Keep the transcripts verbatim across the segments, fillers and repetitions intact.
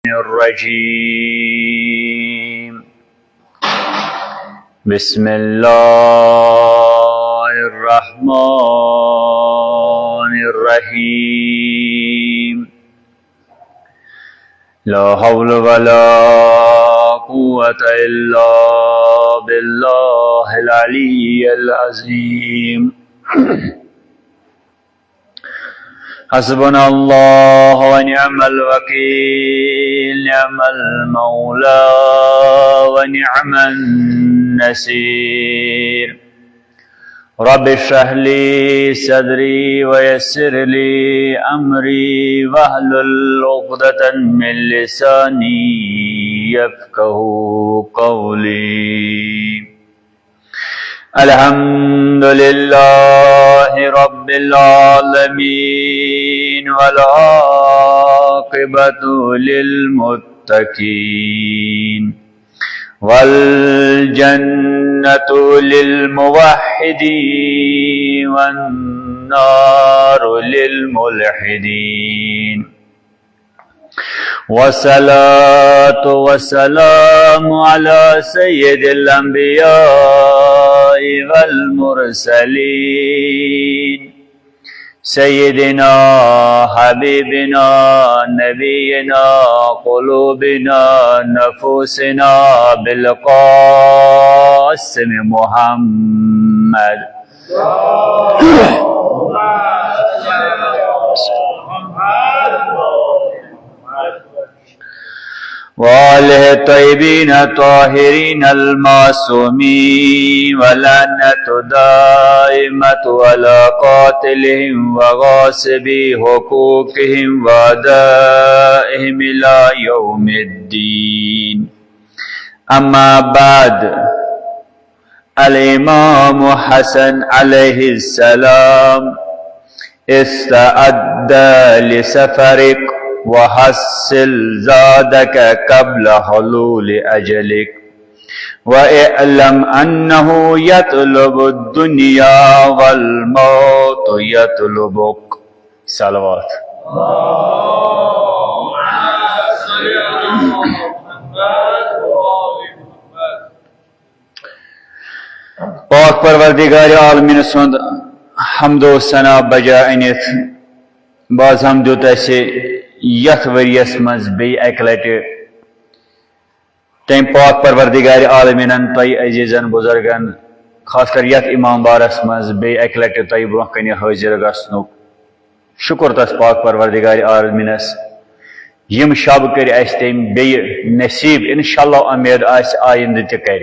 الرجيم. بسم الله الرحمن الرحيم. لا حول ولا قوة إلا بالله العلي العظيم. حسبنا الله ونعم الوكيل، نعم المولى ونعم النصير. رب اشرح لي صدري ويسر لي أمري واحلل عقدة من لساني يفقه قولي. الحمد لله رب العالمين والعاقبة للمتقين والجنة للموحدين والنار للملحدين. والصلاة والسلام على سيد الأنبياء والمرسلين، سيدنا حبيبنا نبينا قلوبنا نفوسنا بالقاسم محمد. وآله الطيبين الطاهرين المعصومين، ولعنة دائمة على قاتلهم وغاصبي حقوقهم وأعدائهم إلى يوم الدين. أما بعد، الإمام حسن عليه السلام استعد لسفرك وحصل زادك قبل حلول أجلك، واعلم أنه يطلب الدنيا والموت يطلبك. صلوات. پاک پروردگار عالمین سُنٛد حمد و ثنا بجا أنِتھ، باز ہم دیُت اَسہِ یَتھ ؤریَس منٛز بیٚیہِ اَکہِ لَٹہِ تٔمۍ پاک پروردگار عالمینن تۄہہِ عزیزن بزرگن، خاص کر یَتھ امام بارس منٛز بیٚیہِ اَکہِ لَٹہِ تۄہہِ برونٛہہ کنہِ حٲضِر گژھنُک۔ شُکر تس پاک پروردگار عالمینس، یِم شب کٔرۍ اَسہِ تٔمۍ بیٚیہِ نصیب، انشاءاللہ اُمید آسہِ آیندٕ تہِ کرِ۔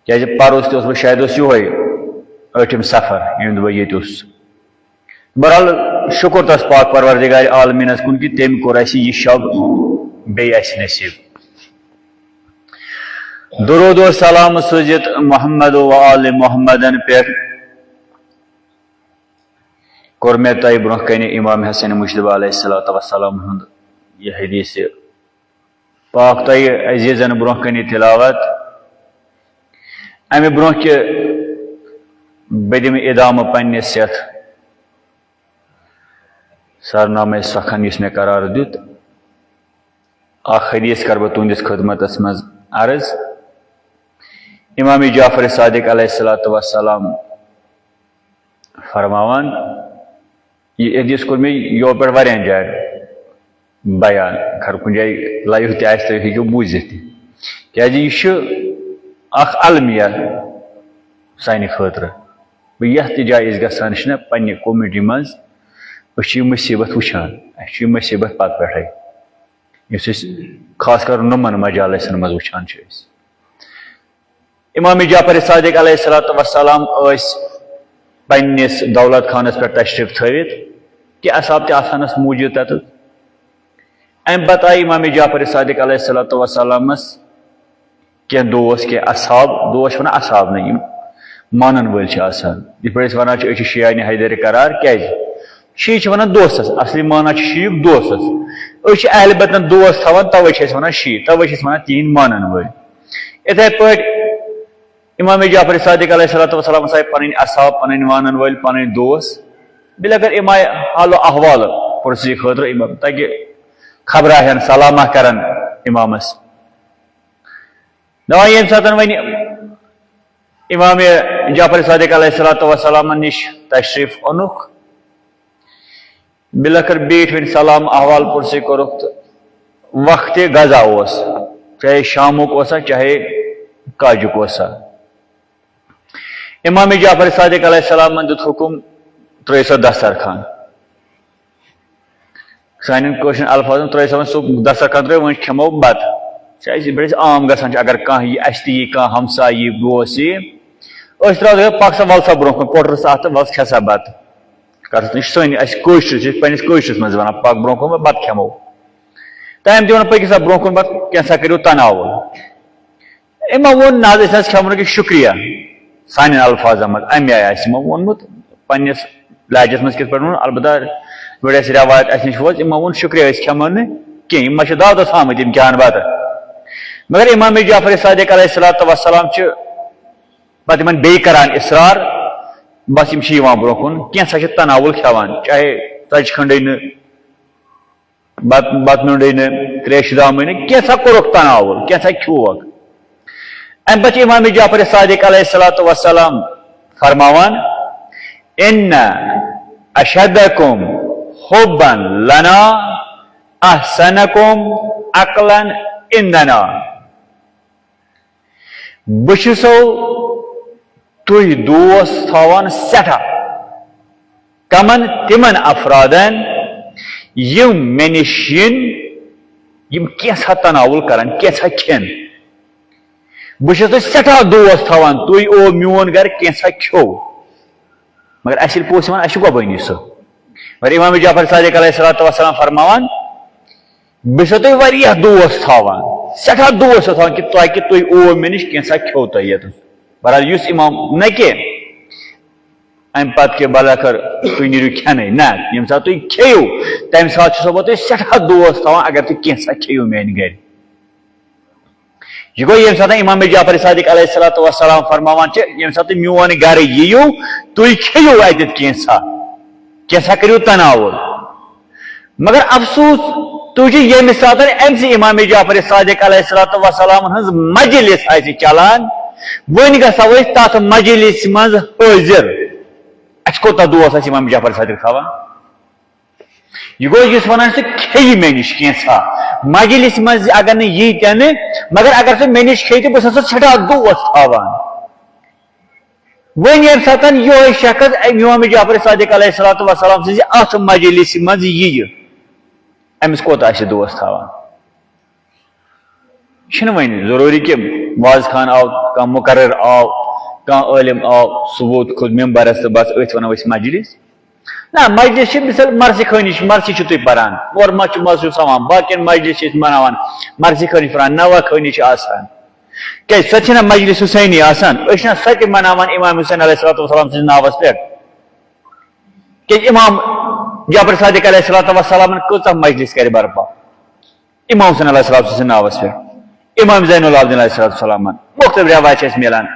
کیازِ پرُس تہِ اوسُس بہٕ، شاید اوس یِہوے ٲٹھِم سفر، ییٚمہِ دۄہ بہٕ ییٚتہِ اوسُس۔ بہرحال، شُکر تس پاک پروردگار عالمینس کُن کہِ تٔمۍ کوٚر اَسہِ یہِ شب بیٚیہِ اَسہِ نصیب۔ درود و سلام سوٗزِتھ محمد و آل محمدن پٮ۪ٹھ۔ کوٚر مےٚ تۄہہِ برونٛہہ کنہِ امام حسن مجتبیٰ علیہ الصلوۃ والسلام ہُنٛد یہِ حدیث پاک تۄہہِ عزیزن برونٛہہ کنہِ تلاوت۔ امہِ برونٛہہ کہِ بہٕ دِمہٕ ادامہٕ پننِس یتھ سرنامے سخن یُس مےٚ قرار دیُت، اکھ حدیث کرٕ بہٕ تُہنٛدِس خدمتس منٛز عرض۔ امام جعفر صادق علیہ الصلوۃ والسلام فرماوان، یہِ حدیث کوٚر مےٚ یورٕ پٮ۪ٹھ واریاہن جاین بیان، خبر کُنہِ جایہِ live تہِ آسہِ، تُہۍ ہیٚکِو بوٗزِتھ تہِ۔ کیازِ یہِ چھُ اکھ المیہ سانہِ خٲطرٕ۔ بہٕ یتھ تہِ جایہِ أسۍ گژھان چھِنہ پننہِ community منٛز، أسۍ چھِ یہِ مُصیبت وٕچھان، اَسہِ چھُ یہِ مُصیبت پتہٕ پٮ۪ٹھے، یُس أسۍ خاص کر نُمن مجالسن منٛز وٕچھان چھِ أسۍ۔ امام جعفر صادق علیہ الصلوۃ والسلام ٲسۍ پننِس دولت خانس پٮ۪ٹھ تشریف تھٲوِتھ، کہِ اصحاب تہِ آسہٕ ہنس موجود تتہِ۔ امہِ پتہٕ آیہِ امام جعفر صادق علیہ الصلوۃ والسلامس کینٛہہ دوس، کینٛہہ اصحاب، دوس چھِ ونان اصحاب نہٕ، یِم مانن وٲلۍ چھِ آسان۔ یِتھ پٲٹھۍ أسۍ ونان چھِ، أسۍ چھِ شیعہ حیدر قرار، کیازِ؟ شیعہ چھِ ونان دوستس، اصلی معنی چھِ شیعہُک دوستس۔ أسۍ چھِ اہل بیتن دوست تھاوان، توے چھِ أسۍ ونان شیعہ، توے چھِ أسۍ ونان تِہنٛدۍ مانن وٲلۍ۔ یِتھے پٲٹھۍ امام جعفر صادق علیہ الصلوۃ والسلام آسہٕ پنٕنۍ اصحاب، پنٕنۍ مانن وٲلۍ، پنٕنۍ دوس۔ بیٚیہِ اگر امام حال و احوال پرسی خٲطرٕ امام، تاکہِ خبرا ہٮ۪ن، سلامہ کران امامس۔ دپان ییٚمہِ ساتہٕ وۄنۍ امام جعفر صادق علیہ الصلوۃ والسلام نِش تشریف اوٚنُکھ، بِلٲخٕر بیٖٹھۍ وۄنۍ، سلام احوال پُرسٕے کوٚرُکھ تہٕ وقتِ غزا اوس، چاہے شامُک اوسا چاہے کاجُک اوسا۔ امام جعفر صادق علیہ السلامن دیُت حُکُم، ترٲیِو سا دسترخوان۔ سانٮ۪ن کٲشرٮ۪ن الفاظن ترٲیِو سا وۄنۍ سُہ دسترخوان، ترٲیِو، وۄنۍ کھٮ۪مو بتہٕ۔ چھِ اَسہِ یِتھ پٲٹھۍ أسۍ عام گژھان چھِ، اگر کانٛہہ یی، اَسہِ تہِ یی کانٛہہ ہمسایہِ یی، دوس یی، أسۍ ترٛاوو، پَکھ سا، وَل سا برٛونٛہہ کُن، پوٚٹرٕ سا اَتھ تہٕ وَل سا کھےٚ سا بَتہٕ۔ کَتھ، یہِ چھِ سٲنۍ، اَسہِ کٲشرِس، یہِ چھِ پنٛنِس کٲشرِس منٛز وَنان، پَکھ برٛونٛہہ کُن، بَتہٕ کھٮ۪مو۔ تَمہِ تہِ ووٚن، پٔکِو سا برٛونٛہہ کُن، بَتہٕ کینٛژھا کٔرِو تَناوُل۔ أمۍ ما ووٚن، نہ حظ، أسۍ حظ کھٮ۪مو نہٕ کینٛہہ، شُکریہ۔ سانٮ۪ن الفاظن منٛز اَمہِ آیہِ آسہِ یِمو ووٚنمُت، پنٛنِس لہجس منٛز کِتھ پٲٹھۍ ووٚن، البتہ یورٕ اَسہِ رٮ۪وایت اَسہِ نِش وٲژ، یِمو ووٚن، شُکریہ، أسۍ کھٮ۪مو نہٕ کینٛہہ، یِم ما چھِ دعوتس آمٕتۍ، یِم کھٮ۪ہن بتہٕ۔ مگر امام جعفر صادق علیہ الصلوۃ والسلام چھِ پتہٕ یِمن بیٚیہِ کران اصرار، بس یِم چھِ یِوان برونٛہہ کُن، کینٛژھا چھِ تناول کھٮ۪وان، چاہے ژۄچہِ کھنڈٕے نہٕ، بت-، بتہٕ میوٚنڈٕے نہٕ، تریشہِ دامٕے نہٕ، کینٛژھا کوٚرُکھ تناول، کینٛژھا کھیوٚوکھ۔ امہِ پتہٕ چھِ امام جعفر صادق علیہ الصلوۃ والسلام فرماوان، ان اشدکم حبا لنا احسنکم عقلا عندنا۔ بہٕ چھُسو تُہۍ دوس تھاوان سٮ۪ٹھاہ کمن، تِمن افرادن، یِم مےٚ نِش یِن، یِم کینٛژھا تناول کرن، کینٛژھا کھٮ۪ن۔ بہٕ چھُس تۄہہِ سٮ۪ٹھاہ دوس تھاوان، تُہۍ او میون گرٕ، کینٛژھا کھیوٚو۔ مگر اَسہِ ییٚلہِ پوٚژھ یِوان، اَسہِ چھُ گۄبٲنی سُہ۔ مگر امام جعفر صادق علیہ الصلوۃ والسلام فرماوان، بہٕ چھُسو تۄہہِ واریاہ دوس تھاوان، سٮ۪ٹھاہ دوس چھُسو تھاوان کہِ تۄہہِ، کہِ تُہۍ او مےٚ نِش، کینٛژھا کھیوٚو تۄہہِ ییٚتٮ۪تھ۔ بہرحال، یُس امام نہ کہِ امہِ پتہٕ کہِ بلاخر تُہۍ نیٖرِو کھٮ۪نَے، نہ، ییٚمہِ ساتہٕ تُہۍ کھیٚیِو، تَمہِ ساتہٕ چھُسو بہٕ تۄہہِ سٮ۪ٹھاہ دوس تھاوان، اگر تُہۍ کینٛژھا کھیٚیِو میٛانہِ گرِ۔ یہِ گوٚو ییٚمہِ ساتہٕ امام جعفر صادق علیہ الصلوۃ والسلام فرماوان چھِ، ییٚمہِ ساتہٕ تُہۍ میون گرٕ یِیِو، تُہۍ کھیٚیِو اَتٮ۪تھ کینٛژھا، کینٛژھا کٔرِو تناول۔ مگر افسوس، تُہۍ چھِو ییٚمہِ ساتہٕ أمۍ سٕے امام جعفر صادق علیہ الصلوۃ والسلام ہٕنٛز مجلس آسہِ چلان، وۄنۍ گژھو أسۍ تتھ مجلس منٛز حٲضِر۔ اَسہِ کوٗتاہ دوس آسہِ امام جعفر صادق تھاوان؟ یہِ گوٚو یُس وَنان چھُ، کھیٚیہِ مےٚ نِش کینٛژھا۔ مجلس منٛز اگر نہٕ یی تہِ نہٕ، مگر اگر سُہ مےٚ نِش کھیٚیہِ تہِ، بہٕ چھُس سُہ سٮ۪ٹھاہ دوس تھاوان۔ وۄنۍ ییٚمہِ ساتہٕ یِہوٚے شخص امام جعفر صادق علیہ الصلوۃ والسلام سٕنٛزِ اَتھ مجلسہِ منٛز یِیہِ، أمِس کوٗتاہ آسہِ دوس تھاوان؟ چھُنہٕ وۄنۍ ضروٗری کہِ واعظ خان آو، کانٛہہ مُقرر آو، کانٛہہ عٲلِم آو، سُہ ووت کھوٚت ممبرس تہٕ بس أتھۍ وَنو أسۍ مجلس۔ نہ، مجلس چھِ مثال مرثی خٲنی چھِ، مرثی چھِو تُہۍ پران، اورٕ ما چھُ مَزٕ چھُ سَمان، باقین مجلس چھِ أسۍ مناوان، مرثی خٲنی چھِ پران، نوحہ خٲنی چھِ آسان۔ کیازِ سۄ چھِنہ مجلس حسینی آسان، أسۍ چھِنہ سۄ تہِ مناوان امام حسین علیہ الصلوۃ والسلام سٕنٛدِس ناوس پٮ۪ٹھ؟ کیازِ امام جعفر صادق علیہ الصلوۃ والسلامن کۭژاہ مجلس کرِ برپا؟ امام حسین علیہ الصلوۃ والسلام سٕنٛدِس ناوس پٮ۪ٹھ، امام زین العابدین علیہ الصلوۃ والسلام، مختلف روایت چھِ اَسہِ میلان،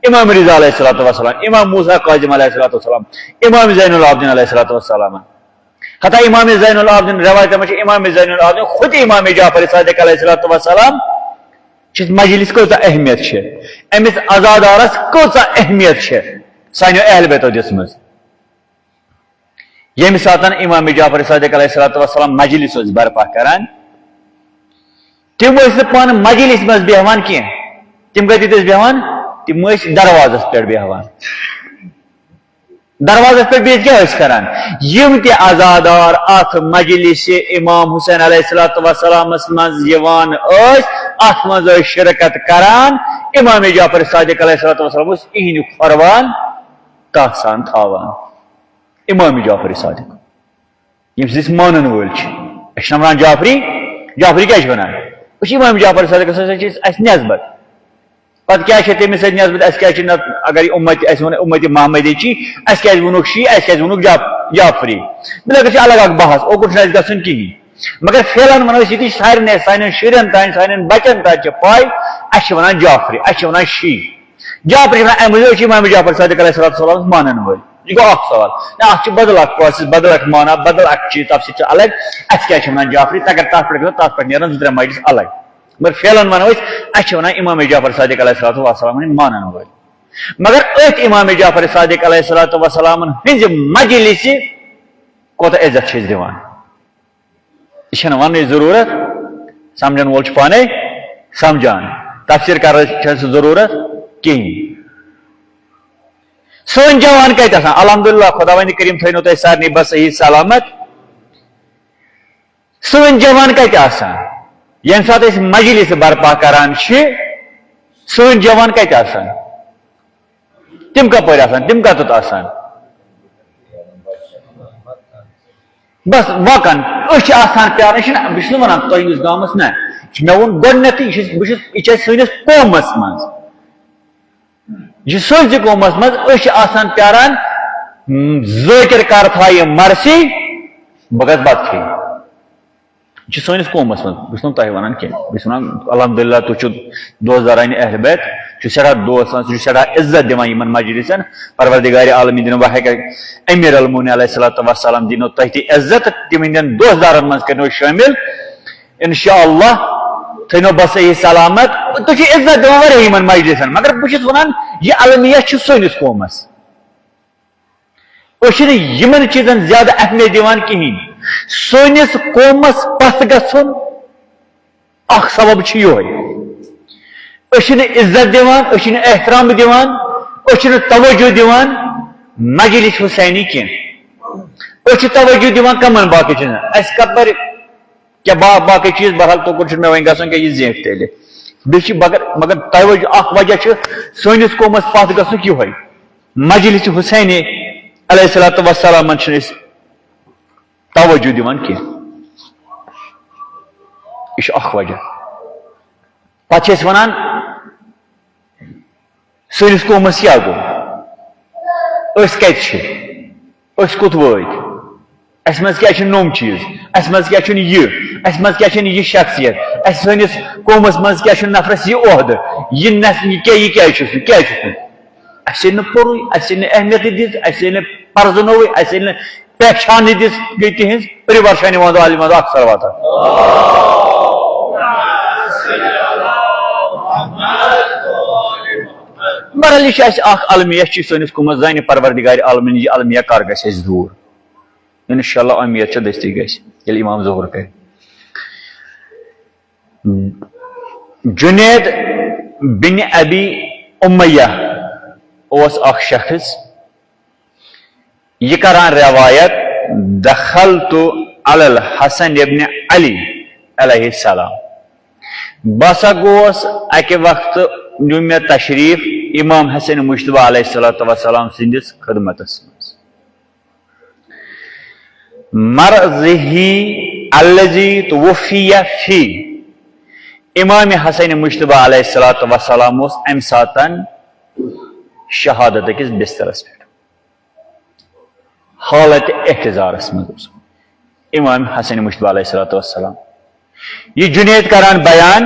امام رضا علیہ الصلوۃ والسلام، امام موسیٰ کاظم علیہ الصلوۃ والسلام، امام زین العابدین علیہ الصلوۃ والسلام۔ حتیٰ امام زین العابدین، روایتن منٛز چھِ امام زین العابدین خود امام جعفر صادق علیہ الصلوۃ والسلام چھِ مجلس کۭژاہ اہمیت چھِ، أمِس عزادارس کۭژاہ اہمیت چھِ سانیو اہل بیتو دِژمٕژ۔ ییٚمہِ ساتہٕ امام جعفر صادق علیہ الصلوۃ والسلام مجلس اوس برپا کران، تِم ٲسۍ نہٕ پانہٕ مجلس منٛز بیٚہوان کینٛہہ۔ تِم کتہِ ٲسۍ بیٚہوان؟ تِم ٲسۍ دروازس پٮ۪ٹھ بیٚہوان۔ دروازس پٮ۪ٹھ بِہِتھ کیٛاہ ٲسۍ کران؟ یِم تہِ عزادار اتھ مجلس امام حسین علیہ الصلوۃ والسلامس منٛز یِوان ٲسۍ، اتھ منٛز ٲسۍ شرکت کران، امام جعفر صادق علیہ الصلوۃ والسلام اوس یِہنٛدِ کھۄروان تہہ سان تھاوان۔ امام جعفر صادق، ییٚمہِ سۭتۍ أسۍ مانن وٲلۍ چھِ۔ أسۍ چھِنہ وَنان جعفری؟ جعفری کیٛازِ چھِ وَنان؟ أسۍ چھِ امام جعفر صادقس سۭتۍ چھِ اَسہِ نٮ۪سبت۔ پتہٕ کیٛازِ چھِ تٔمِس سۭتۍ نٮ۪سبت؟ اَسہِ کیٛازِ چھِ نہ، اگر یہِ اُمت، اَسہِ وَنو اُمت محمدی چھِ، اَسہِ کیٛازِ ووٚنُکھ شیعہ، اَسہِ کیٛازِ ووٚنُکھ جعف-، جعفری؟ بِلکُل چھِ الگ اکھ بحث، اوکُن چھُنہٕ اَسہِ گژھُن کِہیٖنۍ۔ مگر فعلن وَنو أسۍ ییٚتہِ چھِ سارنٕے، سانٮ۪ن شُرٮ۪ن تام، سانٮ۪ن بچن تام چھِ پَے، اَسہِ چھِ وَنان جعفری، اَسہِ چھِ وَنان شیعہ۔ جعفری چھِ وَنان، اَمہِ موٗجوٗب چھِ امام جعفر صادق علیہ الصلوۃ والسلام مانن وٲلۍ۔ یہِ گوٚو اکھ سوال۔ نہ، اتھ چھُ بدل اکھ پروسیس، بدل اکھ معنی، بدل اکھ چیٖز، تفسیٖر چھُ الگ۔ اَسہِ کیٛازِ چھِ ونان جعفری؟ تہٕ اگر تتھ پٮ۪ٹھ گژھو، تتھ پٮ۪ٹھ نیرن زٕ ترٛےٚ مجلس الگ۔ مگر فعلن ونو أسۍ، اَسہِ چھِ ونان امام جعفر صادق علیہ الصلوۃ والسلام ہٕنٛدۍ مانن وٲلۍ۔ مگر أتھۍ امام جعفر صادق علیہ الصلوۃ والسلام ہٕنٛزِ مجلسہِ کوٗتاہ عزت چھِ أسۍ دِوان؟ یہِ چھَنہٕ وننٕچ ضروٗرت، سمجھن وول چھُ پانے سمجھان۔ تفسیٖر کرنٕچ چھَنہٕ سُہ ضروٗرت کِہیٖنۍ۔ سٲنۍ جوان کتہِ آسان؟ الحمدللہ، خداوند کریم تھٲینو تۄہہِ سارنٕے بس صحیح سلامت۔ سٲنۍ جوان کتہِ آسان؟ ییٚمہِ ساتہٕ أسۍ مجلس برپا کران چھِ، سٲنۍ جوان کتہِ آسان؟ تِم کپٲرۍ آسان؟ تِم کتٮ۪تھ آسان؟ بس وکن۔ أسۍ چھِ آسان پیاران، یہِ چھِنہٕ، بہٕ چھُس نہٕ ونان تۄہہِ یُس گامس نہ، یہِ چھُ، مےٚ ووٚن گۄڈٕنیتھٕے، یہِ چھُ، بہٕ چھُس، یہِ چھُ اَسہِ سٲنِس قومس منٛز، یہِ چھُ سٲنسٕے قومس منٛز، أسۍ چھِ آسان پیاران، م، ذٲکر کر تھایہِ مرثی، بہٕ گژھٕ بتہٕ کھیٚنہِ۔ یہِ چھُ سٲنِس قومس منٛز، بہٕ چھُس نہٕ تۄہہِ ونان کینٛہہ، بہٕ چھُس ونان الحمدللہ تُہۍ چھِو دوست دارانہِ اہل بیت، چھُ سٮ۪ٹھاہ دوست آسان، سُہ چھُ سٮ۪ٹھاہ عزت دِوان یِمن مجلسن۔ پروردگار عالمین دِنو وحق امیر المومنین علیہ الصلوۃ والسلام دِنو تۄہہِ تہِ عزت، تِمن دِن دوست دارن منٛز کٔرنو شٲمِل۔ انشاءاللہ تھٲینو بس صحیح سلامت۔ تُہۍ چھِو عزت دِوان واریاہ یِمن مجلسن، مگر بہٕ چھُس ونان یہِ المیہ چھُ سٲنِس قومس۔ أسۍ چھِنہٕ یِمن چیٖزن زیادٕ اہمیت دِوان کِہیٖنۍ۔ سٲنِس قومس پتھ گژھُن اکھ سبب چھُ یِہوٚے۔ أسۍ چھِنہٕ عزت دِوان، أسۍ چھِنہٕ احترام دِوان، أسۍ چھِنہٕ توجہ دِوان مجلس حسینی کینٛہہ۔ أسۍ چھِ توجہ دِوان کمن باقٕے چیٖزن؟ اَسہِ کپٲرۍ کیٛاہ با-، باقٕے چیٖز، بہرحال توکُن چھُنہٕ مےٚ وۄنۍ گژھُن کینٛہہ، یہِ زینٹھ تیٚلہِ۔ بیٚیہِ چھِ مگر، مگر توجہ، اکھ وجہ چھُ سٲنِس قومس پتھ گژھنُک یِہوٚے، مجلس حسینی علیہ الصلوۃ والسلامن چھِنہٕ أسۍ توجہ دِوان کینٛہہ۔ یہِ چھُ اکھ وجہ۔ پتہٕ چھِ أسۍ ونان، سٲنِس قومس کیٛاہ گوٚو؟ أسۍ کتہِ چھِ؟ أسۍ کوٚت وٲتۍ؟ اَسہِ منٛز کیٛاہ چھِ نوٚم چیٖز؟ اَسہِ منٛز کیٛاہ چھُنہٕ یہِ؟ اَسہِ منٛز کیٛاہ چھَنہٕ یہِ شخصیت؟ اَسہِ سٲنِس قومس منٛز کیٛاہ چھُنہٕ نفرس یہِ عہدٕ؟ یہِ نس-، یہِ کیٛاہ، یہِ کیٛازِ چھُس نہٕ؟ کیٛازِ چھُس نہٕ؟ اَسہِ ییٚلہِ نہٕ پوٚرُے، اَسہِ ییٚلہِ نہٕ اہمیتٕے دِژ، اَسہِ ییٚلہِ نہٕ پرزنووُے، اَسہِ ییٚلہِ نہٕ پہچان دِژ، گٔے تِہنٛز پرورشانی وَنٛدو عالم وَنٛدو اکثر واتان۔ بہرحال، یہِ چھِ اَسہِ اکھ المیہ، چھِ سٲنِس قومس زانہِ پروردگار عالمین، یہِ المیہ کر گژھِ اَسہِ دوٗر؟ انشاءاللہ امید چھِ دٔستی گژھِ، ییٚلہِ امام ظہور کرِ۔ جنید بن ابی امیہ اوس اکھ شخص، یہِ کران روایت، دخلت علی الحسن ابن علی علیہ السلام، بہٕ ہسا گوس اکہِ وقتہٕ، نیوٗ مےٚ تشریف امام حسن مجتبیٰ علیہ الصلوۃ والسلام سٕنٛدِس خدمتس منٛز۔ مرضه الذي توفي فيه، امام حسن مجتبیٰ علیہ الصلوۃ والسلام اوس امہِ ساتن شہادت کِس بسترس پٮ۪ٹھ، حالت احتضارس منٛز اوس امام حسن مجتبیٰ علیہ الصلوۃ والسلام۔ یہِ جنید کران بیان،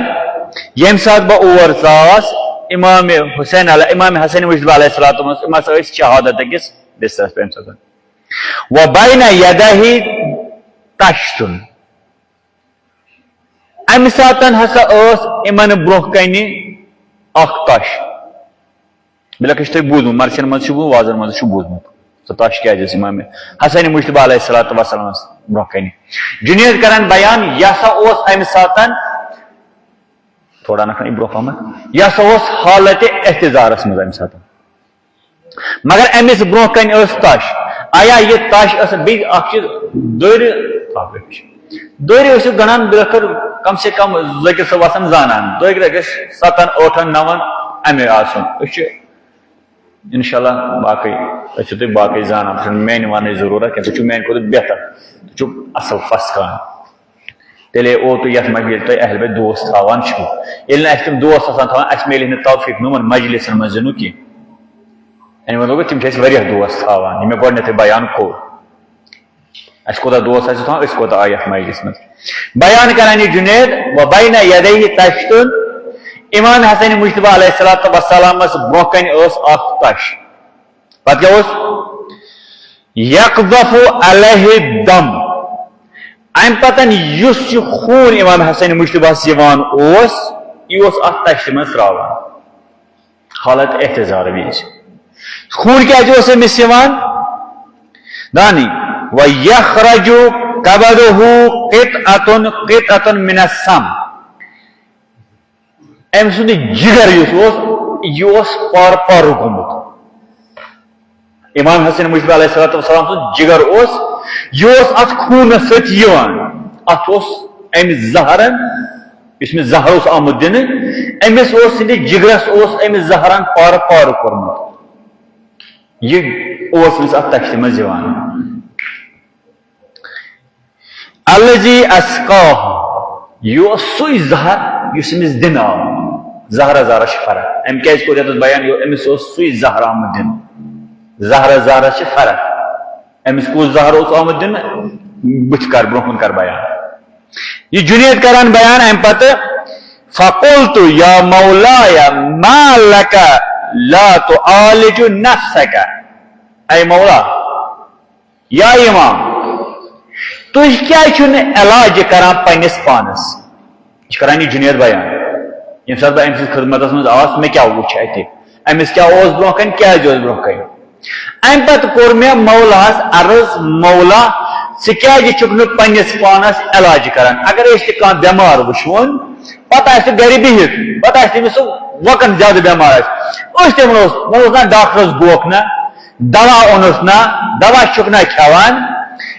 ییٚمہِ ساتہٕ بہٕ اور ژاس، امام حسین علیہ، امام حسن مجتبیٰ علیہ الصلوۃ والسلام، یِم ہسا ٲسۍ شہادت کِس بسترس پٮ۪ٹھ۔ وبین یدیہ طشت۔ امہِ ساتن ہسا ٲس یِمن برونٛہہ کنہِ اکھ تش۔ بلکہ چھُ تۄہہِ بوٗزمُت، مرثین منٛز چھُ بوٗزمُت، وازن منٛز چھُ بوٗزمُت۔ سۄ تش کیازِ ٲس امام حسن مجتبیٰ علیہ الصلوۃ والسلامس برونٛہہ کنہِ؟ جنید کران بیان، یہِ ہسا اوس امہِ ساتن، تھوڑا نکھٕ یہِ برونٛہہ پہمتھ، یہِ ہسا اوس حالت احتضارس منٛز امہِ ساتن۔ مگر أمِس برونٛہہ کنہِ ٲس تش۔ آیا یہِ تش ٲس بیٚیہِ اکھ چیٖز؟ دٔرۍ، دٔرۍ ٲسِو گنٛڈان، بہٕ کم سے کم ذٲکر صٲب آسان زانان۔ دٔرۍ گژھِ ستن، ٲٹھن، نون اَمے آسُن۔ أسۍ چھِ انشاءاللہ باقٕے، أسۍ چھِ تُہۍ باقٕے زانان، تۄہہِ چھُنہٕ میانہِ وننٕچ ضروٗرت کینٛہہ، تُہۍ چھِو میانہِ کھۄتہٕ بہتر، تُہۍ چھِو اصل فس کران۔ تیٚلے او تُہۍ یتھ منٛز، ییٚلہِ تُہۍ اہل بیت دوست تھاوان چھِو۔ ییٚلہِ نہٕ اَسہِ تِم دوست آسان تھاوان، اَسہِ میلہِ ہے نہٕ توفیق نہٕ یِمن مجلسن منٛز یِنُک کینٛہہ۔ یعنی مطلب گوٚو، تِم چھِ اَسہِ واریاہ دوست تھاوان، یہِ مےٚ گۄڈٕنیتھٕے بیان کوٚر۔ اَسہِ کوٗتاہ دوست آسہِ تھاوان، أسۍ کوٗتاہ آے یتھ مجلس منٛز۔ بیان کران یہِ جنید، و بین یدیہ طشت، امام حسن مجتبیٰ علیہ الصلوۃ والسلامس برونٛہہ کنہِ ٲس اکھ تش۔ پتہٕ کیٛاہ اوس؟ یقذف علیہ الدم۔ امہِ پتن یُس یہِ خوٗن امام حسن مجتبیٰ ہس یِوان اوس، یہِ اوس اتھ تشتہِ منٛز ترٛاوان۔ حالت احتضار وِزِ۔ خوٗن کیٛازِ اوس أمِس یِوان؟ دانی، وَيَخْرُجُ قَبْضُهُ قِطْعَةٌ قِطْعَةٌ مِنَ السَّمْ۔ أمۍ سُنٛد یہِ جِگر یُس اوس، یہِ اوس پار پارٕ گوٚمُت۔ امام حسن مجتبیٰ علیہ الصلوۃ والسلام سُنٛد جِگر اوس، یہِ اوس اتھ خوٗنس سۭتۍ یِوان۔ اتھ اوس امہِ زہرن، یُس أمِس زہر اوس آمُت دِنہٕ، أمِس اوس، سٕنٛدِ جِگرس اوس أمِس زہرن پارٕ پارٕ کوٚرمُت۔ یہِ اوس أمِس اتھ تشتہِ منٛز یِوان۔ الذی اسقاہ، یہِ اوس سُے زہر یُس أمِس دِنہٕ آو۔ زہرہ زہرہ چھِ فرق۔ أمۍ کیٛازِ کوٚر یَتَس بیان؟ یہِ، أمِس اوس سُے زہر آمُت دِنہٕ۔ زہرہ زہرہ چھِ فرق۔ أمِس کُس زہر اوس آمُت دِنہٕ؟ بہٕ تہِ کَرٕ برٛونٛہہ کُن کَرٕ بیان۔ یہِ جُنید کران بیان امہِ پتہٕ، فقلت یا مولایا ما لک لا تعالج نفسک۔ اے مولا، یا امام، تُہۍ کیٛازِ چھِو نہٕ علاج کران پننِس پانس؟ یہِ چھُ کران یہِ جُنید بیان۔ ییٚمہِ ساتہٕ بہٕ أمۍ سٕنٛدِس خدمتس منٛز آس، مےٚ کیٛاہ وُچھ اَتہِ؟ أمِس کیٛاہ اوس برٛونٛہہ کنہِ، کیٛازِ اوس برٛونٛہہ کنہِ؟ امہِ پتہٕ کوٚر مےٚ مولاہس عرض، مولا، ژٕ کیٛازِ چھُکھ نہٕ پننِس پانس علاج کران؟ اگر أسۍ تہِ کانٛہہ بٮ۪مار وٕچھون، پتہٕ آسہِ سُہ گرِ بِہِتھ، پتہٕ آسہِ تٔمِس سُہ وۄکن زیادٕ بٮ۪مار آسہِ۔ أسۍ تہِ وَنوس، وَنوس نا ڈاکٹرس گوکھ نا، دوا اوٚنُس نا، دوا چھُکھ نا کھٮ۪وان؟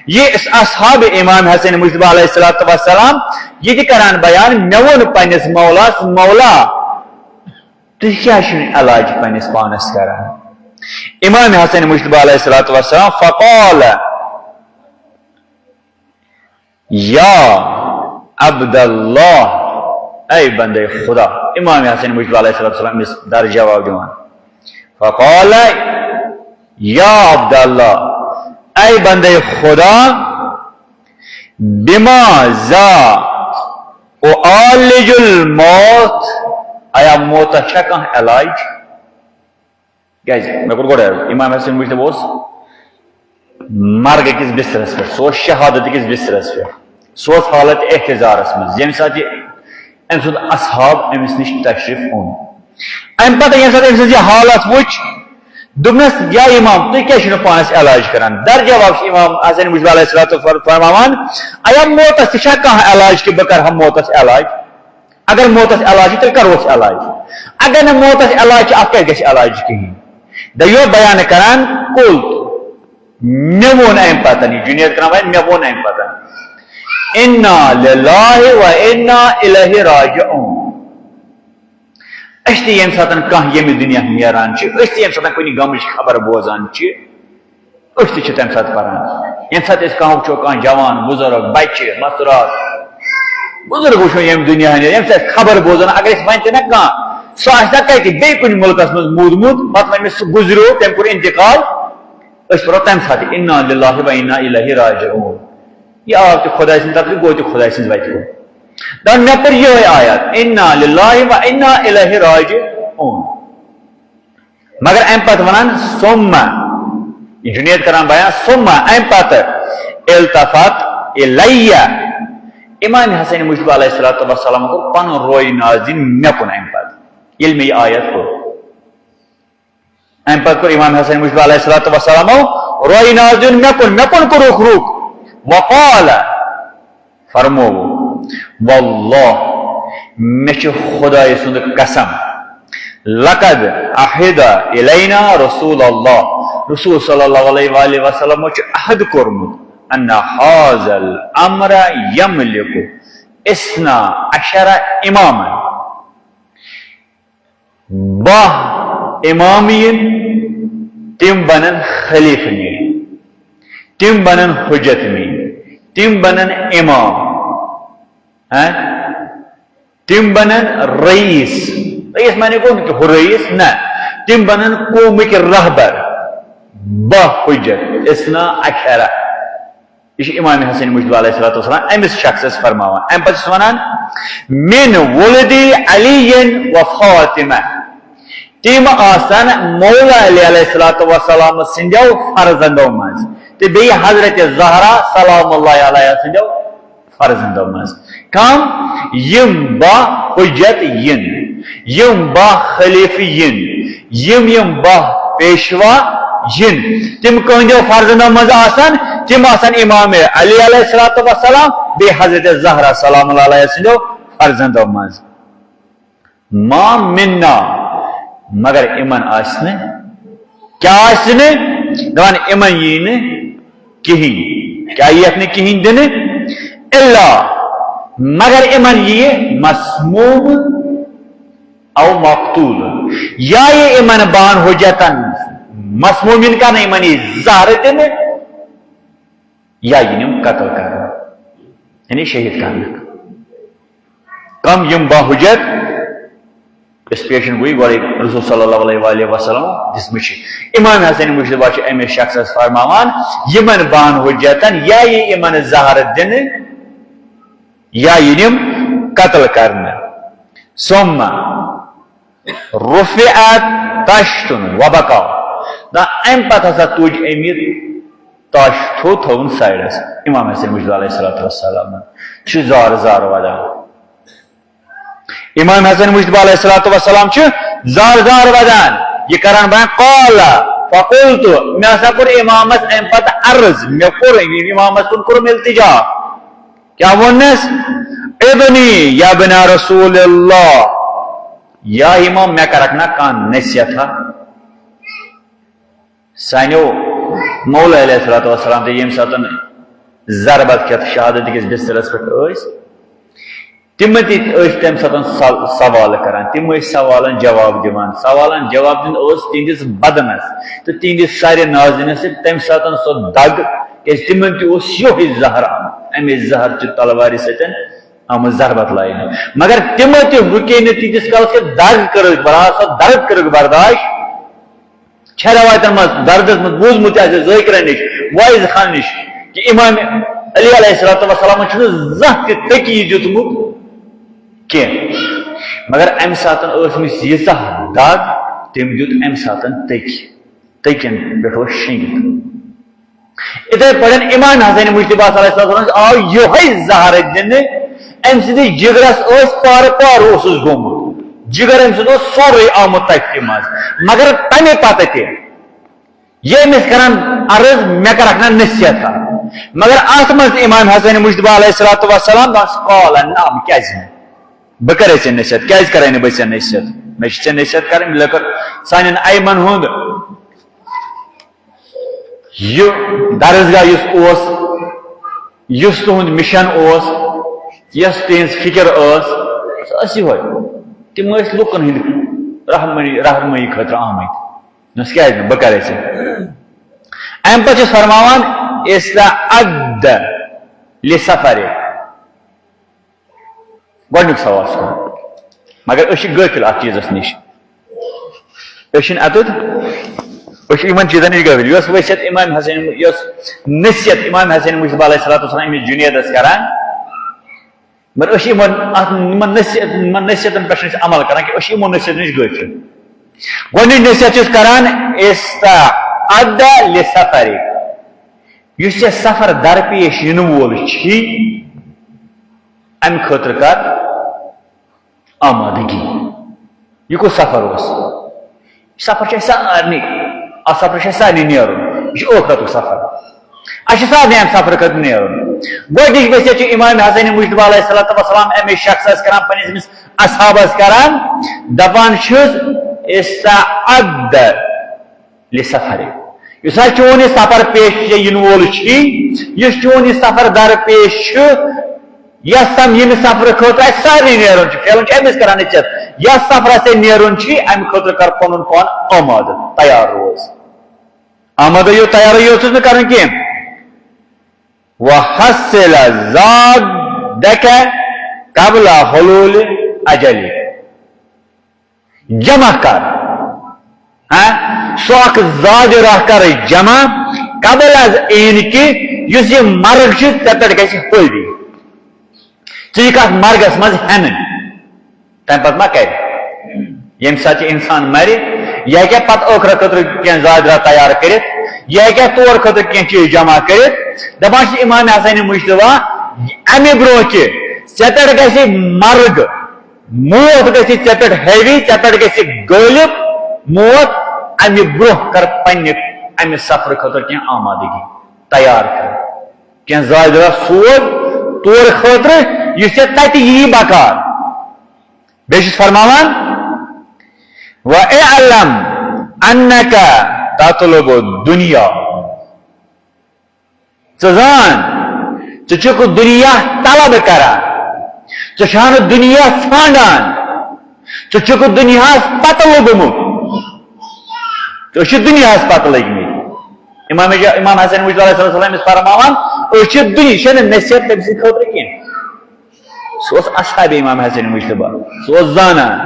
یہِ اصحاب امام حسن مجتبیٰ علیہ الصلوۃ والسلام، یہِ تہِ کران بیان، مےٚ ووٚن پننِس مولاہس، مولا، تُہۍ کیٛازِ چھِو نہٕ علاج پننِس پانس کران؟ امام حسن مجتبیٰ علیہ الصلوۃ والسلام، فقال، یا عبداللہ، اے بندے خدا۔ امام حسن مجتبیٰ علیہ الصلوۃ والسلام أمِس در جواب دِوان۔ فقال، یا عبداللہ، اے بندے خدا، بما ذا اعالج الموت، آیا موتس چھا کانٛہہ علاج؟ کیٛازِ؟ مےٚ کوٚر گۄڈٕ عرض، امام حسن مجتبیٰ اوس مرگ کِس بسترس پٮ۪ٹھ، سُہ اوس شہادت کِس بسترس پٮ۪ٹھ، سُہ اوس حالت احتضارس منٛز، ییٚمہِ ساتہٕ یہِ أمۍ سُنٛد اصحاب أمِس نِش تشریف اوٚن۔ امہِ پتہٕ ییٚمہِ ساتہٕ أمۍ سٕنٛز یہِ حالت وٕچھ، دوٚپنس، یا امام، تُہۍ کیٛازِ چھِو نہٕ پانس علاج کران؟ در جواب چھُ امام حسن مجتبیٰ علیہ الصلوۃ والسلام فرماوان، ایا موتس تہِ چھا کانٛہہ علاج کہِ بہٕ کرٕ ہا موتس علاج؟ اگر موتس علاج چھُ، تیٚلہِ کروس علاج۔ اگر نہٕ موتس علاج چھُ، اتھ کیٛازِ گژھِ علاج کِہیٖنۍ؟ دوٚیمہِ بیان کران، قلت، مےٚ ووٚن امہِ پتن، یہِ جُنید کران وۄنۍ، مےٚ ووٚن امہِ پتن، انا للہ و انا الیہ راجعون۔ أسۍ تہِ ییٚمہِ ساتن کانٛہہ ییٚمہِ دُنیا نیران چھِ، أسۍ تہِ ییٚمہِ ساتن کُنہِ غمٕچ خبر بوزان چھِ، أسۍ تہِ چھِ تَمہِ ساتہٕ پَران۔ ییٚمہِ ساتہٕ أسۍ کانٛہہ وٕچھو، کانٛہہ جوان، بُزرگ، بَچہِ، مَستوٗرات، بُزرگ وٕچھو ییٚمہِ دُنیا ہٕنٛدۍ، ییٚمہِ ساتہٕ أسۍ خبر بوزان، اگر أسۍ وۄنۍ تہِ نہ کانٛہہ، سُہ آسہِ نہ کَتہِ بیٚیہِ کُنہِ مُلکَس منٛز موٗدمُت، مطلب، أمِس سُہ گُزریو، تٔمۍ کوٚر اِنتِقال، أسۍ پَرو تَمہِ ساتہٕ، اِنا لِلّٰہِ و اِنا اِلیہِ راجِعوٗن۔ یہِ آو تہِ خۄداے سٕنٛدِ طرفہٕ، گوٚو تہِ خۄداے سٕنٛز وَتہِ کُن۔ دَپان، مےٚ پٔر یِہوٚے آیت، اِنا لِلّٰہِ و اِنا اِلیہِ راجِعوٗن۔ مگر امہِ پتہٕ ونان، ثم، یہِ جُنید کران بیان، ثم، امہِ پتہٕ، التفت الیہ، امام حسن مجتبیٰ علیہ الصلوۃ والسلام کوٚر پنُن روی ناز دِنۍ مےٚ کُن امہِ پتہٕ، ییٚلہِ مےٚ یہِ آیت پوٚر۔ امہِ پتہٕ کوٚر امام حسن مجتبیٰ علیہ الصلوۃ والسلامو روی ناز دِیُن مےٚ کُن، مےٚ کُن کوٚرُکھ رُخ۔ وقال، فرموو، واللہ، مےٚ چھُ خدایہِ سُنٛد قسم، لقد عہد الینا رسول اللہ، رسول صلی اللہ علیہ وآلہ وسلم چھُ عہد کوٚرمُت، ان ھذا الامر یملک اثنا عشر اماما۔ باہ امام یِن، تِم بنن خلیفہٕ میٲنۍ، تِم بنن حجت میٲنۍ، تِم بنن امام۔ ہاں؟ تِم بنن رئیس۔ رئیس معنی گوٚو نہٕ کہِ ہُہ رئیس، نہ۔ تِم بنن قومٕکۍ رہبر، باہ حجت، اثنا عشرہ۔ یہِ چھُ امام حسن مجتبیٰ علیہ الصلوۃ والسلام أمِس شخصس فرماوان۔ امہِ پتہٕ چھُس ونان، من ولد علی و فاطمہ، تِم آسن مولا علی علیہ الصلوۃ والسلام سٕنٛدیو فرزندو منٛز، تہٕ بیٚیہِ حضرت زہرا سلام اللہ علیہا سٕنٛدیو فرزندو منٛز۔ کم؟ یِم با حجت یِن، یِم با خلیفہٕ یِن، یِم یِم با پیشوا یِن، تِم کٕہٕنٛدیو فرزندو منٛز آسن؟ تِم آسن امام علی علیہ الصلوۃ والسلام بیٚیہِ حضرت زہرا سلام اللہ علیہا سٕنٛدیو فرزندو منٛز۔ ما منا، مگر یِمن آسہِ نہٕ، کیٛاہ آسہِ نہٕ؟ دپان یِمن یی نہٕ کِہیٖنۍ۔ کیٛاہ یِیَکھ نہٕ کِہیٖنۍ دِنہٕ؟ الا، مگر یِمن یِیہِ مسموم او مقتول، یا یہِ یِمن بان حجتن مسموم یِن کرنہٕ، یِمن یی زہرٕ دِنہٕ، یا یِن یِم قتل کرنہٕ، یعنی شہید کرنہٕ۔ کم یِم با حجت؟ یۄس پیشن گویی گۄڈے رسول صلی اللہ علیہ وآلہ وسلم دِژمٕژ چھِ۔ امام حسن مجتبیٰ چھُ أمِس شخصس فرماوان، یِمن بان حجتن یا یی یِمن زہر دِنہٕ، یا یِن یِم قتل کرنہٕ۔ ثم رفعت طشت وبكى۔ نہ، امہِ پتہٕ ہسا تُج أمۍ یہِ طشت، تھوٚو، تھوٚوُن سایڈس۔ امام حسن مجتبیٰ علیہ الصلوۃ والسلام چھُ زارٕ زارٕ ودان۔ امام حسن مجتبیٰ علیہ الصلوۃ والسلام چھُ زارٕ زارٕ ودان، یہِ کران بیان۔ قال فقلت، مےٚ ہسا کوٚر امامس امہِ پتہٕ عرض، مےٚ کوٚر امامس کُن کوٚرُم التجا۔ کیٛاہ ووٚننس؟ ابنی یا بنا رسول اللہ، یا امام، مےٚ کرکھ نا کانٛہہ نصیحتھا؟ سانیو مولا علیہ الصلوۃ والسلام تہِ ییٚمہِ ساتہٕ ضربت کھٮ۪تھ شہادت کِس بسترس پٮ۪ٹھ ٲسۍ، تِم تہِ ٲسۍ تَمہِ ساتہٕ سو-، سوال کران، تِم ٲسۍ سوالن جواب دِوان۔ سوالن جواب دیُن اوس تِہنٛدِس بدنس تہٕ تِہنٛدِس سارِ نازنِس سۭتۍ تَمہِ ساتہٕ سۄ دگ، کیازِ تِمن تہِ اوس یِہوٚے زہر آمُت، اَمے زہر چہِ تلوارِ سۭتۍ آمٕژ ضربت لاینہٕ۔ مگر تِمو تہِ رُکے نہٕ تیٖتِس کالس، کہِ دگ کٔرٕکھ برداشت، سۄ درد کٔرٕکھ برداشت۔ چھےٚ روایتن منٛز دردس منٛز بوٗزمُت تہِ آسہِ ذٲکرن نِش، واعظ خان نِش، کہِ امام علی علیہ الصلوۃ والسلام چھُنہٕ زانٛہہ تہِ تٔکی دیُتمُت کینٛہہ۔ مگر امہِ ساتہٕ ٲس أمِس ییٖژاہ دگ، تٔمۍ دیُت امہِ ساتہٕ تٔکۍ، تٔکٮ۪ن پٮ۪ٹھ اوس شٔنگِتھ۔ یِتھے پٲٹھۍ امام حسن مجتبیٰ صلی اللہ علیہ وسلم آو یِہوٚے زہر دِنہٕ، أمۍ سٕنٛدِس جگرس ٲسۍ پارٕ پارٕ اوسُس گوٚمُت، جگر أمۍ سُنٛد اوس سورُے آمُت تٔتھۍ منٛز۔ مگر تمہِ پتہٕ تہِ یہِ أمِس کران عرض، مےٚ کرکھ نا نصیحت کران۔ مگر اتھ منٛز امام حسن مجتبیٰ علیہ الصلوۃ والسلام بس قال نعم، کیازِ نہٕ؟ بہٕ کرے ژےٚ نصیحت، کیازِ کرے نہٕ بہٕ ژےٚ نصیحت؟ مےٚ چھِ ژےٚ نصیحت کرٕنۍ، لٔکٕر سانٮ۪ن ائمن ہُنٛد یہِ درسگاہ یُس اوس، یُس تُہُنٛد مِشن اوس، یۄس تِہنٛز فِکر ٲس، سۄ ٲس یِہوٚے۔ تِم ٲسۍ لُکن ہٕنٛدِ رہنمٲیی، رہنمٲیی خٲطرٕ آمٕتۍ۔ دوٚپنَس، کیٛازِ نہٕ؟ بہٕ کرے ژےٚ۔ اَمہِ پتہٕ چھُس فرماوان، استعد لسفر۔ گۄڈٕنیُک سوال چھُ۔ مگر أسۍ چھِ غٲفِل اَتھ چیٖزَس نِش۔ أسۍ چھِنہٕ اَتُتھ، أسۍ چھِ یِمَن چیٖزَن نِش غٲفِل۔ یۄس وصیت امام حسن، یۄس نصیحت امام حسن مجتبیٰ علیہ الصلوۃ والسلام أمِس جُنیدَس کران، مگر أسۍ چھِ یِمَن، اَتھ، یِمَن نصیحت، یِمَن نصیحتَن پٮ۪ٹھ چھِنہٕ أسۍ عمل کران کینٛہہ، أسۍ چھِ یِمو نصیحتو نِش غٲفِل۔ گۄڈٕنِچ نصیحت چھِ أسۍ کران، استعد لسفر۔ یُس ژےٚ سفر درپیش یِنہٕ وول چھی، اَمہِ خٲطرٕ کر آمادگی۔ یہِ کُس سفر اوس؟ یہِ سفر چھُ اَسہِ سارنٕے، اَتھ سفرس چھُ اَسہِ سارنٕے نیرُن۔ یہِ چھُ ٲخرتُک سفر۔ اَسہِ چھُ سارنٕے اَمہِ سفرٕ خٲطرٕ نیرُن۔ گۄڈٕنِچ وصیت چھِ امام حسن مجتبیٰ علیہ الصلوۃ والسلام اَمے شخصس کران، پننِس أمِس اصحابس کران، دپان چھِس، استعد لسفر۔ یُس حظ چون یہِ سفر پیش ژےٚ یِنہٕ وول چھی، یُس چون یہِ سفر درپیش چھُ، یَتھ سم ییٚمہِ سفرٕ خٲطرٕ اَسہِ سارنٕے نیرُن چھُ، فعلن چھُ أمِس کران نصیحت، یَتھ سفرس ژےٚ نیرُن چھی، اَمہِ خٲطرٕ کر پنُن پان آمادٕ، تیار روز۔ آمادٕ یوت، تیارٕے یوت چھُس نہٕ کرُن کینٛہہ۔ وحصل زادك قبل حلول اجلك۔ جمع کر۔ ہاں؟ سُہ اکھ زاد راہ کر جمع قبل از عینکہِ، یُس یہِ مرگ چھُ، ژےٚ پٮ۪ٹھ گژھِ حٲوی۔ ژٕ یِکھ اتھ مرگس منٛز ہٮ۪نہٕ۔ تمہِ پتہٕ ما کرِ؟ ییٚمہِ ساتہٕ یہِ انسان مرِ، یہِ ہیٚکیٛاہ پتہٕ ٲخرت خٲطرٕ کینٛہہ زاد راہ تیار کٔرِتھ؟ یہِ ہیٚکہِ اَتھ تور خٲطرٕ کینٛہہ چیٖز جمع کٔرِتھ۔ دَپان چھِ امام حسن مجتبیٰ، اَمہِ برونٛہہ کہِ ژےٚ پٮ۪ٹھ گژھِ مرگ، موت گژھِ ژےٚ پٮ۪ٹھ حٲوی، ژےٚ پٮ۪ٹھ گژھِ غٲلب موت، اَمہِ برونٛہہ کر پننہِ اَمہِ سفرٕ خٲطرٕ کینٛہہ آمادگی تیار کر، کینٛہہ زاد رژھ سوز تور خٲطرٕ، یُس ژےٚ تَتہِ یی بکار۔ بیٚیہِ چھُس فرماوان، "وَاعْلَمْ أَنَّكَ تَطْلُبُ الدُّنْيَا۔" ژٕ زان، ژٕ چھُکھ دُنیا طلب کران، ژٕ چھُکھ نہٕ دُنیا ژھانڈان، ژٕ چھُکھ دُنیاہَس پتہٕ لوٚگمُت، ژٕ چھُکھ دُنیاہَس پتہٕ لٔگمٕتۍ۔ امام ج-، امام حسن مجتبیٰ علیہ السلام ٲسۍ فرماوان، أسۍ چھِ دُنیا، یہِ چھَنہٕ نصیحت تٔمۍ سٕنٛدِ خٲطرٕ کینٛہہ۔ سُہ اوس اصحاب امام حسن مجتبیٰ، سُہ اوس زانان،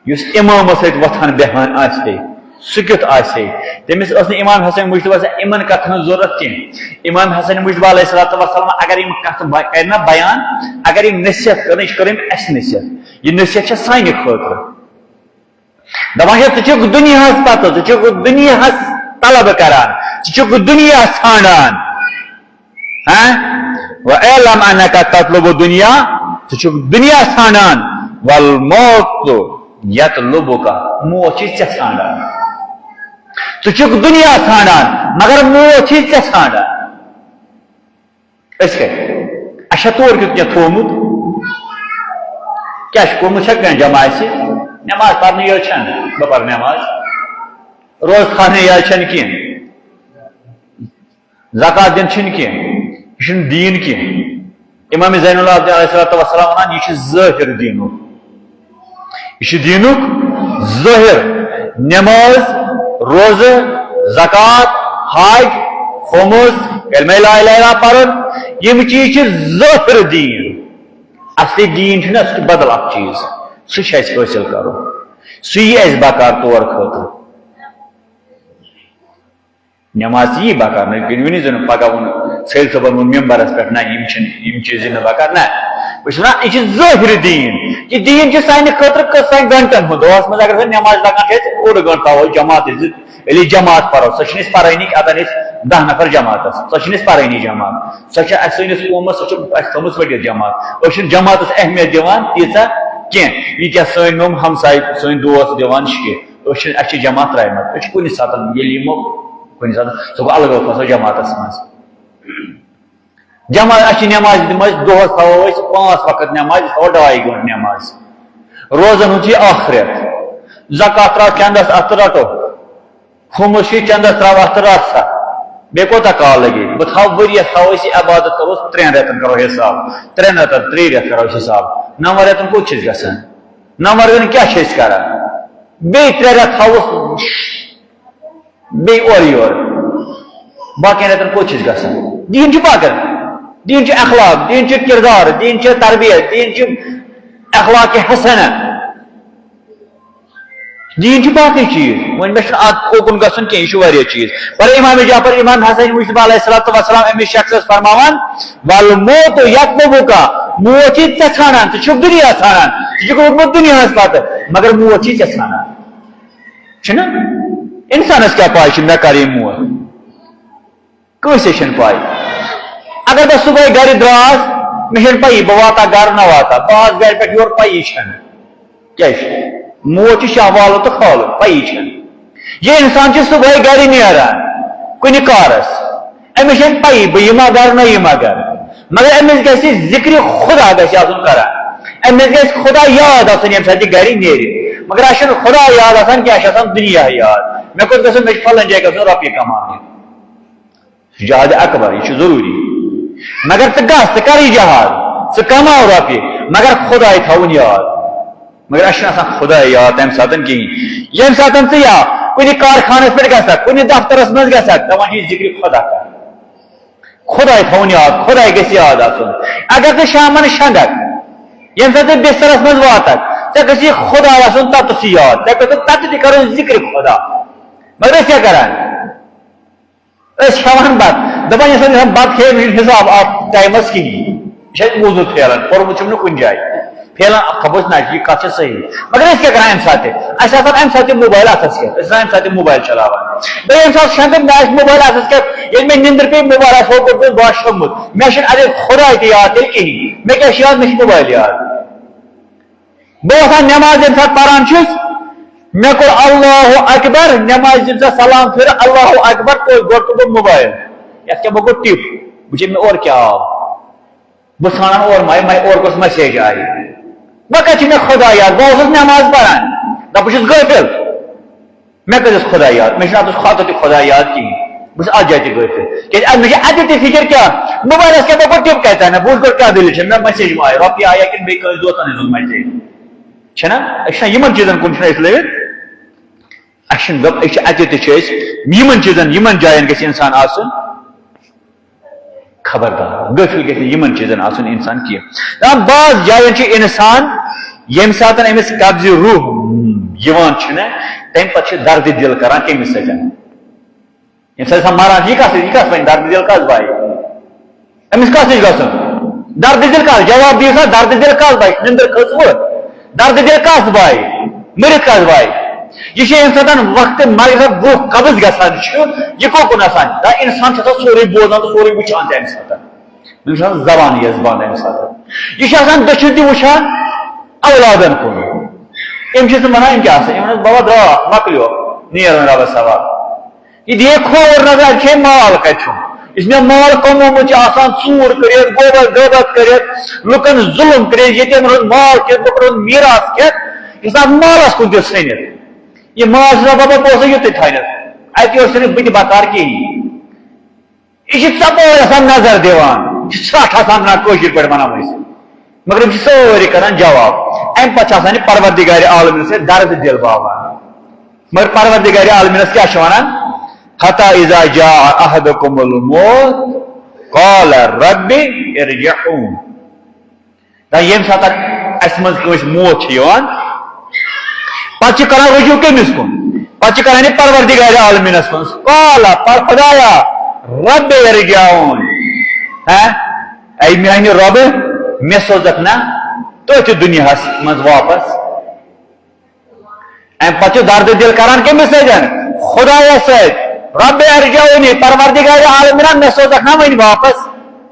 یُس امامس سۭتۍ وۄتھان بیہوان آسہِ ہے، سُہ کیُتھ آسہِ ہے۔ تٔمِس ٲس نہٕ امام حسن مجتبیٰ سٕنٛز یِمن کتھن ہٕنٛز ضروٗرت کینٛہہ۔ امام حسن مجتبیٰ علیہ الصلوۃ والسلام اگر یِم کتھٕ با-، کرِ نا بیان، اگر یِم نصیحت کرن، یہِ چھِ کرٕنۍ اسہِ نصیحت۔ یہِ نصیحت چھےٚ سانہِ خٲطرٕ۔ دپان چھِ، ژٕ چھُکھ دُنیاہَس پتہٕ، ژٕ چھُکھ دُنیاہَس طلب کران، ژٕ چھُکھ دُنیا ژھانڈان۔ ہاں؟ وَاعْلَمْ أَنَّكَ تَطْلُبُ الدُّنْيَا، ژٕ چھُکھ دُنیا ژھانڈان، وَالْمَوْتُ يَطْلُبُكَ، موت چھِ ژےٚ ژھانڈان۔ ژٕ چھُکھ دُنیا ژھانڈان، مگر موت چھِ ژےٚ ژھانڈان۔ أسۍ کَتہِ؟ اَسہِ چھا تور کیُتھ کینٛہہ تھوٚومُت؟ کیٛاہ چھُ کوٚرمُت چھا کینٛہہ جمع اَسہِ؟ نٮ۪ماز پَرنٕے یٲژ چھَنہٕ، بہٕ پَرٕ نٮ۪ماز۔ روزٕ تھاونٕے یٲژ چھَنہٕ کینٛہہ۔ زکوٰۃ دِنۍ چھِنہٕ کینٛہہ۔ یہِ چھُنہٕ دیٖن کینٛہہ۔ امام زین العابدین علیہ الصلوۃ والسلام وَنان، یہِ چھُ ظٲہِر دیٖنُک۔ یہِ چھُ دیٖنُک ظٲہِر۔ نٮ۪ماز، روزٕ، زکوٰۃ، حج، خمس، کلمہ لا الہ الا اللہ پرُن، یِم چیٖز چھِ ظٲہِر دیٖن۔ اصلی دیٖن چھُنہ، سُہ چھُ بدل اکھ چیٖز، سُہ چھُ اَسہِ حٲصِل کرُن، سُہ یی اَسہِ بکار تور خٲطرٕ۔ نماز یی بکار، نہ کِنہٕ ؤنِو زن پگاہ ووٚن سید صٲبن ووٚن ممبرس پٮ۪ٹھ، نہ، یِم چھِنہٕ، یِم چیٖز نہٕ بکار، نہ۔ بہٕ چھُس وَنان، یہِ چھُ ظٲہِر دیٖن۔ یہِ دیٖن چھُ سانہِ خٲطرٕ کٔژ تام گھنٹن ہُنٛد۔ دۄہس منٛز اگر سۄ نماز لگان چھِ اَسہِ اوٚڑ گھنٹہٕ تھاوو جماعت زِ، ییٚلہِ جماعت پرو، سۄ چھِنہٕ أسۍ پرٲنی، اَتَن أسۍ دَہ نفر جماعتس، سۄ چھِنہٕ أسۍ پرٲنی جماعت۔ سۄ چھِ اَسہِ سٲنِس قومس، سۄ چھِ اَسہِ تھٲومٕژ ؤٹِتھ جماعت۔ أسۍ چھِنہٕ جماعتس اہمیت دِوان تیٖژاہ کینٛہہ۔ یہِ کیٛاہ سٲنۍ یِم ہمسایہِ، سٲنۍ دوس دِوان چھِ، أسۍ چھِ، اَسہِ چھِ جماعت ترٛایمَژ۔ أسۍ چھِ کُنہِ ساتَن، ییٚلہِ یِمو کُنہِ ساتَن، سُہ گوٚو الگ، أسۍ آسو جماعتَس منٛز۔ جماعت، اَسہِ چھِ نٮ۪مازِ تِم، أسۍ دۄہَس تھاوو أسۍ پانٛژھ وقت نٮ۪ماز، أسۍ تھاوو ڈاے گٲنٛٹہٕ نٮ۪ماز۔ روزَن ہُنٛد چھُ یہِ ٲخرت۔ زکوٰۃ ترٛاو چندَس اَتھ تہٕ رَٹو۔ خُمُس چھُ چندَس ترٛاو اَتھ تہٕ رَٹ سا۔ بیٚیہِ کوٗتاہ کال لَگہِ؟ بہٕ تھاوٕ ؤریَس، تھاوو أسۍ یہِ عبادت، کَرو أسۍ ترٛٮ۪ن رٮ۪تَن کَرو حِساب۔ ترٛٮ۪ن رٮ۪تَن، ترٛیٚیہِ رٮ۪تھ کَرو أسۍ حِساب۔ نَوَن رٮ۪تَن کوٚت چھِ أسۍ گژھان؟ نَوَن رٮ۪تَن کیٛاہ چھِ أسۍ کَران؟ بیٚیہِ ترٛےٚ رٮ۪تھ تھاووس بیٚیہِ اورٕ یورٕ۔ باقین رٮ۪تن کوٚت چھِ أسۍ گژھان؟ دیٖن چھُ پکان۔ دیٖن چھُ اخلاق، دیٖن چھُ کردار، دیٖن چھُ تربیت، دیٖن چھُ اخلاق حسنہ۔ دیٖن چھُ باقٕے چیٖز۔ وۄنۍ مےٚ چھُنہٕ اتھ اوکُن گژھُن کینٛہہ، یہِ چھُ واریاہ چیٖز۔ پر امام جعفر، امام حسن مجتبیٰ علیہ الصلوۃ والسلام أمِس شخصس فرماوان، "والموت یطلبک"، موت چھِ ژےٚ ژھانڈان، ژٕ چھُکھ دُنیا ژھانڈان، ژٕ چھُکھ روٗدمُت دُنیاہس پتہٕ، مگر موت چھِ ژےٚ ژھانڈان۔ چھُنہ؟ انسانس کیٛاہ پاے چھِ مےٚ کر یہِ موت؟ کٲنٛسے چھَنہٕ پاے۔ اگر بہٕ صبحٲے گرِ دراس، مےٚ چھَنہٕ پَیی بہٕ واتہٕ گرٕ نہ واتہٕ، بہٕ آس گرِ پٮ۪ٹھ یورٕ، پَیی چھَنہٕ۔ کیٛازِ؟ موت چھِ شاہ والُن تہٕ کھالُن، پَیی چھَنہٕ۔ یہِ انسان چھُ صبحٲے گرِ نیران، کُنہِ کارس، أمِس چھَنہٕ پَیی بہٕ یِما گرٕ نہ یِما گرٕ، مگر أمِس گژھِ ذِکرِ خدا گژھِ آسُن کران، أمِس گژھِ خدا یاد آسُن ییٚمہِ ساتہٕ یہِ گرِ نیرِ۔ مگر اَسہِ چھُنہٕ خدا یاد آسان کینٛہہ، اَسہِ چھُ آسان دُنیا یاد۔ مےٚ کوٚت گژھُن؟ مےٚ چھُ فلٲنۍ جایہِ گژھُن رۄپیہِ کماونہِ۔ جہاد اکبر، یہِ چھُ ضروٗری۔ مگر ژٕ گژھ، ژٕ کر یہِ جہاد، ژٕ کماو رۄپیہِ، مگر خداے تھاوُن یاد۔ مگر اَسہِ چھُنہٕ آسان خداے یاد تَمہِ ساتہٕ کِہیٖنۍ۔ ییٚمہِ ساتہٕ ژٕ یا کُنہِ کارخانس پٮ۪ٹھ گژھکھ، کُنہِ دفترس منٛز گژھکھ، دپان چھِ ذِکرِ خدا کر۔ خداے تھاوُن یاد، خداے گژھِ یاد آسُن۔ اگر ژٕ شامن شۄنٛگکھ، ییٚمہِ ساتہٕ ژٕ بسترس منٛز واتکھ، ژےٚ گژھِ خداے آسُن تتَس یاد، ژےٚ گژھِ تتہِ تہِ کرُن ذِکرِ خدا۔ مگر أسۍ کیٛاہ کران؟ أسۍ کھٮ۪وان بتہٕ، دپان، ییٚمہِ ساتہٕ أسۍ بتہٕ کھیٚیہِ، مےٚ چھُنہٕ حساب اتھ ٹایمس کِہیٖنۍ، یہِ چھُ اَسہِ موٗجوٗد پھیران، پوٚرمُت چھُم نہٕ کُنہِ جایہِ۔ ہیلان خبر نہ، یہِ کتھ چھِ صحیح۔ مگر أسۍ کیٛاہ کران امہِ ساتہٕ؟ اسہِ آسان امہِ ساتہٕ تہِ موبایل اتھس کٮ۪تھ، أسۍ آسان امہِ ساتہٕ تہِ موبایل چلاوان۔ بیٚیہِ ییٚمہِ ساتہٕ شۄنٛگان مےٚ آسہِ موبایل اتھس کٮ۪تھ، ییٚلہِ مےٚ نِندٕر پیٚیہِ، موبایل آسہِ ہوٚکُن بوٚن، بہٕ آسہٕ شۄنٛگمُت، مےٚ چھُنہٕ اتٮ۪تھ خۄداے تہِ یاد تیٚلہِ کِہیٖنۍ۔ مےٚ کیٛاہ چھُ یاد؟ مےٚ چھُ موبایل یاد۔ بہٕ وۄتھان نٮ۪ماز ییٚمہِ ساتہٕ پران چھُس، مےٚ کوٚر اللہ اکبر، نٮ۪مازِ ییٚمہِ ساتہٕ سلام پھِرٕ، اللہ اکبر، توتہِ گۄڈٕ تُل بہٕ موبایل۔ یتھ کیٛاہ، بہٕ گوٚو ٹِپ، وٕچھے مےٚ اورٕ کیٛاہ آو۔ بہٕ ژھانڈان اورٕ ماے، ماے اورٕ کۄس message آیہِ۔ وۄنۍ کتہِ چھِ مےٚ خۄداے یاد؟ بہٕ اوسُس نٮ۪ماز پران۔ دپان چھُس غٲفِل۔ مےٚ کتہِ اوس خۄداے یاد؟ مےٚ چھُنہٕ اتھ اوس خۄدا تہِ خۄداے یاد کِہیٖنۍ۔ بہٕ چھُس اتھ جایہِ تہِ غٲفِل۔ کیٛازِ اتھ، مےٚ چھِ اتہِ تہِ فِکر کیٛاہ؟ موبایلس کیٛاہ، بہٕ کوٚر ٹِپ کتہِ تانۍ؟ بہٕ وٕچھٕ گۄڈٕ کیٛاہ دٔلیٖل چھےٚ؟ مےٚ message ما آیہِ؟ رۄپیہِ آیہِ یا کِنہٕ بیٚیہِ کٲنٛسہِ دوستن ہٕنٛز message؟ چھےٚ نا؟ أسۍ چھِنا یِمن چیٖزن کُن چھِنا أسۍ لٔگِتھ؟ اَسہِ چھِنہٕ دَپ-، أسۍ چھِ اَتہِ تہِ چھِ أسۍ یِمن چیٖزن، یِمن جاین گژھِ اِنسان آسُن۔ خبردار، غٲفِل گژھِ نہٕ یِمن چیٖزن آسُن اِنسان کینٛہہ۔ دَپان، بعض جاین چھُ اِنسان، ییٚمہِ ساتہٕ أمِس قبضِ روح یِوان چھُنہ، تَمہِ پتہٕ چھُ دردِ دِل کران کٔمِس سۭتۍ؟ ییٚمہِ ساتہٕ اِنسان مران چھُ، یہِ کَس، یہِ کَس وَنہِ دردِ دِل کَس بایہِ؟ أمِس کَس نِش گژھُن؟ دردِ دِل کَس؟ جواب دِیِو سا، دردِ دِل کَس بایہِ؟ نِندٕر کھٔژوٕ؟ دردِ دِل کَس بایہِ؟ مٔرِتھ کَس بایہِ؟ یہِ چھُ ییٚمہِ ساتہٕ وقتِ مغرب برونٛہہ قبض گژھان چھُ، یہِ کوٚت کُن آسان؟ دا اِنسان چھُ آسان سورُے بوزان تہٕ سورُے وٕچھان تہِ اَمہِ ساتہٕ۔ أمِس چھِ آسان زبانٕے یٲژ بنٛد اَمہِ ساتہٕ۔ یہِ چھُ آسان دٔچھُن تہِ وٕچھان، اولادن کُن۔ أمۍ چھِ تِم وَنان، أمۍ کیٛاہ آسان؟ أمۍ وَنان، بابا، درٛاو، مۄکلیو، نیر وۄنۍ رۄبَس حوالہٕ۔ یہِ دِیے کھووُر نظر، اَتہِ چھے مال کَتہِ چھُم؟ یُس مےٚ مال کمومُت چھُ آسان، ژوٗر کٔرِتھ، غوبت غٲبت کٔرِتھ، لُکن ظُلُم کٔرِتھ، ییٚتیٖمَن ہُنٛد مال کھٮ۪تھ، لُکن ہُنٛد میٖراث کھٮ۪تھ، یُس اَتھ مالَس کُن تہِ ژھٕنِتھ۔ یہِ مال چھُ آسان، بابا، بہٕ اوسُس یُتُے تھٲینَس۔ اَتہِ اوس نہٕ بہٕ تہِ بکار کِہیٖنۍ۔ یہِ چھِ ژۄپٲرۍ آسان نظر دِوان، یہِ چھِ ژھرٛٹھ آسان وَنان، کٲشِر پٲٹھۍ وَنو أسۍ۔ مگر یِم چھِ سٲری کران جواب۔ اَمہِ پتہٕ چھِ آسان یہِ پروردگارِ عالمیٖنَس سۭتۍ دردِ دِل باوان۔ مگر پروردگارِ عالمیٖنَس کیٛاہ چھِ وَنان؟ حتی اذا جاء احدکم الموت قال رب ارجعون۔ یا ییٚمہِ ساتہٕ اَسہِ منٛز کٲنٛسہِ موت چھِ یِوان، پتہٕ چھِ کران رجوع کٔمِس کُن؟ پتہٕ چھِ کران یہِ پروردگارِ عالمیٖنَس کُن۔ قال، پر خدایا، رب ارجعون۔ ہاں؟ اے میانہِ رۄبہٕ، مےٚ سوزکھ نا تٔتھۍ دُنیاہَس منٛز واپس؟ اَمہِ پتہٕ چھُ دردِ دِل کران کٔمِس سۭتۍ؟ خدایَس سۭتۍ۔ رب ارجعونی، پروردگارِ عالمیٖنہ، مےٚ سوزکھ نا وۄنۍ واپس؟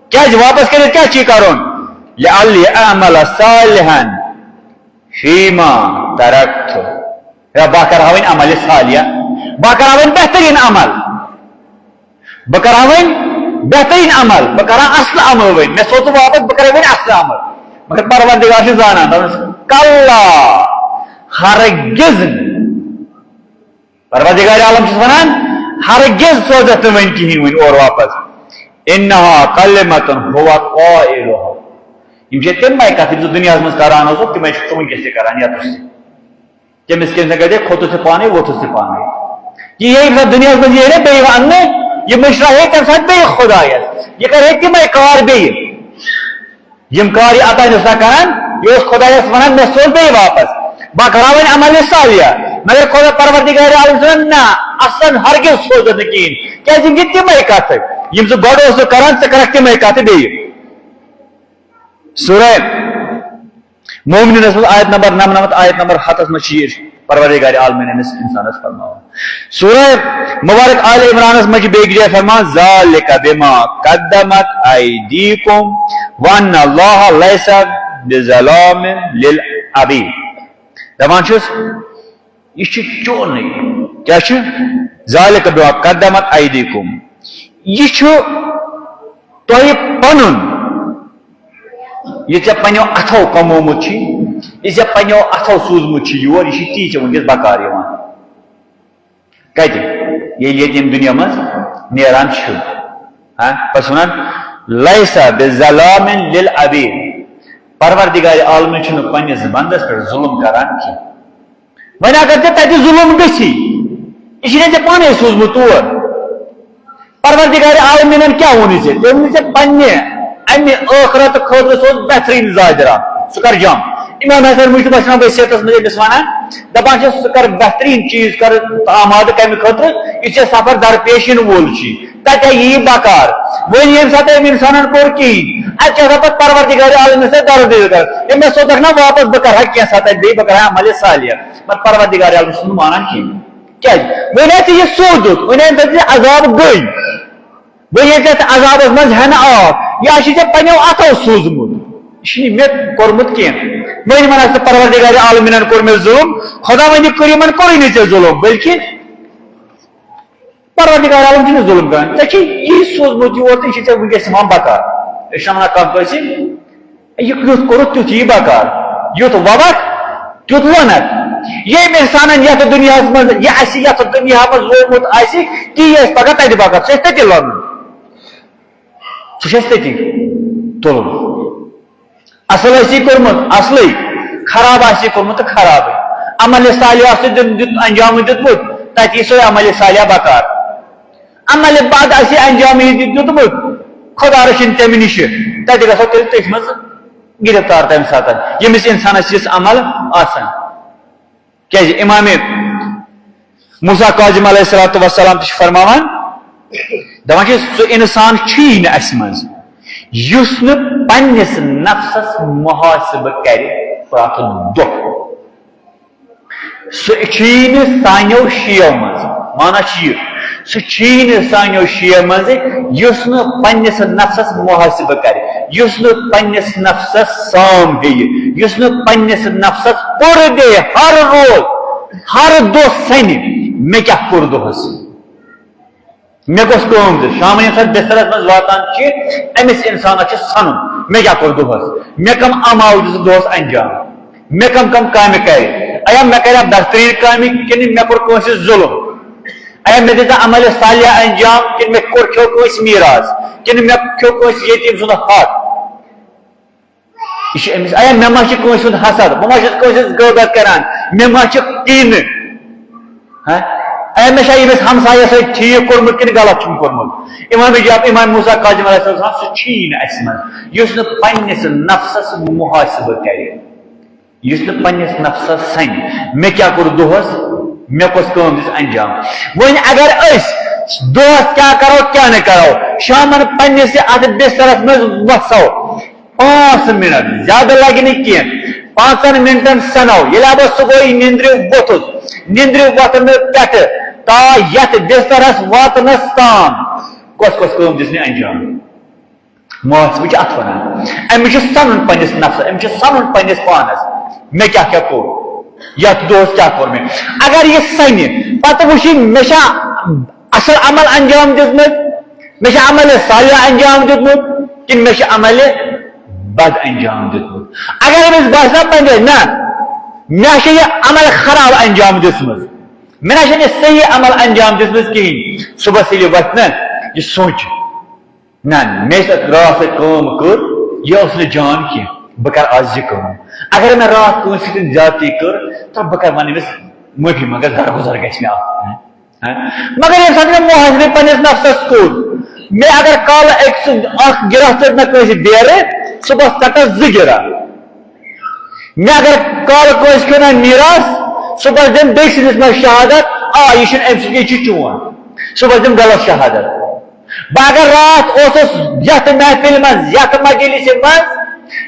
کیٛازِ واپس کٔرِتھ کیٛاہ چھُے کرُن؟ لعلی اعمل صالحا فیما ترکت۔ یا بہٕ کرٕ ہا وۄنۍ عملِ صالحہ، بہٕ کرٕ ہا وۄنۍ بہتریٖن عمل۔ بہٕ کرٕ ہا وۄنۍ بہتریٖن عمل، بہٕ کرٕ ہا اصل عمل وۄنۍ۔ مےٚ سوز ژٕ واپس، بہٕ کرٕ وۄنۍ اصل عمل۔ مگر پروردگار چھُ زانان، دَپان چھُس، کلا، ہرگز نہٕ۔ پروردگار عالم چھُس وَنان، ہرگز سوزَتھ نہٕ وۄنۍ کِہیٖنۍ وۄنۍ اورٕ واپس۔ انہا کلمۃ ہو قائلہا۔ یِم چھِ تِمے کتھٕ، یِم ژٕ دُنیاہَس منٛز کران اوسُکھ، تِمے چھُکھ ژٕ وٕنکیٚس تہِ کران یَتَس تہِ۔ تٔمِس کٔمۍ سٕنٛدۍ گرِ کھوٚتُس تہِ پانے، ووٚتھُس تہِ پانے۔ یہِ ییٚمہِ ساتہٕ دُنیاہَس منٛز یی ہے بیٚیہِ وَننہٕ، یہِ مٔشراوِ ہے تَمہِ ساتہٕ بیٚیہِ خۄدایَس۔ یہِ کَرِ ہے تِمَے کار بیٚیہِ۔ یِم کار یہِ اوتانۍ اوس نہ کران، یہِ اوس خۄدایَس وَنان، مےٚ سوز بیٚیہِ واپَس۔ بہٕ کَرٕ ہا وۄنۍ عملِ صالحہ۔ مگر خۄدا پروردگار عالم چھُ وَنان، نہ، اَصلاً ہرگز سوزَن نہٕ کِہیٖنۍ۔ کیٛازِ یِم چھِ تِمَے کَتھٕ۔ یِم ژٕ گۄڈٕ اوسُکھ کران، ژٕ کَرَکھ تِمَے کَتھٕ بیٚیہِ۔ سورہ مومنینس منٛز آیت نمبر نمنمتھ، آیت نمبر ہتس منٛز چھِ یہِ پروردگار عالمین أمِس انسانس فرماوان۔ سورہ مبارک آل عمرانس منٛز چھِ بیٚیہِ جایہِ فرمان، ذالک بما قدمت ایدیکم وان اللہ لیس بظلام للعبید۔ دپان چھُس، یہِ چھُ چونُے۔ کیٛاہ چھُ؟ ذالک بما قدمت ایدیکم۔ یہِ چھُ تۄہہِ پنُن، یہِ ژےٚ پننیو اتھو کمومُت چھُے، یہِ ژےٚ پننیو اتھو سوٗزمُت چھُے یور، یہِ چھُے ژےٚ وٕنکیٚس بکار یِوان۔ کتہِ؟ ییٚلہِ ییٚتہِ ییٚمہِ دُنیا منٛز نیران چھُ۔ ہاں؟ بس ونان، لیس بظلام للعبید۔ پروردگار عالمین چھُنہٕ پننِس بندس پٮ۪ٹھ ظلم کران کینٛہہ۔ وۄنۍ اگر ژےٚ تتہِ ظلم گژھی، یہِ چھُے نہ ژےٚ پانے سوٗزمُت تور۔ پروردگار عالمیٖنن کیٛاہ ووٚنُے ژےٚ؟ تٔمۍ ووٚن ژےٚ پننہِ امہِ ٲخرت خٲطرٕ سوز بہتریٖن ظاہرہ، سُہ کر جمع۔ امام حسن مجتبیٰ چھُ وۄنۍ وصیتس منٛز أمِس ونان، دپان چھِ، سُہ کر بہتریٖن چیٖز کر آمادٕ کمہِ خٲطرٕ؟ یہِ ژےٚ سفر درپیش یِنہٕ وول چھُے، تَتہِ یِیہِ بکار۔ وۄنۍ ییٚمہِ ساتہٕ أمۍ اِنسانن کوٚر کِہیٖنۍ، اَتہِ چھِ آسان پتہٕ پروردگار عالمہِ سۭتۍ درد دِل کران۔ أمۍ مےٚ سوزکھ نا واپس، بہٕ کرٕ ہا کینٛہہ سا تَتہِ بیٚیہِ، بہٕ کرٕ ہا عملِ صالح۔ مگر پروردگار عالم چھُنہٕ مانان کِہیٖنۍ۔ کیٛازِ؟ وۄنۍ آسہِ یہِ سوٗزمُت، وۄنۍ آسہِ یہِ عذاب گٔے۔ وۄنۍ ییٚلہِ ژےٚ عذابس منٛز ہٮ۪نہٕ آو، یہِ آسی ژےٚ پننیو اتھو سوٗزمُت، یہِ چھُنہٕ مےٚ کوٚرمُت کینٛہہ۔ وۄنۍ یِمن آسہِ پروردگار عالمیٖنن کوٚر مےٚ ظُلم، خۄداوندِ کریٖمن کوٚرُے نہٕ ژےٚ ظُلم، بلکہِ پروردگار عالم چھُنہٕ ظُلم کران۔ ژےٚ چھُے یی سوٗزمُت یور تہٕ یہِ چھُے ژےٚ وٕنکیٚس یِوان بکار۔ أسۍ چھِ وَنان کانٛہہ کٲنٛسہِ، یہِ یُتھ کوٚرُتھ تیُتھ یی بکار، یُتھ وَوَکھ تیُتھ لونَکھ۔ ییٚمۍ اِنسانَن یَتھ دُنیاہَس منٛز یہِ اَسہِ یَتھ دُنیاہَس منٛز وومُت آسہِ، تی آسہِ پَگاہ تَتہِ بکار، سُہ آسہِ تَتی لونُن۔ سُہ چھُ اَسہِ تٔتی تُلُن۔ اَصٕل آسی کوٚرمُت اَصلٕے، خراب آسی کوٚرمُت تہٕ خرابٕے۔ عملِ صالح آسہِ دیُت-، دیُت-، انجام دیُتمُت، تَتہِ یی سُے عملِ صالح بکار۔ عملِ بد آسی انجام یہِ دیُت-، دیُتمُت، خۄدا رٔچھِن تَمہِ نِشہِ، تَتہِ گژھو تیٚلہِ تٔتھۍ منٛز گِرفتار تَمہِ ساتہٕ، ییٚمِس اِنسانَس یِژھ عمل آسَن۔ کیٛازِ؟ امام موسیٰ کاظم علیہ الصلوۃ والسلام تہِ چھُ فرماوان، دَپان چھِ، سُہ اِنسان چھُیی نہٕ اَسہِ منٛز، یُس نہٕ پننِس نفسَس محاسبہٕ کرِ پرٛٮ۪تھ دۄہ۔ سُہ چھُیی نہٕ سانیو شِیو منٛز، مانا چھُ یہِ، سُہ چھُیی نہٕ سانیو شِیو منٛز، یُس نہٕ پننِس نفسَس محاسبہٕ کرِ، یُس نہٕ پننِس نفسَس سام ہیٚیہِ، یُس نہٕ پننِس نفسَس پوٚر دِیہِ ہر روز، ہر دۄہ سَنہِ، مےٚ کیٛاہ کوٚر دۄہَس؟ مےٚ کۄس کٲم دِژ؟ شامَن ییٚمہِ ساتہٕ بسترس منٛز واتان چھِ، أمِس اِنسانَس چھِ سَنُن، مےٚ کیٛاہ کوٚر دۄہَس؟ مےٚ کَم اعمال دِژ دۄہَس انجام؟ مےٚ کَم کَم کامہِ کَرِ؟ ایا مےٚ کَریا بہتریٖن کامہِ کِنہٕ مےٚ کوٚر کٲنٛسہِ ظُلُم؟ ایا مےٚ دِژ عملِ صالحہ انجام کِنہٕ مےٚ کوٚر، کھیوٚو کٲنٛسہِ میٖراث، کِنہٕ مےٚ کھیوٚو کٲنٛسہِ یتیٖم سُنٛد حق؟ یہِ چھُ أمِس، ایا مےٚ ما چھُ کٲنٛسہِ ہُنٛد حسد؟ بہٕ ما چھُس کٲنٛسہِ ہٕنٛز غٲبت کران؟ مےٚ ما چھُ کینہٕ؟ ہا؟ ایا مےٚ چھا ییٚمِس ہمسایس سۭتۍ ٹھیٖک کوٚرمُت کِنہٕ غلط چھُم کوٚرمُت؟ امام جاب، امام موسیٰ کاظم علیہ السلام، سُہ چھُیی نہٕ اَسہِ منٛز، یُس نہٕ پننِس نفسس محاسبہٕ کرِ، یُس نہٕ پننِس نفسس سنہِ، مےٚ کیٛاہ کوٚر دۄہس، مےٚ کۄس کٲم دِژ انجام۔ وۄنۍ اگر أسۍ دۄہس کیٛاہ کرو، کیٛاہ نہٕ کرو، شامن پننِس اتھ بسترس منٛز وسو، پانٛژھ منٹ، زیادٕ لگہِ نہٕ کینٛہہ، پانٛژن منٹن سنو، ییٚلہِ بہٕ صبحٲے نِندرِ ووٚتھُس، نِندرِ وۄتھنہٕ پٮ۪ٹھٕ تا یتھ بسترس واتنس تام کۄس کۄس کٲم دِژ مےٚ انجام؟ محاسبہٕ چھِ اتھ ونان۔ أمِس چھُ سنُن پننِس نفسس، أمِس چھُ سنُن پننِس پانس، مےٚ کیٛاہ کیٛاہ کوٚر، یتھ دۄہس کیٛاہ کوٚر مےٚ۔ اگر یہِ سنہِ، پتہٕ وٕچھِ، مےٚ چھا اصل عمل انجام دیُتمُت، مےٚ چھا عملِ صالحہ انجام دیُتمُت، کِنہٕ مےٚ چھُ عملِ بد انجام دیُتمُت؟ اگر أمِس باسہِ نا پننہِ، نہ، مےٚ چھُ یہِ عمل خراب انجام دیُتمُت، مےٚ نہ چھُنہٕ یہِ صحیح عمل انجام دیُتمُت کِہیٖنۍ، صبحس ییٚلہِ یہِ وۄتھِ نا، یہِ سونٛچہِ، نہ، مےٚ ٲس اَتھ راتھ سۄ کٲم کٔر، یہِ ٲس نہٕ جان کینٛہہ، بہٕ کَرٕ آز یہِ کٲم۔ اگر مےٚ راتھ کٲنٛسہِ سۭتۍ زیادتی کٔر، تہٕ بہٕ کَرٕ وَنہٕ أمِس معٲفی منٛگَس، درگُزر گژھِ مےٚ آسُن۔ ہہ؟ مگر ییٚمہِ ساتہٕ مےٚ محاسبہٕ پنٛنِس نفسَس کوٚر، مےٚ اگر کالہٕ أکۍ سُنٛد اَکھ گِرا ژٔٹ مےٚ کٲنٛسہِ بیرٕ، صُبحَس ژَٹَس زٕ گِرا۔ مےٚ اگر کالہٕ کٲنٛسہِ کھیوٚو نا میٖراث، صُبحَس دِم بیٚیہِ سٕنٛدِس منٛز شہادت، آ، یہِ چھُنہٕ أمۍ سُنٛد، یہِ چھُ چون۔ صُبحَس دِم غلط شہادت۔ بہٕ اگر راتھ اوسُس یتھ محفلہِ منٛز، یتھ مجلسہِ منٛز،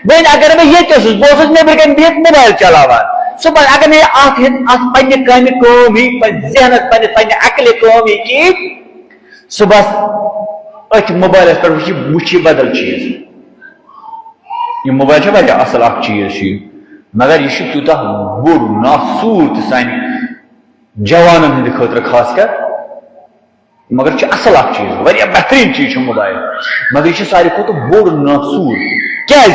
وۄنۍ اگر بہٕ ییٚتہِ اوسُس، بہٕ اوسُس نیٚبرٕ کنہِ بِہِتھ موبایل چلاوان۔ صُبحن اگر مےٚ یہِ اتھ ہیٚتھ، اتھ پننہِ کامہِ کٲم یی، پننہِ ذہنس، پننہِ، پننہِ عقلہِ کٲم یی کِہیٖنۍ، صُبحس أتھۍ موبایلس پٮ۪ٹھ وٕچھِ، وٕچھِ بدل چیٖز۔ یہِ موبایل چھُ واریاہ اصل اکھ چیٖز چھُ یہِ، مگر یہِ چھُ تیوٗتاہ بوٚڑ ناسوٗر تہِ سانہِ جوانن ہٕنٛدِ خٲطرٕ خاص کر۔ مگر چھُ اصل اکھ چیٖز، واریاہ بہتریٖن چیٖز چھُ موبایل، مگر یہِ چھُ ساروی کھۄتہٕ بوٚڑ ناسوٗر۔ کیازِ؟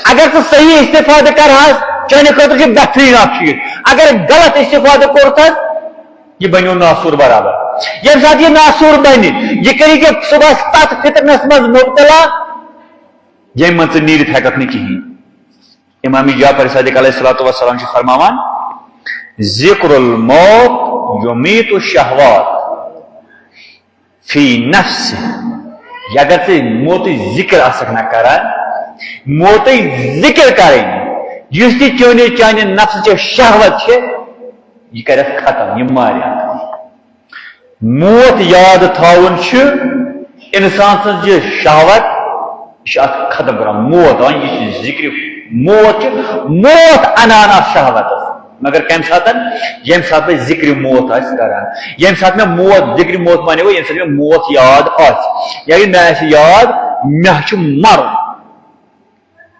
اگر ژٕ صحیح استفادٕ کرہَس، چانہِ خٲطرٕ چھُ بہتریٖن اکھ چیٖز، اگر غلط استفادٕ کوٚرتھس، یہِ بنیو ناسوٗر برابر۔ ییٚمہِ ساتہٕ یہِ ناسوٗر بنہِ، یہِ کٔرِ ژےٚ صُبحس تتھ فتنس منٛز مبتلا، ییٚمہِ منٛز ژٕ نیٖرِتھ ہٮ۪ککھ نہٕ کِہیٖنۍ۔ امام جعفر صادق علیہ الصلوۃ والسلام چھُ فرماوان، ذکر الموت یمیت الشہوات فی نفس۔ یہِ اگر ژٕ موتٕچ ذکر آسکھ نہ کران، موتٕچ ذکر کرٕنۍ، یُس تہِ چٲنِس چانہِ نفسٕچ شہوت چھِ، یہِ کرٮ۪س ختم، یہِ مارِ۔ موت یاد تھاوُن چھُ انسان سٕنٛز یہِ شہوت، یہِ چھُ اتھ ختم کران۔ موت، ہاں، یہِ چھُ ذکرِ موت، چھُ موت انان اتھ شہوتس۔ مگر کمہِ ساتن؟ ییٚمہِ ساتہٕ بہٕ ذکرِ موت آسہِ کران، ییٚمہِ ساتہٕ مےٚ موت، ذکرِ موت معنی گوٚو، ییٚمہِ ساتہٕ مےٚ موت یاد آسہِ، یعنی مےٚ آسہِ یاد مےٚ چھُ مرُن۔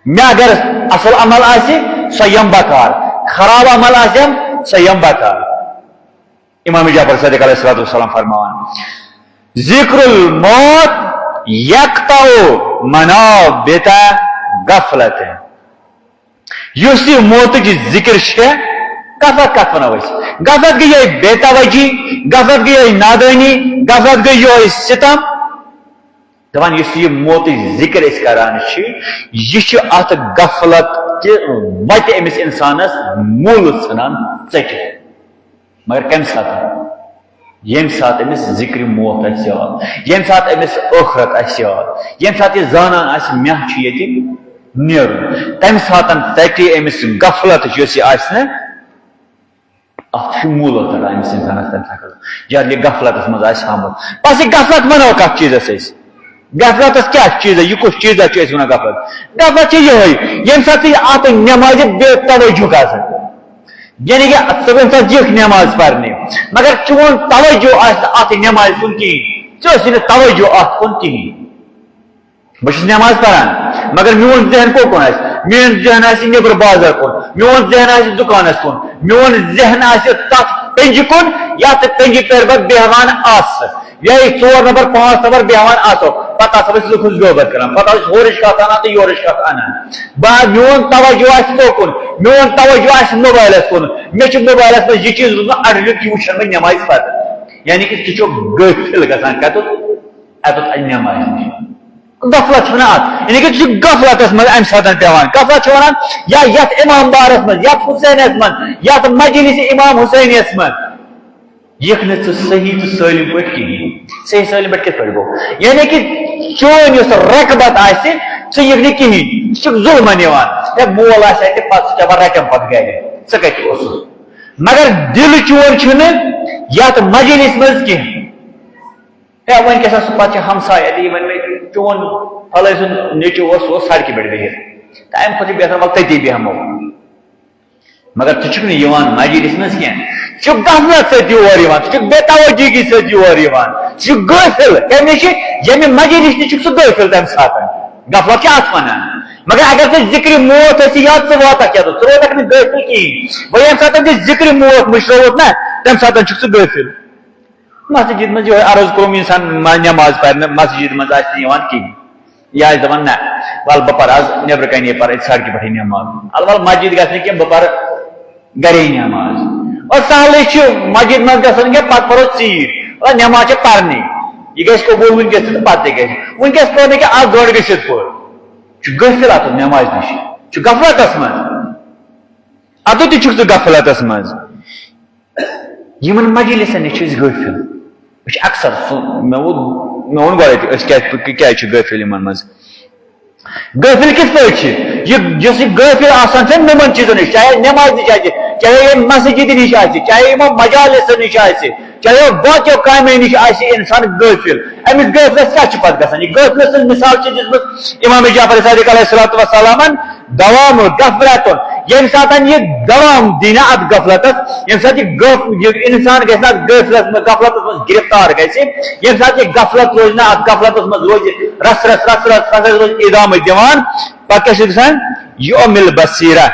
مےٚ اگر اصل عمل آسہِ، سۄ یِم بکار، خراب عمل آسٮ۪م، سۄ یِم بکار۔ امام جعفر صادق علیہ الصلوۃ والسلام فرماوان، ذکر الموت یقطع منابت غفلت۔ یُس یہِ موتٕچ ذکر چھےٚ، غفلت کتھ ونو أسۍ؟ غفلت گٔے یِہوٚے بے توجہی، غفلت گٔے یِہوٚے نادٲنی، غفلت گٔے یِہوٚے ستم۔ دپان یُس یہِ موتٕچ ذکر أسۍ کران چھِ، یہِ چھُ اتھ غفلت کہِ وتہِ أمِس انسانس موٗلہٕ ژھٕنان ژٔٹِتھ۔ مگر کمہِ ساتہٕ؟ ییٚمہِ ساتہٕ أمِس ذکرِ موت آسہِ یاد، ییٚمہِ ساتہٕ أمِس ٲخرت آسہِ یاد، ییٚمہِ ساتہٕ یہِ زانان آسہِ مےٚ چھُ ییٚتہِ نیرُن، تمہِ ساتہٕ ژٹہِ أمِس غفلت یۄس یہِ آسہِ نہ، اتھ چھُ موٗلہٕ ژٹان أمِس انسانس تمہِ ساتہٕ، ییٚلہِ یہِ غفلتس منٛز آسہِ آمُت۔ بس یہِ غفلت ونو کتھ چیٖزس أسۍ؟ غفلتس کیٛاہ چیٖزا، یہِ کُس چیٖزا چھُ أسۍ ونان غفلت؟ غفلت چھِ یِہوٚے، ییٚمہِ ساتہٕ ژٕ یہِ اتھ نٮ۪مازِ بے توجہ گژھکھ، یعنی کہِ ژٕ گژھکھ یِکھ نٮ۪ماز پرنہِ، مگر چون توجہ آسہِ نہٕ اتھ نٮ۪مازِ کُن کِہیٖنۍ، ژےٚ اوسُے نہٕ توجہ اتھ کُن کِہیٖنۍ۔ بہٕ چھُس نٮ۪ماز پران، مگر میون ذہن کوٚت کُن آسہِ؟ میون ذہن آسہِ نیٚبرٕ بازر کُن، میون ذہن آسہِ دُکانس کُن، میون ذہن آسہِ تتھ پنجہِ کُن، یتھ پنجہِ پٮ۪ٹھ بہٕ بیہوان آسہٕ۔ یہے ژور نفر، پانٛژھ نفر بیہوان آسو، پتہٕ آسو أسۍ لُکھ ہٕنٛز غٲبت کران، پتہٕ آسو أسۍ ہورٕچ کتھ انان تہٕ یورٕچ کتھ انان۔ بہٕ، میون توجہ آسہِ کوٚت کُن؟ میون توجہ آسہِ موبایلس کُن۔ مےٚ چھُ موبایلس منٛز یہِ چیٖز روٗدمُت اڈٕ لیوٚکھمُت، یہِ وٕچھان بہٕ نٮ۪مازِ پتہٕ۔ یعنی کہِ ژٕ چھُکھ غٲفِل گژھان کتُتھ؟ اتُتھ نٮ۪مازِ نِش۔ غفلت چھِ ونان اتھ، یعنی کہِ ژٕ چھُکھ غفلتس منٛز امہِ ساتہٕ پٮ۪وان۔ غفلت چھِ ونان یا یتھ امام بارس منٛز، یتھ حسینس منٛز، یتھ مجلس امام حسینس منٛز۔ یِکھ نہٕ ژٕ صحیح تہٕ سٲلِم پٲٹھۍ کِہیٖنۍ۔ صحیح سٲلِم پٲٹھۍ کِتھ پٲٹھۍ گوٚو؟ یعنی کہِ چٲنۍ یۄس رغبت آسہِ، ژٕ یِکھ نہٕ کِہیٖنۍ، ژٕ چھُکھ ظُلمَن یِوان۔ ہے، مول آسہِ اَتہِ پَتہٕ ژٕ دَپان رَٹَم پَتہٕ گَرِ، ژٕ کَتہِ اوسُکھ؟ مگر دِل چون چھُنہٕ یَتھ مجلِس منٛز کینٛہہ۔ ہے، وۄنۍ کیٛاہ سا، سُہ پَتہٕ چھِ ہمساے اَتہِ، یِمَن مےٚ چون پھلٲنۍ سُنٛد نیٚچوٗ اوس، سُہ اوس سڑکہِ پٮ۪ٹھ بِہِتھ۔ تہٕ اَمہِ کھۄتہٕ چھِ بہتر، وَلہٕ تٔتی بیٚہمو۔ مگر ژٕ چھُکھ نہٕ یِوان مجلس منٛز کینٛہہ۔ ژٕ چھُکھ غفلت سۭتۍ یور یِوان، ژٕ چھُکھ بے توجہگی سۭتۍ یور یِوان، ژٕ چھُکھ غٲفِل۔ کَمہِ نِش؟ ییٚمہِ مجلس نِش چھُکھ ژٕ غٲفِل تَمہِ ساتہٕ۔ غفلت چھِ اَتھ وَنان۔ مگر اگر ژٕ ذِکرِ موت ٲسی یاد، ژٕ واتَکھ کیٛاہ؟ ژٕ روزَکھ نہٕ غٲفِل کِہیٖنۍ۔ وۄنۍ ییٚمہِ ساتہٕ ژٕ ذِکرِ موت مٔشرٲوٕتھ نہ، تَمہِ ساتہٕ چھُکھ ژٕ غٲفِل۔ مسجد منٛز یِہوٚے عرض کوٚرُم، اِنسان ما-، نٮ۪ماز پَرِ نہٕ، مسجد منٛز آسہِ نہٕ یِوان کِہیٖنۍ۔ یہِ آسہِ دَپان، نہ، وَلہٕ بہٕ پَرٕ آز نٮ۪برٕ کَنی، پَرٕ أتھۍ سڑکہِ پٮ۪ٹھٕے نٮ۪ماز۔ اَلہٕ وَلہٕ مسجد گژھِ نہٕ کینٛہہ، بہٕ پَرٕ گَرے نٮ۪ماز۔ اور سہلٕے چھُ مسجد منٛز گژھُن کینٛہہ، پَتہٕ پَرو ژیٖرۍ۔ وَلہٕ نٮ۪ماز چھےٚ پَرنی۔ یہِ گژھِ قبوٗل وٕنکٮ۪س تہِ تہٕ پَتہٕ تہِ گژھِ۔ وٕنکٮ۪س پَرو نہٕ کینٛہہ، اَکھ گٲنٛٹہٕ گٔژھِتھ پوٚر۔ چھُ غٲفِل اَتھ نٮ۪مازِ نِش۔ چھُ غفلتَس منٛز۔ اَدٕ تہِ چھُکھ ژٕ غفلتَس منٛز۔ یِمن مجلسن نِش چھِ أسۍ غٲفِل۔ أسۍ چھِ اکثر سُہ، مےٚ ووٚن، مےٚ ووٚن گۄڈے تہِ، أسۍ کیٛازِ، کیٛازِ چھِ غٲفِل یِمن منٛز؟ غٲفِل کِتھ پٲٹھۍ چھِ؟ یہِ، یُس یہِ غٲفِل آسان چھِ یِمن چیٖزن نِش، چاہے نٮ۪مازِ نِش آسہِ، چاہے ییٚمہِ مسجدِ نِش آسہِ، چاہے یِمو مجالسن نِش آسہِ، چاہے باقیو کامٮ۪ن نِش آسہِ اِنسان غٲفِل، أمِس غٲفلس کیٛاہ چھِ پتہٕ گژھان؟ یہِ غٲفلہٕ سٕنٛز مثال چھِ دِژمٕژ امام جعفر صادق علیہ الصلوۃ والسلامن، دوام غفلت۔ ییٚمہِ ساتہٕ یہِ دوام دِنہِ اَتھ غفلتس، ییٚمہِ ساتہٕ یہِ غف-، یہِ اِنسان گژھِ نہٕ اَتھ غٲفلس منٛز، غفلتس منٛز گرفتار گژھِ، ییٚمہِ ساتہٕ یہِ غفلت روزِ نہٕ، اَتھ غفلتس منٛز روزِ رس رس، رس رس، رس رس روزِ ادامہٕ دِوان، پتہٕ کیٛاہ چھُ گژھان؟ یعمی البصیرہ۔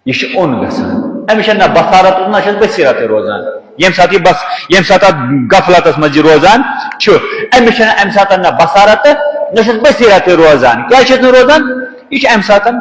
یہِ چھُ اوٚن گژھان۔ أمِس چھَنہٕ نہ بصارت، نہ چھَس بصیرتٕے روزان۔ ییٚمہِ ساتہٕ یہِ بس-، ییٚمہِ ساتہٕ اَتھ غفلتس منٛز یہِ روزان چھُ، أمِس چھَنہٕ اَمہِ ساتہٕ نہ بصارت، نہ چھَس بصیرتٕے روزان۔ کیٛازِ چھَس نہٕ روزان؟ یہِ چھُ اَمہِ ساتہٕ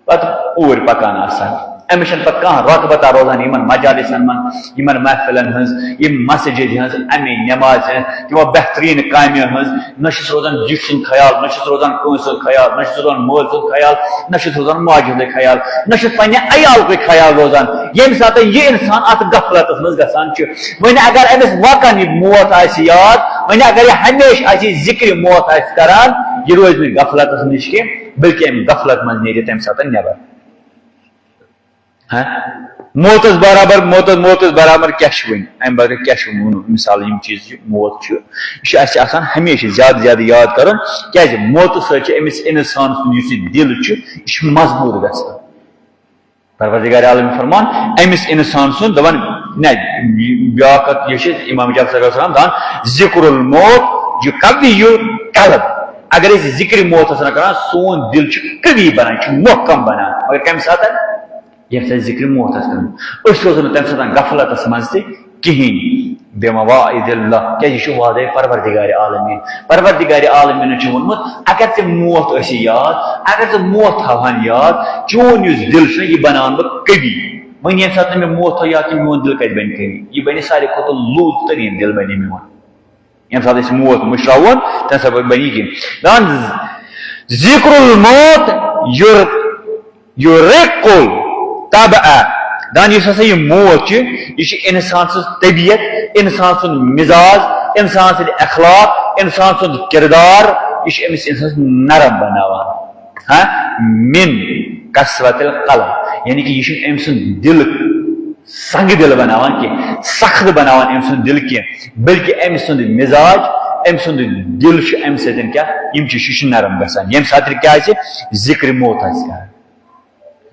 پتہٕ اوٗرۍ پکان آسان۔ أمِس چھَنہٕ پتہٕ کانٛہہ رغبتہ روزان یِمن مجالسن منٛز، یِمن محفلن ہٕنٛز، یِم مسجد ہٕنٛز، اَمے نٮ۪مازِ ہٕنٛز، تِمو بہتریٖن کامہِ ہٕنٛز۔ نہ چھُس روزان زِٹھۍ سُنٛد خیال، نہ چھُس روزان کٲنٛسہِ ہُنٛد خیال، نہ چھُس روزان مٲلۍ سُنٛد خیال، نہ چھُس روزان ماجہِ ہُنٛدُے خیال، نہ چھُس پننہِ عیالکُے خیال روزان۔ ییٚمہِ ساتہٕ یہِ اِنسان اَتھ غفلتس منٛز گژھان چھُ، وۄنۍ اگر أمِس وقن یہِ موت آسہِ یاد، وۄنۍ اگر یہِ ہمیشہِ آسہِ یہِ ذِکرِ موت آسہِ کران، یہِ روزِ نہٕ غفلتس نِش کینٛہہ، بلکہِ اَمہِ غفلت منٛز نیرِ تَمہِ ساتہٕ نٮ۪بر۔ ہاں؟ موتس برابر، موتس، موتس برابر کیٛاہ چھُ وۄنۍ؟ اَمہِ بغٲر کیٛاہ چھُ وۄنۍ ووٚنمُت؟ مثال، یِم چیٖز چھِ، موت چھُ، یہِ چھُ اَسہِ آسان ہمیشہِ زیادٕ زیادٕ یاد کَرُن، کیٛازِ موتہٕ سۭتۍ چھِ أمِس اِنسان سُنٛد یُس یہِ دِل چھُ، یہِ چھُ مضبوٗط گژھان۔ پروردگار عالم فرمان، أمِس اِنسان سُنٛد دَپان، نہ، بیٛاکھ کَتھ یہِ چھِ اِمام جعفر صٲب علیہ السلام دَپان، ذکر الموت یقوی القلب۔ اگر أسۍ ذکر موت آسان کَران، سون دِل چھُ قوی بَنان، چھُ محکم بَنان۔ مگر کَمہِ ساتہٕ؟ ییٚمہِ ساتہٕ ذِکرِ موت آسہِ کَرُن۔ أسۍ روزو نہٕ تَمہِ ساتہٕ غفلتس منٛز تہِ کِہیٖنۍ۔ بمواعظ اللہ، کیٛازِ یہِ چھُ وعدے پروردگار عالمیٖن۔ پروردگار عالمیٖنن چھُ ووٚنمُت، اگر ژےٚ موت ٲسی یاد، اگر ژےٚ موت تھاوہن یاد، چون یُس دِل چھُ، یہِ بناوان بہٕ قوی۔ وۄنۍ ییٚمہِ ساتہٕ نہٕ مےٚ موت تھٲو یاد، کہِ میون دِل کَتہِ بَنہِ قوی؟ یہِ بَنہِ ساروی کھۄتہٕ لوٗت تریٖن دِل بَنہِ میون۔ ییٚمہِ ساتہٕ أسۍ موت مٔشراوون، تَمہِ ساتہٕ بَنہِ یہِ کِہیٖنۍ۔ دَپان، ذِکرُ الموت یُر-، یُرِقُ الطبع۔ دَپان، یُس ہسا یہِ موت چھِ، یہِ چھِ اِنسان سٕنٛز طبیعت، اِنسان سُنٛد مِزاج، اِنسان سٕنٛدۍ اخلاق، اِنسان سُنٛد کِردار، یہِ چھِ أمِس اِنسانَس نرم بَناوان۔ ہاں، من قسوت القلب، یعنی کہِ یہِ چھُنہٕ أمۍ سُنٛد دِل سنگ دِل بناوان کینٛہہ، سخت بناوان أمۍ سُنٛد دِل کینٛہہ، بلکہِ أمۍ سُنٛد مِزاج، أمۍ سُنٛد دِل چھُ اَمہِ سۭتۍ کیٛاہ، یِم چیٖز چھِ، چھِ نرم گژھان۔ ییٚمہِ ساتہٕ کیٛاہ آسہِ، ذِکرِ موت آسہِ کران۔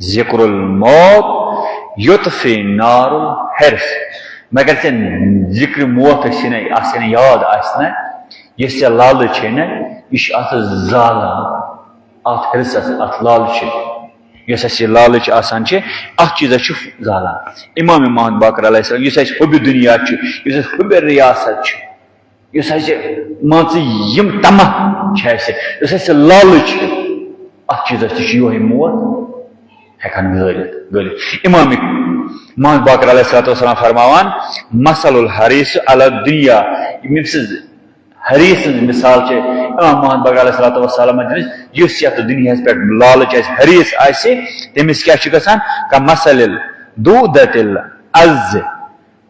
ذِکرُ الموت یُطفی نار الحرص۔ مگر ژےٚ ذِکرِ موت آسہِ نہ، آسہِ نہ یاد آسہِ نہ، یۄس ژےٚ لالٕچ چھے نہ، یہِ چھُ اَتھ زالان۔ اَتھ حرصس، اَتھ لالچہِ، یۄس اَسہِ یہِ لالٕچ آسان چھِ، اَتھ چیٖزس چھُ زالان۔ امام محمد باقر علیہ السلام، یُس اَسہِ حُبِ دُنیا چھُ، یُس اَسہِ حُبِ ریاست چھُ، یُس اَسہِ، مان ژٕ، یِم طمع چھِ اَسہِ، یُس اَسہِ لالٕچ چھِ، اَتھ چیٖزس تہِ چھُ یِہوٚے موت ہٮ۪کان گٲلِتھ، گٲلِتھ۔ امام محمد باقر علیہ الصلوۃ والسلام فرماوان، مثل الحریص علی الدنیا، ییٚمہِ سٕنٛز حریص سٕنٛز مثال چھِ امام محمد باقر علیہ الصلوۃ والسلام دِنٕچ، یُس یَتھ دُنیاہَس پٮ۪ٹھ لالٕچ آسہِ، حریص آسہِ، تٔمِس کیٛاہ چھُ گژھان؟ کمثل الدودۃ العز۔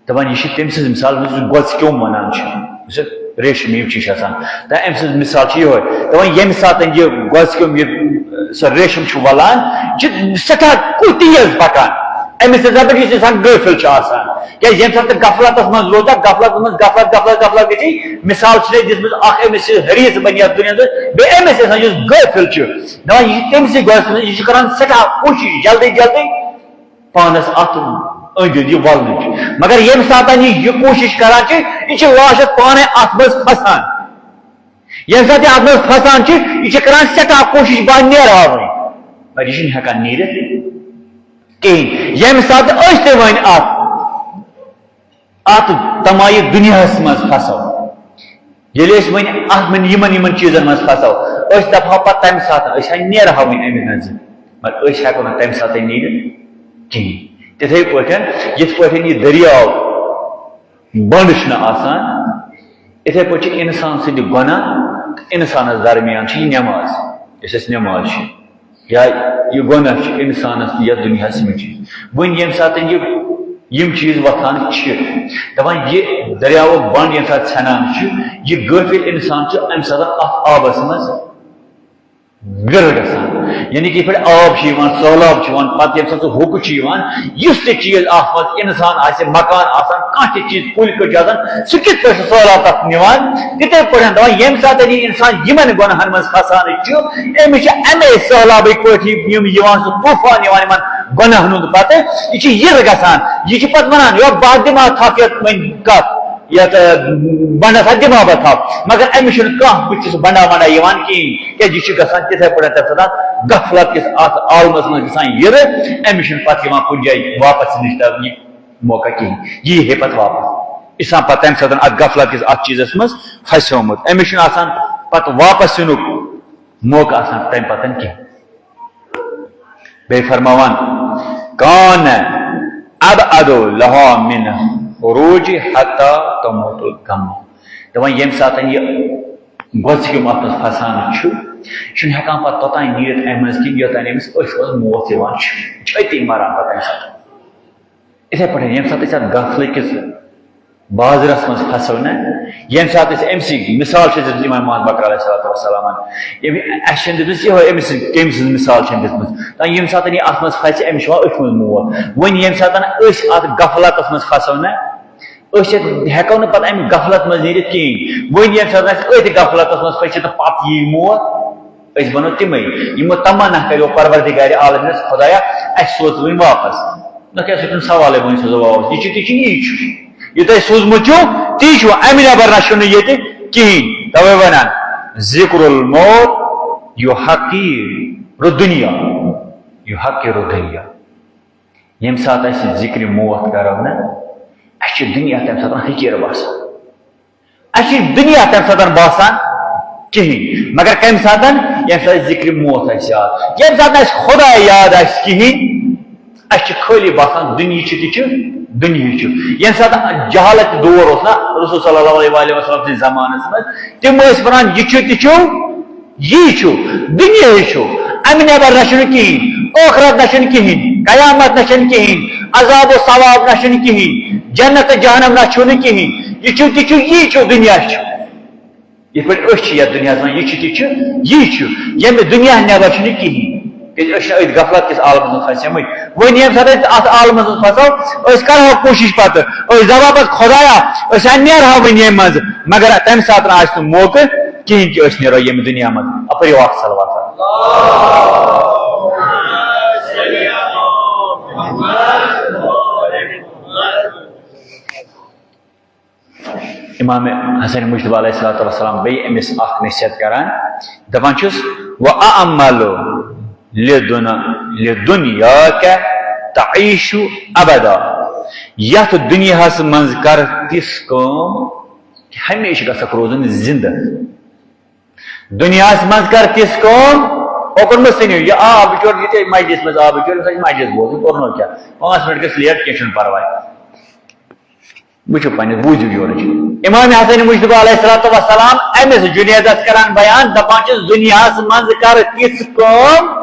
دَپان، یہِ چھِ تٔمۍ سٕنٛز مثال، یُس گۄژٕ کیوٚم وَنان چھِ، یُس ریشم یِم چیٖز چھِ آسان۔ تہٕ أمۍ سٕنٛز مثال چھِ یِہوٚے۔ دَپان، ییٚمہِ ساتَن یہِ گۄژٕ کیوٚم، یہِ سُہ ریشم چھُ وَلان، یہِ چھِ سٮ۪ٹھاہ کُ-، تیز پَکان۔ أمِس چھِ دَپان، یُس اِنسان غٲفِل چھُ آسان۔ کیٛازِ ییٚمہِ ساتہٕ ژٕ غفلتس منٛز روزکھ، غفلت منٛز، غفلت، غفلت، غفلت گٔژھی، مثال چھِ تۄہہِ دِژمٕژ اکھ أمِس چھِ حریٖص بنیاد دُنیا منٛز، بیٚیہِ أمِس اِنسان یُس غٲفِل چھُ۔ دَپان، یہِ چھُ تٔمۍ سٕے غٲفِل، یہِ چھُ کران سٮ۪ٹھاہ کوٗشِش جلدی جلدی پانس اتھ أنٛدۍ أنٛدۍ یہِ ولنٕچ۔ مگر ییٚمہِ ساتہٕ یہِ، یہِ کوٗشِش کران چھِ، یہِ چھِ لاسٹس پانے اتھ منٛز پھسان۔ ییٚمہِ ساتہٕ یہِ اتھ منٛز پھسان چھِ، یہِ چھِ کران سٮ۪ٹھاہ کوٗشِش بہٕ نیرہاوٕے، مگر یہِ چھُنہٕ ہٮ۪کان نیٖرِتھ کِہیٖنۍ۔ ییٚمہِ ساتہٕ أسۍ تہِ وۄنۍ اَتھ، اَتھ طمعِ دُنیاہَس منٛز پھسو، ییٚلہِ أسۍ وۄنۍ اَتھ منٛز یِمَن، یِمَن چیٖزَن منٛز پھسو، أسۍ دَپہو پَتہٕ تَمہِ ساتہٕ، أسۍ ہا نیرہو وۄنۍ اَمہِ منٛزٕ، مگر أسۍ ہٮ۪کو نہٕ تَمہِ ساتہٕ نیٖرِتھ کِہیٖنۍ۔ تِتھَے پٲٹھۍ، یِتھ پٲٹھۍ یہِ دٔریاو بنٛڈ چھُنہٕ آسان، یِتھَے پٲٹھۍ چھِ اِنسان سٕنٛدِ گۄناہ تہٕ اِنسانَس درمیان چھِ یہِ نٮ۪ماز، یۄس اَسہِ نٮ۪ماز چھِ۔ یا یہِ گۄناہ چھُ اِنسانَس یَتھ دُنیاہَس منٛز چھِ۔ وۄنۍ ییٚمہِ ساتہٕ یہِ، یِم چیٖز وۄتھان چھِ، دَپان یہِ دٔریاوُک بَنٛڈ ییٚمہِ ساتہٕ ژھٮ۪نان چھُ، یہِ غٲفِل اِنسان چھُ اَمہِ ساتہٕ اَتھ آبَس منٛز گٕر گژھان۔ یعنی کہِ یِتھ پٲٹھۍ آب چھُ یِوان، سہلاب چھُ یِوان، پَتہٕ ییٚمہِ ساتہٕ سُہ ہوٚکُن چھُ یِوان، یُس تہِ چیٖز اَتھ منٛز اِنسان آسہِ، مکان آسان، کانٛہہ تہِ چیٖز، کُلۍ کٔٹۍ چھِ آسان، سُہ کِتھ پٲٹھۍ چھُ سہلاب تَتھ نِوان؟ تِتھَے پٲٹھۍ دَپان، ییٚمہِ ساتہٕ یہِ اِنسان یِمَن گۄناہَن منٛز پھسان چھُ، أمِس چھِ اَمے سہلابٕکۍ پٲٹھۍ یِم یِوان، سُہ طوٗفان یِوان یِمَن گۄناہَن ہُنٛد پَتہٕ، یہِ چھِ یِرٕ گژھان۔ یہِ چھِ پَتہٕ وَنان، "یورٕ بہٕ دِمہٕ ہا تھَپھ یَتھ وۄنۍ کَتھ، یَتھ، اَ، بَنٛڈَس ہا دِمہٕ ہا بہٕ تھَپھ۔" مگر أمِس چھُنہٕ کانٛہہ بٕتھِ سُہ بَنٛڈا وَنٛڈا یِوان کِہیٖنۍ، کیٛازِ یہِ چھُ گژھان تِتھَے پٲٹھۍ تَمہِ ساتہٕ غفلت کِس اَتھ عالمَس منٛز گژھان یِرٕ، أمِس چھُنہٕ پَتہٕ یِوان کُنہِ جایہِ واپَس نِش تَرنہِ موقع کِہیٖنۍ۔ یی ہے پَتہٕ واپَس۔ یہِ چھُ آسان پَتہٕ تَمہِ ساتہٕ اَتھ غفلت کِس اَتھ چیٖزَس منٛز پھَسیومُت۔ أمِس چھُنہٕ آسان پَتہٕ واپَس یِنُک موقع آسان تَمہِ پَتہٕ کینٛہہ۔ بیٚیہِ فرماوان، "کان ابعد لہا من خروج حتی تموت الغم۔" دَپان، ییٚمہِ ساتہٕ یہِ گۄژھِ کیوٚم اَتھ منٛز پھسان چھُ، یہِ چھُنہٕ ہٮ۪کان پَتہٕ توٚتام نیٖرِتھ اَمہِ منٛز کِہیٖنۍ، یوٚتام أمِس أچھ منٛز موت یِوان چھُ۔ یہِ چھُ أتی مَران پَتہٕ تَمہِ ساتہٕ۔ یِتھَے پٲٹھۍ ییٚمہِ ساتہٕ أسۍ اَتھ غفلہٕ کِس بازرس منٛز پھسو نہ، ییٚمہِ ساتہٕ أسۍ أمۍ سٕنٛدۍ مثال چھِ دِژمٕژ امام محمد بکر علیہ الصلوۃ والسلامن، ییٚمہِ، اَسہِ چھَنہٕ دِژمٕژ یِہوٚے أمۍ سٕنٛز، کٔمۍ سٕنٛز مثال چھَنہٕ دِژمٕژ، تہٕ ییٚمہِ ساتہٕ یہِ اَتھ منٛز پھسہِ، أمِس چھُ یِوان أتھۍ منٛز موت۔ وۄنۍ ییٚمہِ ساتہٕ أسۍ اَتھ غفلتس منٛز پھسو نہ، أسۍ ہٮ۪کو نہٕ پتہٕ اَمہِ غفلت منٛز نیٖرِتھ کِہیٖنۍ۔ وۄنۍ ییٚمہِ ساتہٕ أسۍ أتھۍ غفلتس منٛز پھٔسِتھ تہٕ پتہٕ یی موت، أسۍ بنو تِمے، یِمو تمنا کریو پروردگار عالمینس، خدایا، اَسہِ سوز وۄنۍ واپس۔ نہ کیٛاہ سا چھُنہٕ سوالے، وۄنۍ سوزو واپس۔ یہِ چھُ تہِ چھُ، یی چھُ۔ یہِ تۄہہِ سوٗزمُت چھُ، تی چھُ۔ اَمہِ نٮ۪بر نہ چھُنہٕ ییٚتہِ کِہیٖنۍ۔ توے ونان، ذکر الموت یحقیر الدنیا، یحقیر الدنیا۔ ییٚمہِ ساتہٕ أسۍ ذکرِ موت کرو نہ، اَسہِ چھُ دُنیا تَمہِ ساتہٕ حقیٖر باسان۔ اَسہِ چھُ دُنیا تَمہِ ساتہٕ باسان کِہیٖنۍ۔ مگر کَمہِ ساتہٕ؟ ییٚمہِ ساتہٕ أسۍ ذکرِ موت آسہِ یاد، ییٚمہِ ساتہٕ نہٕ اَسہِ خۄداے یاد آسہِ کِہیٖنۍ، اَسہِ چھُ خٲلی باسان دُنیا چھُ تہِ چھُ، دُنیا چھُ۔ ییٚمہِ ساتہٕ جہالت دور اوس نہ رسول صلی اللہ علیہ وآلہ وسلم سٕنٛدِس زمانَس منٛز، تِم ٲسۍ وَنان، یہِ چھُ تہِ چھُ، یی چھُ، دُنیاہٕے چھُ، اَمہِ نٮ۪بر نہ چھُنہٕ کِہیٖنۍ، ٲخرت نہ چھُنہٕ کِہیٖنۍ، قیامت نہ چھَنہٕ کِہیٖنۍ، عذاب و ثواب نہ چھُنہٕ کِہیٖنۍ، جنت تہٕ جہنم نہ چھُنہٕ کِہیٖنۍ، یہِ چھُ تہِ چھُ، یی چھُ، دُنیا چھُ۔ یِتھ پٲٹھۍ أسۍ چھِ یَتھ دُنیاہَس منٛز، یہِ چھُ تہِ چھُ، یی چھُ، ییٚمہِ دُنیا نٮ۪بر چھُنہٕ کِہیٖنۍ۔ کیٛازِ أسۍ چھِ أتھۍ غفلت کِس عالمس منٛز پھسیمٕتۍ۔ وۄنۍ ییٚمہِ ساتہٕ أسۍ اَتھ عالمس منٛز پھسو، أسۍ کرہو کوٗشِش پتہٕ، أسۍ دَپو پتہٕ، خۄدایا، أسۍ ہا نیرہو وۄنۍ ییٚمہِ منٛزٕ، مگر تَمہِ ساتہٕ نہٕ آسہِ نہٕ موقعہٕ کِہیٖنۍ کہِ أسۍ نیرو ییٚمہِ دُنیا منٛز۔ اَپٲرۍ یِوان اَکھ صلوات۔ امام حسن مجتبیٰ علیہ الصلوۃ والسلام بیٚیہِ أمِس اَکھ نصیحت کران، دَپان چھُس، وَأَعْمَلُ لِدُنْ-، لِدُنْيَاكَ تَعِيشُ أَبَدًا، یَتھ دُنیاہَس منٛز کر تِژھ کٲم، ہمیشہِ گژھکھ روزُن زِندٕ۔ دُنیاہَس منٛز کر تِژھ کٲم، اوکُن مہٕ ژھٕنِو، یہِ آو بِچور، یہِ ژےٚ مجلس منٛز آو بِچور، أمِس آسہِ مجلس بوزُن، کوٚرنو کیٛاہ؟ پانٛژھ منٹ گژھِ لیٹ، کینٛہہ چھُنہٕ پرواے۔ وٕچھِو پننِس، بوٗزِو یورٕچ۔ امام حسن مجتبیٰ علیہ الصلوۃ والسلام أمِس جنیدس کران بیان، دپان چھِس، دُنیاہس منٛز کر تِژھ کٲم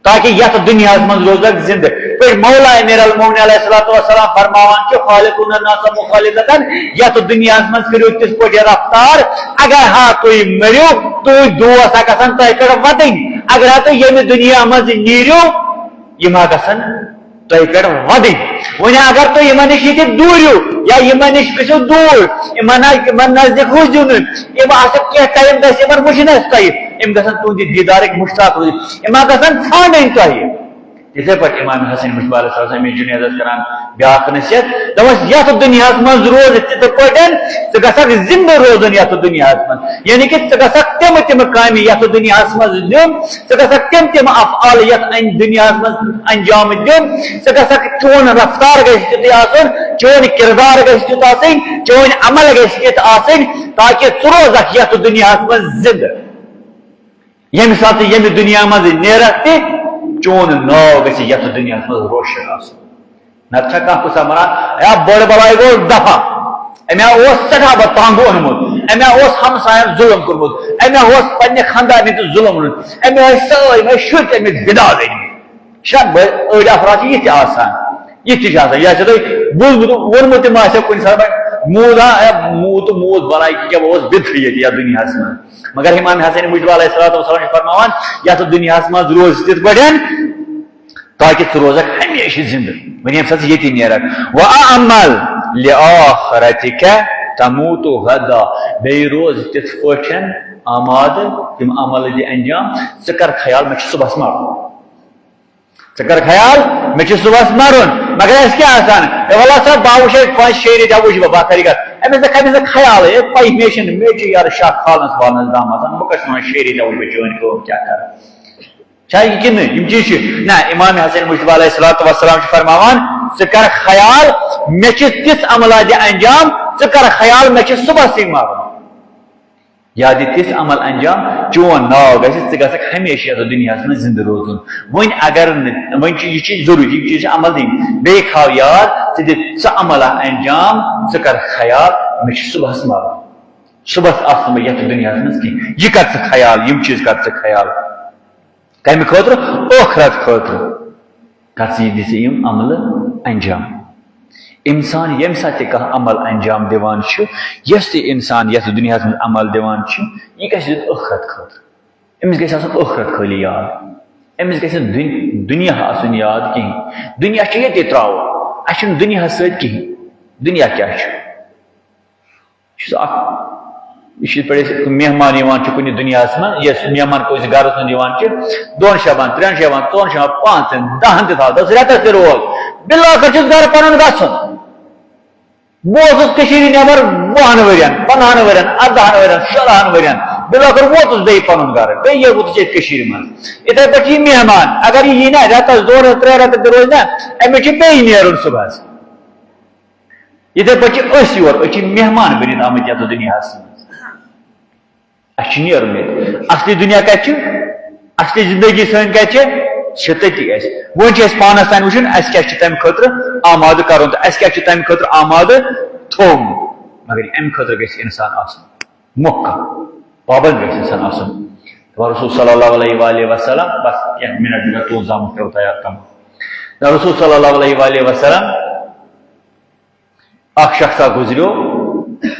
تاکہِ یتھ دُنیاہس منٛز روزکھ زندٕ۔ پٲٹھۍ مولا امیر المومنین علیہ الصلوۃ والسلام فرماوان چھِ، خالقون الناس مخالطتاً، یتھ دُنیاہس منٛز کٔرِو تِتھ پٲٹھۍ رفتار، اگر ہا تُہۍ مٔرِو، تُہٕنٛدۍ دوس ہا گژھن تۄہہِ پٮ۪ٹھ ودٕنۍ، اگر ہا تُہۍ ییٚمہِ دُنیا منٛز نیٖرِو، یِم ہا گژھن تۄہہِ پٮ۪ٹھ وَدٕنۍ۔ وۄنۍ اگر تُہۍ یِمن نِش ییٚتہِ دوٗرِو یا یِمن نِش گٔژھِو دوٗر، یِمن نہ-، یِمن نزدیٖک روٗزِو نہٕ، یِم آسَن کینٛہہ ٹایم گژھِ یِمن وٕچھِنۍ اَسہِ تۄہہِ، یِم گژھن تُہٕنٛدِ دیٖدارٕکۍ مُشتاق روٗزِنۍ، یِم ما گژھن ژھانٛڈٕنۍ تۄہہِ۔ تِتھَے پٲٹھۍ امام حسن مجتبیٰ علیہ السلام، أمِس جُنیدس کران بیٛاکھ نصیحت، دَپان، یَتھ دُنیاہَس منٛز روزِ تِتھَے پٲٹھۍ، ژٕ گژھکھ زِندٕ روزُن یَتھ دُنیاہَس منٛز، یعنی کہِ ژٕ گژھکھ تِمہٕ تِمہٕ کامہِ یَتھ دُنیاہَس منٛز دیُن، ژٕ گژھکھ تِم تِم افعال یَتھ اَمہِ دُنیاہَس منٛز انجام دیُن، ژٕ گژھکھ، چون رفتار گژھِ تیُتھُے آسُن، چون کردار گژھِ تیُتھ آسٕنۍ، چٲنۍ عمل گژھِ تِتھ آسٕنۍ، تاکہِ ژٕ روزکھ یَتھ دُنیاہَس منٛز زِندٕ۔ ییٚمہِ ساتہٕ ژٕ ییٚمہِ دُنیا منٛز نیرکھ تہِ، چون ناو گژھِ یَتھ دُنیاہَس منٛز روشن آسُن۔ نتہٕ چھا کانٛہہ کُس ونان، ہے، بٔڑ بلاے گوٚو دفع۔ أمۍ ہا اوس سٮ۪ٹھاہ بد تنگ اوٚنمُت۔ أمۍ ہا اوس ہمساین ظلم کوٚرمُت۔ أمۍ ہا اوس پننہِ خاندارنہِ تہِ ظلم اوٚنمُت۔ أمۍ ٲسۍ سٲلِم ٲسۍ شُرۍ تہِ أمِس بِداد أنمٕتۍ۔ چھا بٔڑۍ، أڑۍ افراد چھِ یِتھ تہِ آسان۔ یِتھ تہِ چھِ آسان۔ یہِ آسہِ تۄہہِ بوٗزمُت، ووٚنمُت تہِ ما آسیو کُنہِ ساتہٕ، موٗد ہا، ہے، موٗد تہٕ موٗد بلاے، یہِ کیٛاہ اوس بِدتھٕے ییٚتہِ یَتھ دُنیاہَس منٛز۔ مگر امام حسن مجتبیٰ علیہ الصلوۃ والسلام چھِ فرماوان، یَتھ دُنیاہَس منٛز روز تِتھ پٲٹھۍ، تاکہِ ژٕ روزکھ ہمیشہِ زِندٕ۔ وۄنۍ ییٚمہِ ساتہٕ ژٕ ییٚتی نیرکھ، وَأَعْمَلْ لِآخِرَتِكَ تَمُوتُ غَدًا، بیٚیہِ روز تِتھ پٲٹھۍ آمادٕ، تِم عمل دِ انجام، ژٕ کر خیال مےٚ چھُ صُبحس مرُن۔ ژٕ کر خیال مےٚ چھُ صُبحس مرُن۔ مگر اَسہِ کیٛاہ آسان، ہے وَلہٕ سا بہٕ وٕچھے پانٛژِ شیٚیہِ رٮ۪تۍ، ہا وٕچھِ بہٕ، بہٕ کر یہِ کتھ۔ أمِس نہٕ کھَمہِ نہٕ خیالٕے، ہے پَیہِ مےٚ چھِنہٕ، مےٚ چھُ یارٕ شاہ کھالنَس والنَس دَم آسان، بہٕ کَتہِ چھُس وَنان شیٚیہِ رٮ۪تۍ، ہا وٕچھِ بہٕ چٲنۍ کٲم کیٛاہ کَرٕ۔ چھا یہِ کِنہٕ یِم چیٖز چھِ؟ نہ، امام حسن مجتبیٰ علیہ الصلوۃ والسلام چھِ فرماوان، ژٕ کر خیال، مےٚ چھِ تِژھ عملہ دِ انجام، ژٕ کر خیال، مےٚ چھِ صُبحسٕے مرُن۔ یا دِ تِژھ عمل انجام، چون ناو گژھِ، ژٕ گژھکھ ہمیشہِ یَتھ دُنیاہَس منٛز زِندٕ روزُن۔ وۄنۍ اگر نہٕ، وۄنۍ چھُ یہِ چیٖز ضروٗری، یِم چیٖز چھِ عمل دِنۍ۔ بیٚیہِ تھاو یاد، ژٕ دِ سُہ عملہ انجام، ژٕ کر خیال، مےٚ چھُ صُبحس مرُن۔ صُبحس آسہٕ نہٕ بہٕ یَتھ دُنیاہَس منٛز کینٛہہ۔ یہِ کر ژٕ خیال، یِم چیٖز کر ژٕ خیال۔ کمہِ خٲطرٕ؟ ٲخرت خٲطرٕ۔ کر ژٕ یہِ دِ ژٕ یِم عملہٕ انجام۔ اِنسان ییٚمہِ ساتہٕ تہِ کانٛہہ عمل انجام دِوان چھُ، یۄس تہِ اِنسان یَتھ دُنیاہَس منٛز عمل دِوان چھُ، یہِ گژھِ دیُن ٲخرت خٲطرٕ۔ أمِس گژھِ آسُن ٲخرت خٲلی یاد۔ أمِس گژھِ نہٕ دُن-، دُنیا آسُن یاد کِہیٖنۍ۔ دُنیا چھُ ییٚتے ترٛاوُن۔ اَسہِ چھُنہٕ دُنیاہَس سۭتۍ کِہیٖنۍ۔ دُنیا کیٛاہ چھُ؟ یہِ چھُ اَکھ، یہِ چھُ یِتھ پٲٹھۍ أسۍ مہمان یِوان چھُ کُنہِ دُنیاہَس منٛز، یۄس مہمان کٲنٛسہِ گَرَس منٛز یِوان چھِ، دۄن شَبَن، ترٛٮ۪ن شَبَن، ژۄن شَبَن، پانٛژَن، دَہَن تہِ تھاو، دَپس رٮ۪تَس تہِ روز۔ بِلاٲخٕر چھُس گَرٕ پَنُن گژھُن۔ بہٕ اوسُس کٔشیٖرِ نٮ۪بر وُہن ؤرین، پنٛدہن ؤرین، اردہن ؤرین، شُراہن ؤرین۔ بِلاٲخٕر ووتُس بیٚیہِ پنُن گرٕ، بیٚیہِ یہِ ووتُس ییٚتہِ کٔشیٖرِ منٛز۔ یِتھے پٲٹھۍ چھِ یہِ مہمان، اگر یہِ یی نہ رٮ۪تس دۄن رٮ۪تن ترٛٮ۪ن رٮ۪تن تہِ روزِ نہ، أمِس چھُ بیٚیہِ نیرُن صُبحس۔ یِتھے پٲٹھۍ چھِ أسۍ یور، أسۍ چھِ مہمان بٔنِتھ آمٕتۍ یَتھ دُنیاہس منٛز۔ اَسہِ چھُ نیرُن ییٚتہِ۔ اصلی دُنیا کَتہِ چھُ؟ اصلی زندگی سٲنۍ کَتہِ چھِ؟ چھِ تٔتی اَسہِ۔ وۄنۍ چھُ اَسہِ پانَس تام وٕچھُن، اَسہِ کیٛاہ چھُ تَمہِ خٲطرٕ آمادٕ کَرُن تہٕ اَسہِ کیٛاہ چھُ تَمہِ خٲطرٕ آمادٕ تھوٚومُت۔ مگر اَمہِ خٲطرٕ گژھِ اِنسان آسُن محکم، پابند گژھِ اِنسان آسُن۔ دَپان رسول صلی اللہ علیہ وآلہ وسلم، بس کینٛہہ منٹ، مےٚ تُل زامُت پٮ۪و تیار کَمو۔ دَپان رسول صلی اللہ علیہ وآلہ وسلم، اکھ شخصا گُزریو،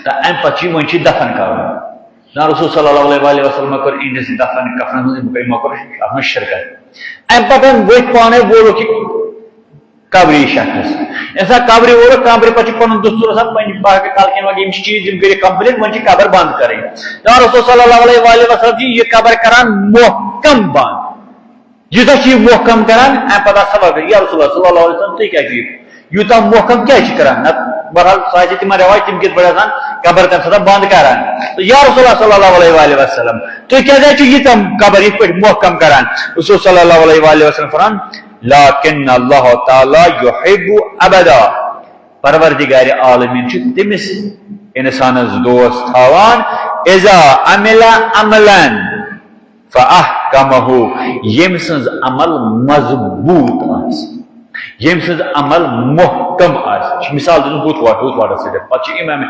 تہٕ اَمہِ پتہٕ چھُ وۄنۍ چھُ دفن کرُن۔ نہ رسول صلی اللہ علیہ وآلہ وسلم کوٚر یِہنٛدِس دفن کفنس منٛز، أمۍ کوٚر، یِمو کوٚر اَتھ منٛز شرکت۔ اَمہِ پتہٕ ؤتھۍ پانے وولُکھ یہِ قبری شخص۔ ییٚمہِ ساتہٕ قبری وولُکھ، قبرِ پتہٕ چھُ پنُن دستور آسان، پننہِ باقٕے کلکن وغیرہ یِم چھِ چیٖز، یِم کٔرِکھ complete، وۄنۍ چھِ قبر بنٛد کرٕنۍ۔ یا رسول صلی اللہ علیہ وآلہ وسلم چھِ یہِ قبر کران محکم بنٛد۔ یوٗتاہ چھُ یہِ محکم کران، اَمہِ پتہٕ آسہٕ سوال کران، "یا رسول اللہ صلی اللہ علیہ وسلم، تُہۍ کیٛاہ چھِو یہِ یوٗتاہ محکم کیٛازِ چھِ کران؟" نہ، بہرحال، سُہ آسہِ تِمن رٮ۪وایت، تِم کِتھ پٲٹھۍ آسان قبر تَمہِ ساتہٕ بنٛد کران۔ تہٕ یا رسول اللہ صلی اللہ علیہ وآلہ وسلم، تُہۍ کیٛازِ حظ چھِو ییٖژاہ قبر یِتھ پٲٹھۍ محکم کران؟ رسول صلی اللہ علیہ وآلہ وسلم فرمان، "لکن اللہ تعالیٰ یحب عبدا"، پروردگار عالمین چھُ تٔمِس اِنسانس دوست تھاوان، "اذا عمل عملا فاحکمہ"، ییٚمۍ سٕنٛز عمل مضبوٗط آسہِ، ییٚمۍ سٕنٛز عمل محکم آسہِ۔ یہِ چھُ مثال دیُن ہُتھ وَٹ-، ہُتھ وَٹَس سۭتۍ۔ پَتہٕ چھُ امام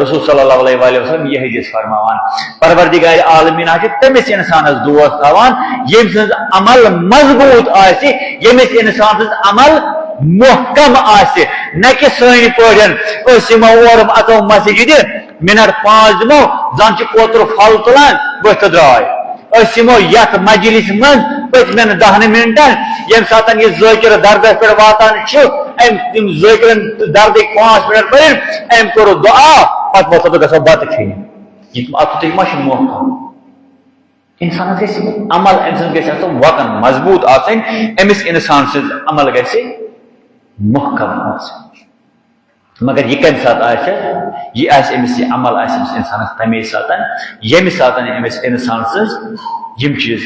رسول صلی اللہ علیہ وآلہ وسلم یہِ حدیث فرماوان، پروردگار عالمین حظ چھُ تٔمِس اِنسانَس دوست تھاوان، ییٚمۍ سٕنٛز عمل مضبوٗط آسہِ، ییٚمِس اِنسان سٕنٛز عمل محکم آسہِ، نہ کہِ سٲنۍ پٲٹھۍ أسۍ یِمو اورٕ اَژو مسجدِ، منٹ پانٛژھ دِمو، زن چھِ کوتُر پھل تُلان، ؤتھۍ تہٕ درٛاے۔ أسۍ یِمو یتھ مجلسہِ منٛز پٔتمٮ۪ن دہن منٹن، ییٚمہِ ساتن یہِ ذٲکِر دردس پٮ۪ٹھ واتان چھُ، أمۍ، یِم ذٲکِرن دردٕکۍ پانٛژھ منٹ بٔرِتھ، أمۍ کوٚر دُعا، پتہٕ وۄتھو تہٕ گژھو بتہٕ کھیٚنہِ۔ یہِ، اتھ کوٗتاہ ما چھُ محکم؟ انسانس گژھِ عمل، أمۍ سٕنٛز گژھِ آسُن وکن مضبوٗط آسٕنۍ، أمِس انسان سٕنٛز عمل گژھِ محکم آسٕنۍ۔ مگر یہِ کَمہِ ساتہٕ آسہِ؟ یہِ آسہِ أمِس، یہِ عمل آسہِ أمِس اِنسانَس تَمے ساتَن، ییٚمہِ ساتَن أمِس اِنسان سٕنٛز یِم چیٖز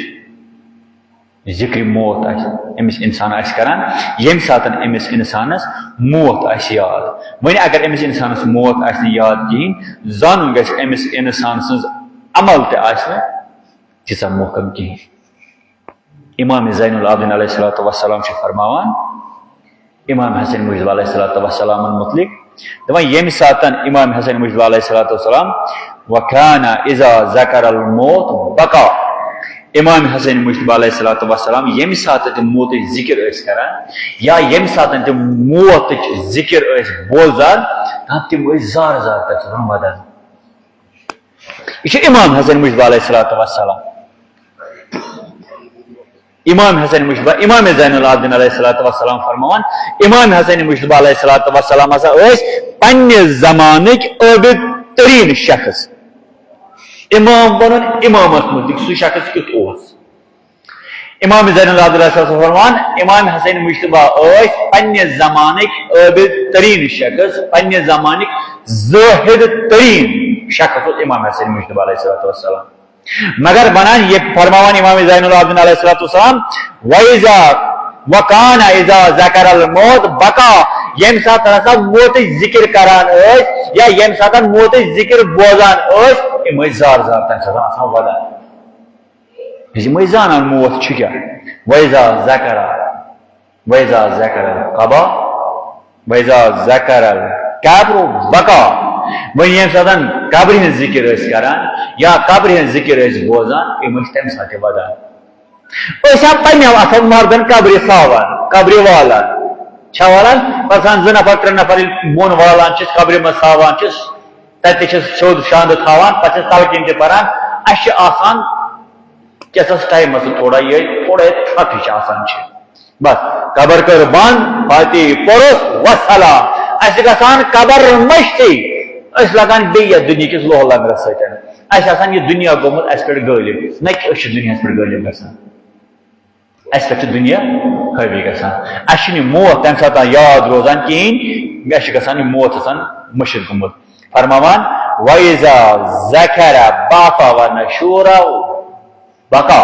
ذِکرِ موت آسہِ، أمِس اِنسان آسہِ کَران، ییٚمہِ ساتَن أمِس اِنسانَس موت آسہِ یاد۔ وۄنۍ اگر أمِس اِنسانَس موت آسہِ نہٕ یاد کِہیٖنۍ، زانُن گژھِ أمِس اِنسان سٕنٛز عمل تہِ آسہِ نہٕ تیٖژاہ محکم کِہیٖنۍ۔ امام زین العابدین علیہ الصلوۃ والسلام چھُ فرماوان امام حسن مجتبیٰ علیہ الصلوۃ والسلامن متعلق، دپان، ییٚمہِ ساتن امام حسن مجتبیٰ علیہ الصلوۃ والسلام، "وکان اذا ذکر الموت بکا"، امام حسن مجتبیٰ علیہ الصلوۃ والسلام ییٚمہِ ساتہٕ تہِ موتٕچ ذکر ٲسۍ کران یا ییٚمہِ ساتہٕ تہِ موتٕچ ذکر ٲسۍ بوزان، تہٕ تِم ٲسۍ زار زار تتھ ودان۔ یہِ چھُ امام حسن مجتبیٰ علیہ الصلوۃ والسلام۔ امام حسن مجتبیٰ، امام زین العابدین علیہ الصلوۃ والسلام فرماوان، امام حسن مجتبیٰ علیہ الصلوۃ والسلام ہسا ٲسۍ پننہِ زمانٕکۍ عابد تریٖن شخص۔ امام ونُن امامس متعلق، سُہ شخص کیُتھ اوس؟ امام زین العابدین علیہ الصلوۃ والسلام فرماوان، امام حسن مجتبیٰ ٲسۍ پننہِ زمانٕکۍ عابد تریٖن شخص، پننہِ زمانٕکۍ زاہد تریٖن شخص اوس امام حسن مجتبیٰ علیہ الصلوۃ والسلام۔ مگر ونان، یہِ فرماوان امام زین العابدین علیہ الصلوۃ والسلام، "وَإِذَا، وَكَانَ إِذَا ذَكَرَ الْمَوْتَ بَكَى"، ییٚمہِ ساتہٕ ہسا موتٕچ ذکر کران ٲسۍ یا ییٚمہِ ساتہٕ موتٕچ ذکر بوزان ٲسۍ، یِم ٲسۍ زار زار تَمہِ ساتہٕ آسان ودان۔ یِم ٲسۍ زانان موت چھُ کیٛاہ۔ "وَإِذَا ذَكَرَ، وَإِذَا ذَكَرَ الْقَبْرَ، وَإِذَا ذَكَرَ الْقَبْرَ بَكَى"۔ وۄنۍ ییٚمہِ ساتَن قبرِ ہٕنٛز ذِکِر ٲسۍ کران یا قبرِ ہٕنٛز ذِکِر ٲسۍ بوزان، یِم ٲسۍ تَمہِ ساتہٕ تہِ وَدان۔ أسۍ ہا پنٛنٮ۪و اَتھو مردن قبرِ ژھاوان، قبرِ والان۔ چھا والان؟ پتہٕ آسان زٕ نفر، ترٛےٚ نفر ییٚلہِ بۄن والان چھِس، قبرِ منٛز تھاوان چھِس، تتہِ تہِ چھِس سیوٚد شاندٕ تھاوان، پتہٕ چھِس تلہٕ کِنۍ تہِ پران۔ اسہِ چھِ آسان کیٛاہ سا ٹایمس تھوڑا یہِ، تھوڑا یہِ تھکھ ہِش آسان چھِ۔ بس، قبر کٔر بند، فاتحہ پوٚرُس، وسلام۔ اسہِ گژھان قبر مٔشتٕے، أسۍ لگان بیٚیہِ یتھ دُنیہکِس لوہ لنگرس سۭتۍ۔ اسہِ آسان یہِ دُنیا گوٚمُت اسہِ پٮ۪ٹھ غٲلب، نہ کہِ أسۍ چھِ دُنیاہس پٮ۪ٹھ غٲلب گژھان۔ اسہِ پٮ۪ٹھ چھُ دُنیا حٲوی گژھان۔ اسہِ چھُنہٕ یہِ موت تمہِ ساتہٕ یاد روزان کِہیٖنۍ، اسہِ چھُ گژھان یہِ موت آسان مٔشِتھ گوٚمُت۔ فرماوان، وَإِذَا ذَكَرَ بَعْثَ وَنُشُورَ بَكَى۔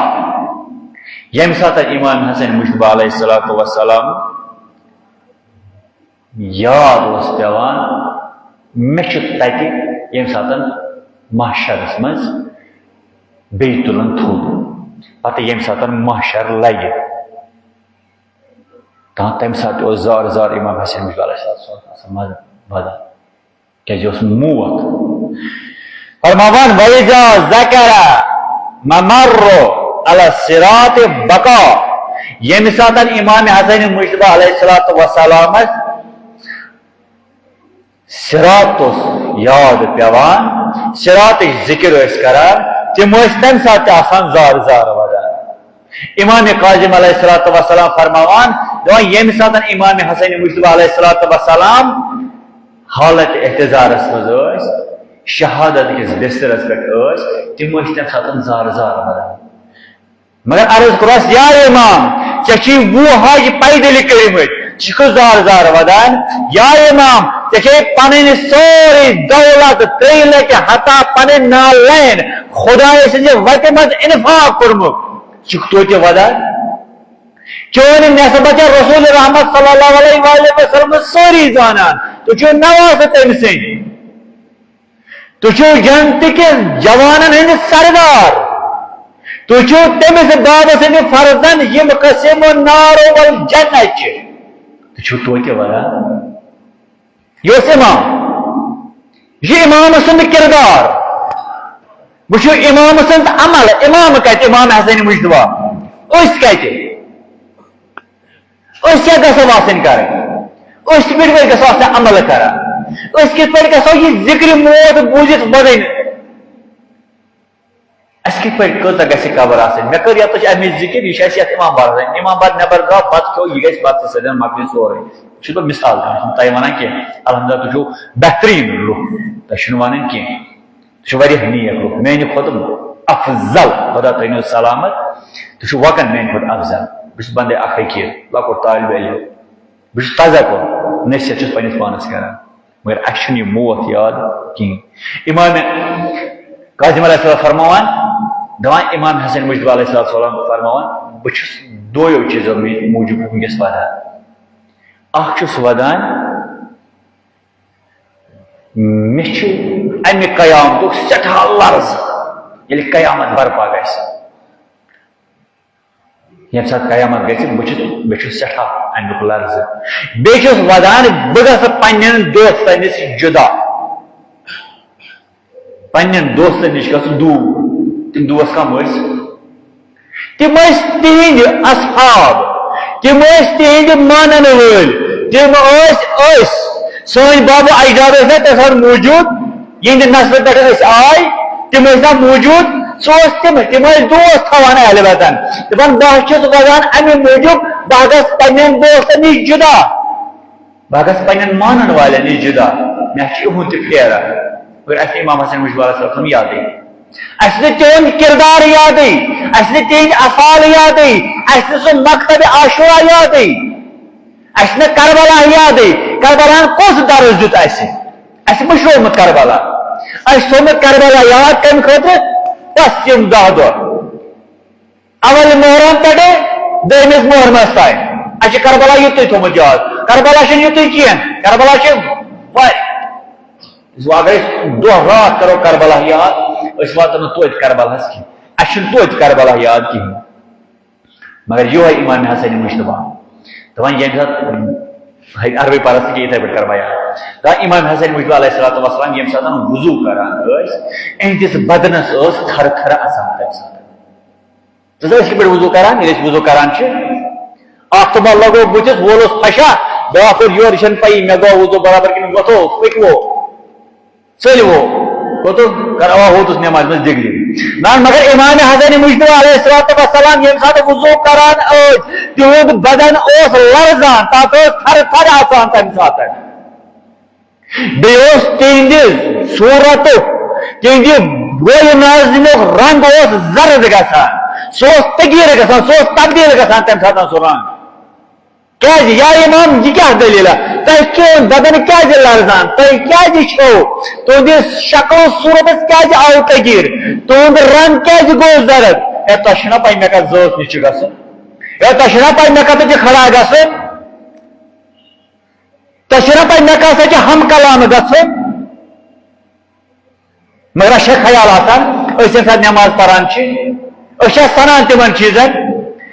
ییٚمہِ ساتہٕ امام حسن مجتبیٰ علیہ الصلوۃ والسلام یاد اوس پٮ۪وان، مےٚ چھُ تَتہِ ییٚمہِ ساتہٕ محشرَس منٛز بیٚیہِ تُلُن تھوٚد، پَتہٕ ییٚمہِ ساتہٕ محشر لَگہِ، تہٕ تَمہِ ساتہٕ تہِ اوس زارٕ زارٕ امام حسن مجتبیٰ علیہ الصلوۃ والسلام آسان مَزٕ وَدان، کیٛازِ یہِ اوس موت۔ فرماوان، وَإِذَا ذَكَرَ مَمَرُّ عَلَى الصِّرَاطِ بَكَى۔ ییٚمہِ ساتہٕ امام حسن مجتبیٰ علیہ الصلوۃ والسلامس صراط اوس یاد پٮ۪وان، صراطٕچ ذِکِر ٲسۍ کران، تِم ٲسۍ تَمہِ ساتہٕ تہِ آسان زارٕ زارٕ وَدان۔ امام کاظم علیہ الصلوۃ والسلام فرماوان، دَپان، ییٚمہِ ساتہٕ امام حسن مجتبیٰ علیہ الصلوۃ والسلام حالت احتضارس منٛز ٲسۍ، شہادت کِس بسترس پٮ۪ٹھ ٲسۍ، تِم ٲسۍ تَمہِ ساتہٕ زارٕ زارٕ وَدان۔ مگر عرض کوٚرُس، یا امام، ژےٚ چھِی وُہ حج پیدل کٔرمٕتۍ، ژٕ چھُکھ زارٕ زارٕ وَدان۔ یا امام، ژےٚ چھے پنٕنۍ سٲرٕے دولت، ترٛیٚیہِ لٹہِ ہتا پنٕنۍ نالین خدایہِ سٕنٛزِ وتہِ منٛز انفاق کوٚرمُت، ژٕ چھُکھ توتہِ وَدان؟ چٲنۍ نسبت چھےٚ رسول رحمت صلی اللہ علیہ وآلہ وسلم سٲری زانان، تُہۍ چھِو نواسہٕ تٔمۍ سٕنٛدۍ۔ تُہۍ چھِو جنتہٕ کِس جوانن ہٕنٛدۍ سردار۔ تُہۍ چھِو تٔمِس بابہٕ سٕنٛدِ فرزند یِم قسم النار والجنہ چھِ۔ تُہۍ چھِو توتہِ ونان۔ یہِ اوس امام۔ یہِ امام سُنٛد کردار۔ وٕچھِو امام سُنٛد عمل۔ امام کتہِ؟ امام حسن مجتبیٰ۔ أسۍ کتہِ؟ أسۍ کیٛاہ گژھو آسٕنۍ کرٕنۍ؟ أسۍ کِتھ پٲٹھۍ گژھو آسٕنۍ عمل کران؟ أسۍ کِتھ پٲٹھۍ گژھو یہِ ذِکرِ موت بوٗزِتھ وَدٕنۍ؟ اَسہِ کِتھ پٲٹھۍ کۭژاہ گژھِ قبر آسٕنۍ؟ مےٚ کٔر یَتھ، تۄہہِ چھِ اَمِچ ذِکِر، یہِ چھِ اَسہِ یَتھ اِمام بارَس سۭتۍ۔ اِمام بار نٮ۪بر درٛاو، بَتہٕ کھیوٚو، یہِ گژھِ بَتہٕ سۭتۍ مۄکلٕنۍ سورُے۔ یہِ چھُس بہٕ مِثال دِوان، یہِ چھُس نہٕ تۄہہِ وَنان کینٛہہ۔ الحمدللہ، تُہۍ چھِو بہتریٖن لُکھ، تۄہہِ چھُنہٕ وَنُن کینٛہہ۔ تُہۍ چھِو واریاہ نیک لُکھ، میانہِ کھۄتہٕ افضل، خۄدا تھٲینو سلامت۔ تُہۍ چھِو وۄکن میانہِ کھۄتہٕ افضل۔ بہٕ چھُس بندے اکھ فقیٖر، لۄکُٹ طالب علم۔ بہٕ چھُس تذکر، نصیحت چھُس پننِس پانس کران۔ مگر اَسہِ چھُنہٕ یہِ موت یاد کِہیٖنۍ۔ امام کاظم علیہ السلام فرماوان، دپان امام حسن مجتبیٰ علیہ السلام فرماوان، بہٕ چھُس دۄیو چیٖزو موٗجوٗب وٕنکیٚس ودان۔ اکھ چھُس ودان، مےٚ چھُ اَمہِ قیامتُک سٮ۪ٹھاہ لرزٕ، ییٚلہِ قیامت برپا گژھِ۔ ییٚمہِ ساتہٕ قیامت گژھِ، بہٕ چھُس، مےٚ چھُ سٮ۪ٹھاہ اَمیُک لرزٕ۔ بیٚیہِ چھُس وَدان، بہٕ گژھٕ پنٛنٮ۪ن دوستَن نِش جُدا۔ پنٛنٮ۪ن دوستَن نِش گژھٕ دوٗر۔ تِم دوس کَم ٲسۍ؟ تِم ٲسۍ تِہِنٛدۍ اصحاب، تِم ٲسۍ تِہِنٛدۍ مانَن وٲلۍ، تِم ٲسۍ أسۍ۔ سٲنۍ باب و اجداد ٲسۍ نہ تَمہِ ساتہٕ موٗجوٗد، یِہِنٛدِ نسلہٕ پٮ۪ٹھ أسۍ آے، تِم ٲسۍ نہ موٗجوٗد۔ سُہ اوس تِم، تِم ٲسۍ دوس تھاوان اہلِ وطن، دَپان، بہٕ چھُس روزان اَمہِ موٗجوٗب، بہٕ گژھٕ پنٛنٮ۪ن دوستَن نِش جُدا۔ بہٕ گژھٕ پننٮ۪ن مانن والٮ۪ن نِش جُدا، مےٚ چھُ یِہُنٛد تہِ پھیران۔ مگر اَسہِ چھُ امام حسن مجتبیٰ علیہ السلام یادٕے۔ اَسہِ چھُ نہٕ تِہُنٛد کردار یادٕے، اَسہِ چھُ نہٕ تِہِنٛدۍ افعال یادٕے، اَسہِ چھُ نہٕ سُہ مکتبِ عاشورہ یادٕے، اَسہِ چھُ نہٕ کربلا یادٕے۔ کربلاہن کُس درس دیُت اَسہِ؟ اَسہِ مٔشروومُت کربلا۔ اَسہِ چھُ تھوٚومُت کربلا یاد کَمہِ خٲطرٕ؟ بس یِم دَہ دۄہ۔ اول محرم پٮ۪ٹھٕ دٔہمِس محرمس تام۔ اَسہِ چھُ کربلا یُتُے تھوٚومُت یاد۔ کربلا چھُنہٕ یُتُے کینٛہہ۔ کربلا چھُ واریاہ۔ اگر أسۍ دۄہ راتھ کرو کربلا یاد، أسۍ واتو نہٕ توتہِ کربلاہس کینٛہہ۔ اَسہِ چھُنہٕ توتہِ کربلا یاد کِہیٖنۍ۔ مگر یِہوٚے امام حسن مجتبیٰ۔ دَپان ییٚمہِ ساتہٕ عربی پرس تہِ یِتھَے پٲٹھۍ کربلا یاد۔ دَپان امام حسن مجتبیٰ علیہ الصلوۃ والسلام ییٚمہِ ساتہٕ وضوٗ کران ٲسۍ، أہنٛدِس بدنس ٲس تھرٕ تھرٕ اژان تَمہِ ساتہٕ۔ ژٕ چھُکھ أسۍ کِتھ پٲٹھۍ وضوٗ کران؟ ییٚلہِ أسۍ وضوٗ کران چھِ، اکھ تُمبل لگوو بٕتھِس، وول اوس پھشا، بیٛاکھ کوٚر یورٕ، یہِ چھَنہٕ پَیی مےٚ گوٚو وضوٗ برابر کِنہٕ وۄتھو، پٔکِو۔ ژٔلۍ وو۔ کوٚتُن؟ کروا ہوتُس نماز منٛز ڈگری۔ نہ، مگر امام حسن مجتبیٰ علیہ الصلوۃ والسلام ییٚمہِ ساتہٕ وضوٗ کران ٲسۍ، تِہُنٛد بدن اوس لرزان، تَتھ ٲس تھرٕ تھرٕ اژان تَمہِ ساتہٕ۔ بیٚیہِ اوس تِہنٛدِ صوٗرتُک، تِہنٛدِ رویہِ نازنینُک رنٛگ اوس زرد گژھان، سُہ اوس تغیٖر گژھان، سُہ اوس تبدیٖل گژھان تَمہِ ساتہٕ سُہ رنٛگ۔ کیازِ؟ یا امام، یہِ کیٛاہ دٔلیٖلہ؟ تۄہہِ چون بدن کیازِ لرزان؟ تۄہہِ کیازِ چھو؟ تُہنٛدِس شکل و صوٗرتس کیازِ آو تغیٖر؟ تُہنٛد رنٛگ کیازِ گوٚو زرد؟ ہے، تۄہہِ چھُنہ پَے مےٚ کَتھ ذٲژ نِش چھُ گژھُن؟ ہے، تۄہہِ چھُنہ پَے مےٚ کَتٮ۪تھ چھُ کھڑا گژھُن؟ تۄہہِ چھُنہ پَے مےٚ کَتھ سۭتۍ چھُ ہم کلام گژھُن؟ مگر اَسہِ چھا خیال آسان، أسۍ ییٚمہِ ساتہٕ نٮ۪ماز پَران چھِ، أسۍ چھا سَنان تِمَن چیٖزَن؟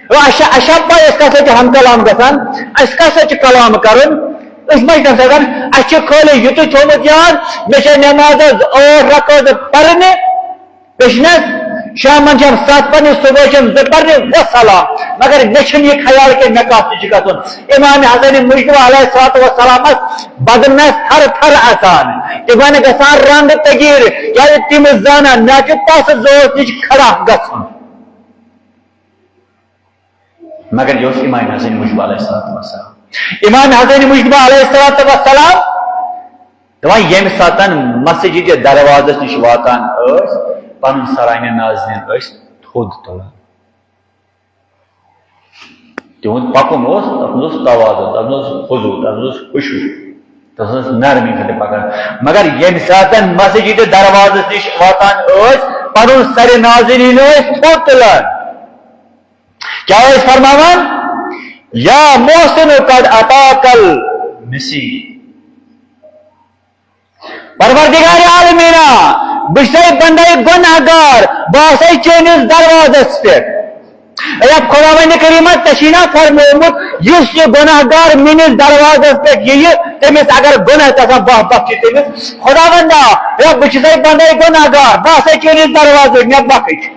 اَسہِ چھا، اَسہِ چھا پَے أسۍ کَتھ سۭتۍ چھِ ہم کلام گژھان؟ اَسہِ کَتھ سۭتۍ چھُ کلام کَرُن؟ أسۍ ما چھِ تَمہِ ساتہٕ، اَسہِ چھُ خٲلی یُتُے تھوٚومُت یاد، مےٚ چھےٚ نٮ۪مازَس ٲٹھ رکعت پَرنہِ، پیشنس، شامن چھم ستھ پرنہِ، صبح چھم زٕ پرنہِ، وسلام۔ مگر مےٚ چھُنہٕ یہِ خیال کہِ مےٚ کتھ تہِ چھُ گژھُن۔ امام حسن مجتبیٰ علیہ الصلوۃ والسلامس بدنس تھر تھر اژان، تِمن گژھان رنگ تغیٖر، کیازِ تِم زانان مےٚ چھُ پس زوس نِش کھڑا گژھُن۔ مگر یہِ اوس امام حسن مجتبیٰ علیہ الصلوۃ والسلام۔ امام حسن مجتبیٰ علیہ الصلوۃ والسلام دپان، ییٚمہِ ساتن مسجد دروازس نِش واتان ٲسۍ، پنُن سرانہِ نازنین ٲسۍ تھوٚد تُلان۔ تِہُنٛد پکُن اوس، تتھ منٛز اوس توازُن، تتھ منٛز اوس خضوع، تتھ منٛز اوس خشوع، تتھ منٛز اوس نرمی سۭتۍ پکان۔ مگر ییٚمہِ ساتن مسجد دروازس نِش واتان ٲسۍ، پنُن سرِ نازنین ٲسۍ تھوٚد تُلان۔ کیا ٲسۍ فرماوان؟ یا محسن قد اتاک المسی۔ پروردگار عالمینا، بہٕ چھُسے بندے گناہ گار، بہٕ آسے چٲنِس دروازس پٮ۪ٹھ۔ اے خداوند کریمہ، ژےٚ چھُے نا فرمومُت، یُس یہِ گناہ گار میٲنِس دروازس پٮ۪ٹھ یِیہِ، تٔمِس اگر گناہ تہِ آسان، بہٕ بخشہِ تٔمِس۔ خداوندا، اے بہٕ چھُسے بندے گناہ گار، بہٕ آسے چٲنِس دروازس پٮ۪ٹھ، مےٚ بخش۔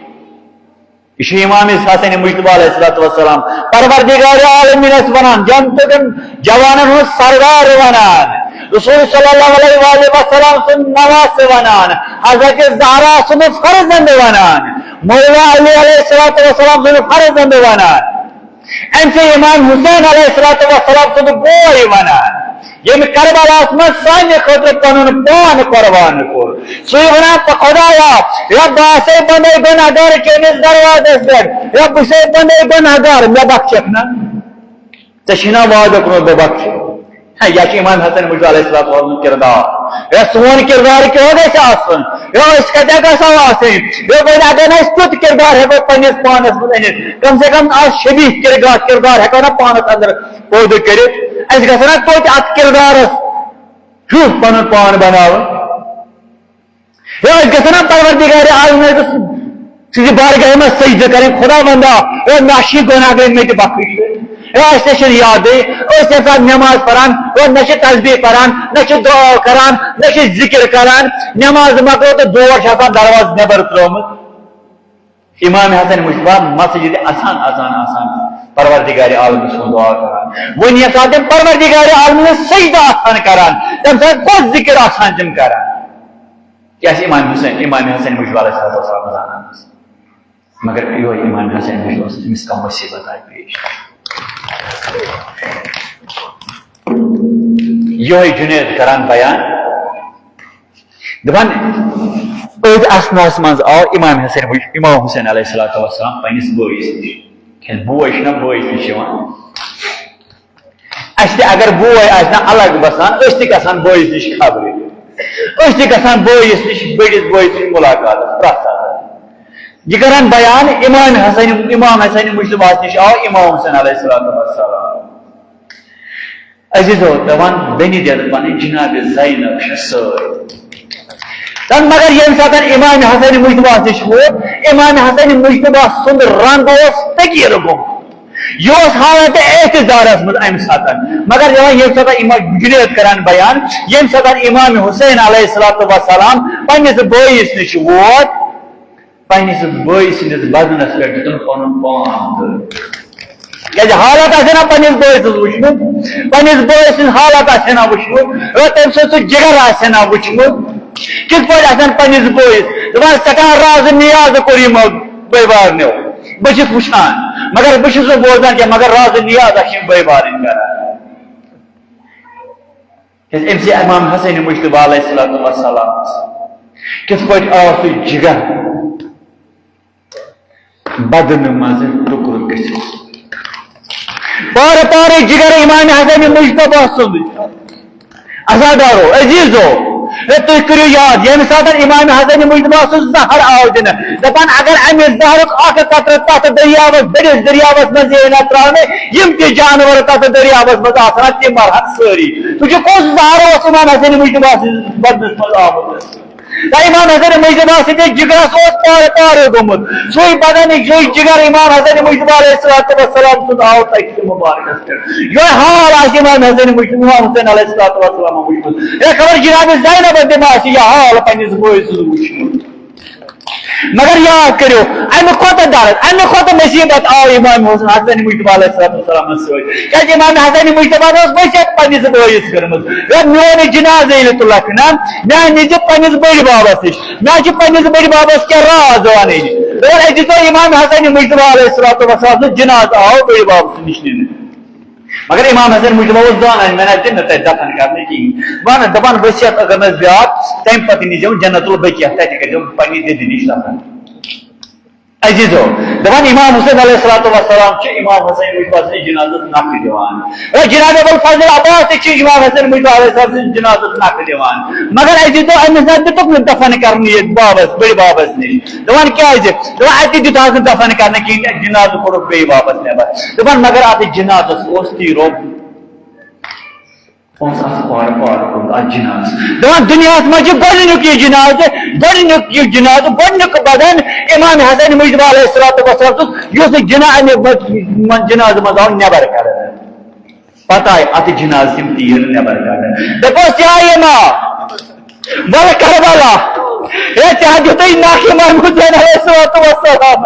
یہِ چھُ امام حسن مجتبیٰ علیہ الصلوۃ والسلام پروردگار عالمینس ونان، جنتُکن جوانن ہُنٛد سردار ونان، رسول صلی اللہ علیہ وآلہ وسلم سُنٛد نواسہٕ ونان، حضرت زہرا سُنٛد فرزند ونان، مولا علی علیہ الصلوۃ والسلام سُنٛد فرزند ونان، أمۍ چھُ امام حسین علیہ الصلوۃ والسلام سُنٛد بوے ونان۔ ییٚمہِ کربلاہس منٛز سانہِ خٲطرٕ پنُن پان قربان کوٚر، سُے ونان، تہٕ خدایا، رب، بہٕ آسے بندے گناہ گار چٲنِس دروازس پٮ۪ٹھ، رب، بہٕ چھُسے بندے گناہ گار، مےٚ بخشکھ نا؟ ژےٚ چھُے نا وعدٕ کوٚرمُت بہٕ بخشہٕ؟ ہے، یہِ چھُ امام حسن مجتبیٰ علیہ الصلوۃ والسلام کردار۔ ہے، سون کردار کیٛاہ گژھِ آسُن؟ ہے، أسۍ کتہِ گژھو آسٕنۍ؟ ہے، وۄنۍ اگر نہٕ أسۍ تیُتھ کردار ہٮ۪کو پننِس پانس منٛز أنِتھ، کم سے کم آز شبیہ کردار، کردار ہٮ۪کو نا پانس اندر پٲدٕ کٔرِتھ۔ اَسہِ گژھِ نا توتہِ اَتھ کِردارَس ہیُو پَنُن پان بَناوُن۔ ہے، اَسہِ گژھِ نا پروردگار عالم سٕنٛزِ بارگاہہِ منٛز سجدٕ کَرٕنۍ، خداوندا، ہے، مےٚ چھِ گۄناہ گٔمٕتۍ، مےٚ تہِ بخش۔ ہے، اَسہِ تہِ چھِنہٕ یادٕے، أسۍ تہِ آسان نٮ۪ماز پَران، ہے، نہ چھِ تسبیح پَران، نہ چھِ دُعا کَران، نہ چھِ ذِکِر کَران، نٮ۪ماز مۄکلٲو تہٕ دور چھِ آسان دروازٕ نٮ۪بر ترٛٲومٕژ۔ امام حسن مجتبیٰ مسجد اژان اژان آسان پروردگار عالم سُنٛد دعا کران۔ وۄنۍ ییٚمہِ ساتہٕ تِم پروردگار عالم سُنٛد سجدٕ آسان کران، تَمہِ ساتہٕ کۄس ذِکِر آسان تِم کران؟ کیٛاہ چھِ امام حسین، امام حسن مجتبیٰ علیہ الصلوۃ والسلام زانان؟ مگر یِہوٚے امام حسن مجتبیٰ اوس، أمِس کانٛہہ مُصیٖبت آیہِ پیش۔ یِہوٚے جُنید کران بیان۔ دپان، أتھۍ اثناہس منٛز آو امام حسین، امام حسین علیہ الصلوۃ والسلام پننِس بٲیِس نِش۔ کیٛازِ بوے چھُنہ بٲیِس نِش یِوان۔ اَسہِ تہِ اگر بوے آسہِ نہ الگ بسان، أسۍ تہِ گژھان بٲیِس نِش خبرِ۔ أسۍ تہِ گژھان بٲیِس نِش، بٔڑِس بٲیِس نِش مُلاقاتس پرٛٮ۪تھ ساتہٕ۔ یہِ کران بیان امام حسین، امام حسین مجتبیٰ ہس نِش آو امام حسین علیہ الصلوۃ والسلام۔ عزیزو، دپان بیٚنہِ دِتھ پنٕنۍ جناب زینب چھےٚ سۭتۍ۔ تہٕ مگر ییٚمہِ ساتہٕ امام حسن مجتبیٰ نِش ووت، امام حسن مجتبیٰ سُنٛد رنٛگ اوس تغیٖر گوٚمُت۔ یہِ اوس حالت احتضارس منٛز امہِ ساتہٕ۔ مگر یِہوٚے ییٚمہِ ساتہٕ امام جنید کران بیان، ییٚمہِ ساتہٕ امام حسین علیہ الصلوۃ والسلام پننِس بٲیِس نِش ووت، پننِس بٲے سٕنٛدِس بدنس پٮ۪ٹھ دیُتُن پنُن پان تہٕ کیازِ حالت آسہِ نا پننِس بٲے سٕنٛز وٕچھمٕژ، پننِس بٲے سٕنٛز حالت آسہِ نا وٕچھمٕژ، ٲ، تٔمۍ سٕنٛز سُہ جگر آسہِ نا وٕچھمُت، کِتھ پٲٹھۍ آسن پننِس بٲیِس دپان، سٮ۪ٹھاہ راز نیاز کوٚر یِمو بٲے بارنیو، بہٕ چھُس وٕچھان، مگر بہٕ چھُس نہٕ بوزان کینٛہہ، مگر راز نیاز چھِ یِم بٲے بارٕنۍ کران۔ کیازِ أمۍ سٕے امام حسین مجتبیٰ علیہ الصلوۃ والسلام کِتھ پٲٹھۍ آو سُہ جگر بدنہٕ منٛزٕ ٹُکرٕ گٔژھِتھ۔ پارٕ پارٕ جگر امام حسن مجتبیٰ سُنٛد۔ عزادارو، عزیزو، ہے، تُہۍ کٔرِو یاد، ییٚمہِ ساتہٕ امام حسن مجتبیٰ سُنٛد زہر آو دِنہٕ، دَپان، اگر اَمہِ زہرُک اکھ قطرٕ تَتھ دٔریاوَس، بٔڑِس دٔریاوَس منٛز یی نہ ترٛاونہٕ، یِم تہِ جانور تَتھ دٔریاوَس منٛز آسان، تِم مَرہَن سٲری۔ تُہۍ چھِو کُس زہر اوس امام حسن مجتبیٰ سٕنٛدِس بدنَس منٛز آمُت؟ تہٕ امام حسن مجتبیٰ سٕنٛدِس جگرس اوس پارٕ پارٕ گوٚمُت۔ سُے بدن، سُے جگر امام حسن مجتبیٰ علیہ الصلوۃ والسلام سُنٛد آو تٔتھۍ مُبارکس پٮ۪ٹھ۔ یِہوٚے حال آسہِ امام حسن مجتبیٰ، امام حسین علیہ الصلوۃ والسلام وٕچھمُت۔ ہے، خبر جناب زینبس تہِ ما آسہِ یہِ حال پننِس بٲے سُنٛد وٕچھمُت۔ مگر یاد کٔرِو، امہِ کھۄتہٕ درد، امہِ کھۄتہٕ مصیبت آو امام حسن مجتبیٰ علیہ الصلوۃ والسلامس سۭتۍ۔ کیازِ امام حسن مجتبیٰ ہن ٲس وصیت پننِس بٲیِس کٔرمٕژ، ہے، میون یہِ جنازٕ ییٚلہِ تُلکھ نا، مےٚ أنۍ زِ پننِس بٔڑۍ بابس نِش۔ مےٚ چھِ پننِس بٔڑۍ بابس کینٛہہ راز ونٕنۍ۔ دپان، أسۍ دِژو امام حسن مجتبیٰ علیہ الصلوۃ والسلام سُنٛد جنازٕ آو بٔڑۍ بابس نِش نِنہٕ۔ مگر امام حسن مجتبیٰ اوس زانان، مےٚ نہ دِن نہٕ تتہِ دفن کرنہٕ کِہیٖنۍ۔ بہٕ ونہٕ، دپان، وصیت اگر نہٕ أسۍ بیٛاکھ، تمہِ پتہٕ نیٖزیو جنت البقیع، تتہِ کٔرۍزیو پننہِ دِدِ نِش دفن۔ عزیزو، دپان امام حسین علیہ الصلوۃ والسلام چھِ امام حسین مجتبیٰ سٕنٛدِس جنازس نکھٕ دِوان۔ ہے، جناب ابوالفضل عباس تہِ چھِ امام حسین مجتبیٰ علیہ السلام سٕنٛدِس جنازس نکھٕ دِوان۔ مگر عزیزو، أمِس نہ دِتُکھ نہٕ دفن کرنہٕ ییٚتہِ بابس، بٔڑۍ بابس نِش۔ دپان کیازِ؟ دپان اَتہِ تہِ دیُت حظ نہٕ دفن کرنہٕ کِہیٖنۍ، جنازٕ کوٚڑُکھ بیٚیہِ واپس نٮ۪بر۔ دپان مگر اتھ جنازس اوس تیٖرو اوس اتھ پارٕ پارٕ کوٚرمُت اتھ جنازس۔ دپان دُنیاہس منٛز چھُ گۄڈٕنیُک یہِ جنازٕ، گۄڈٕنیُک یہِ جنازٕ، گۄڈٕنیُک بدن امام حسن مجتبیٰ علیہ الصلوۃ والسلام سُنٛد، یُس نہٕ جنا-، امہِ منٛز، جنازٕ منٛز آو نٮ۪بر کرنہٕ۔ پتہٕ آیہِ اتھ جنازٕ تِم تیٖر نٮ۪بر کڑنہٕ۔ دوٚپُس، یا امام، ول کربلا، ہے، ژےٚ ہا دیُتُے نکھٕ محمود حسین علیہ الصلوۃ والسلام۔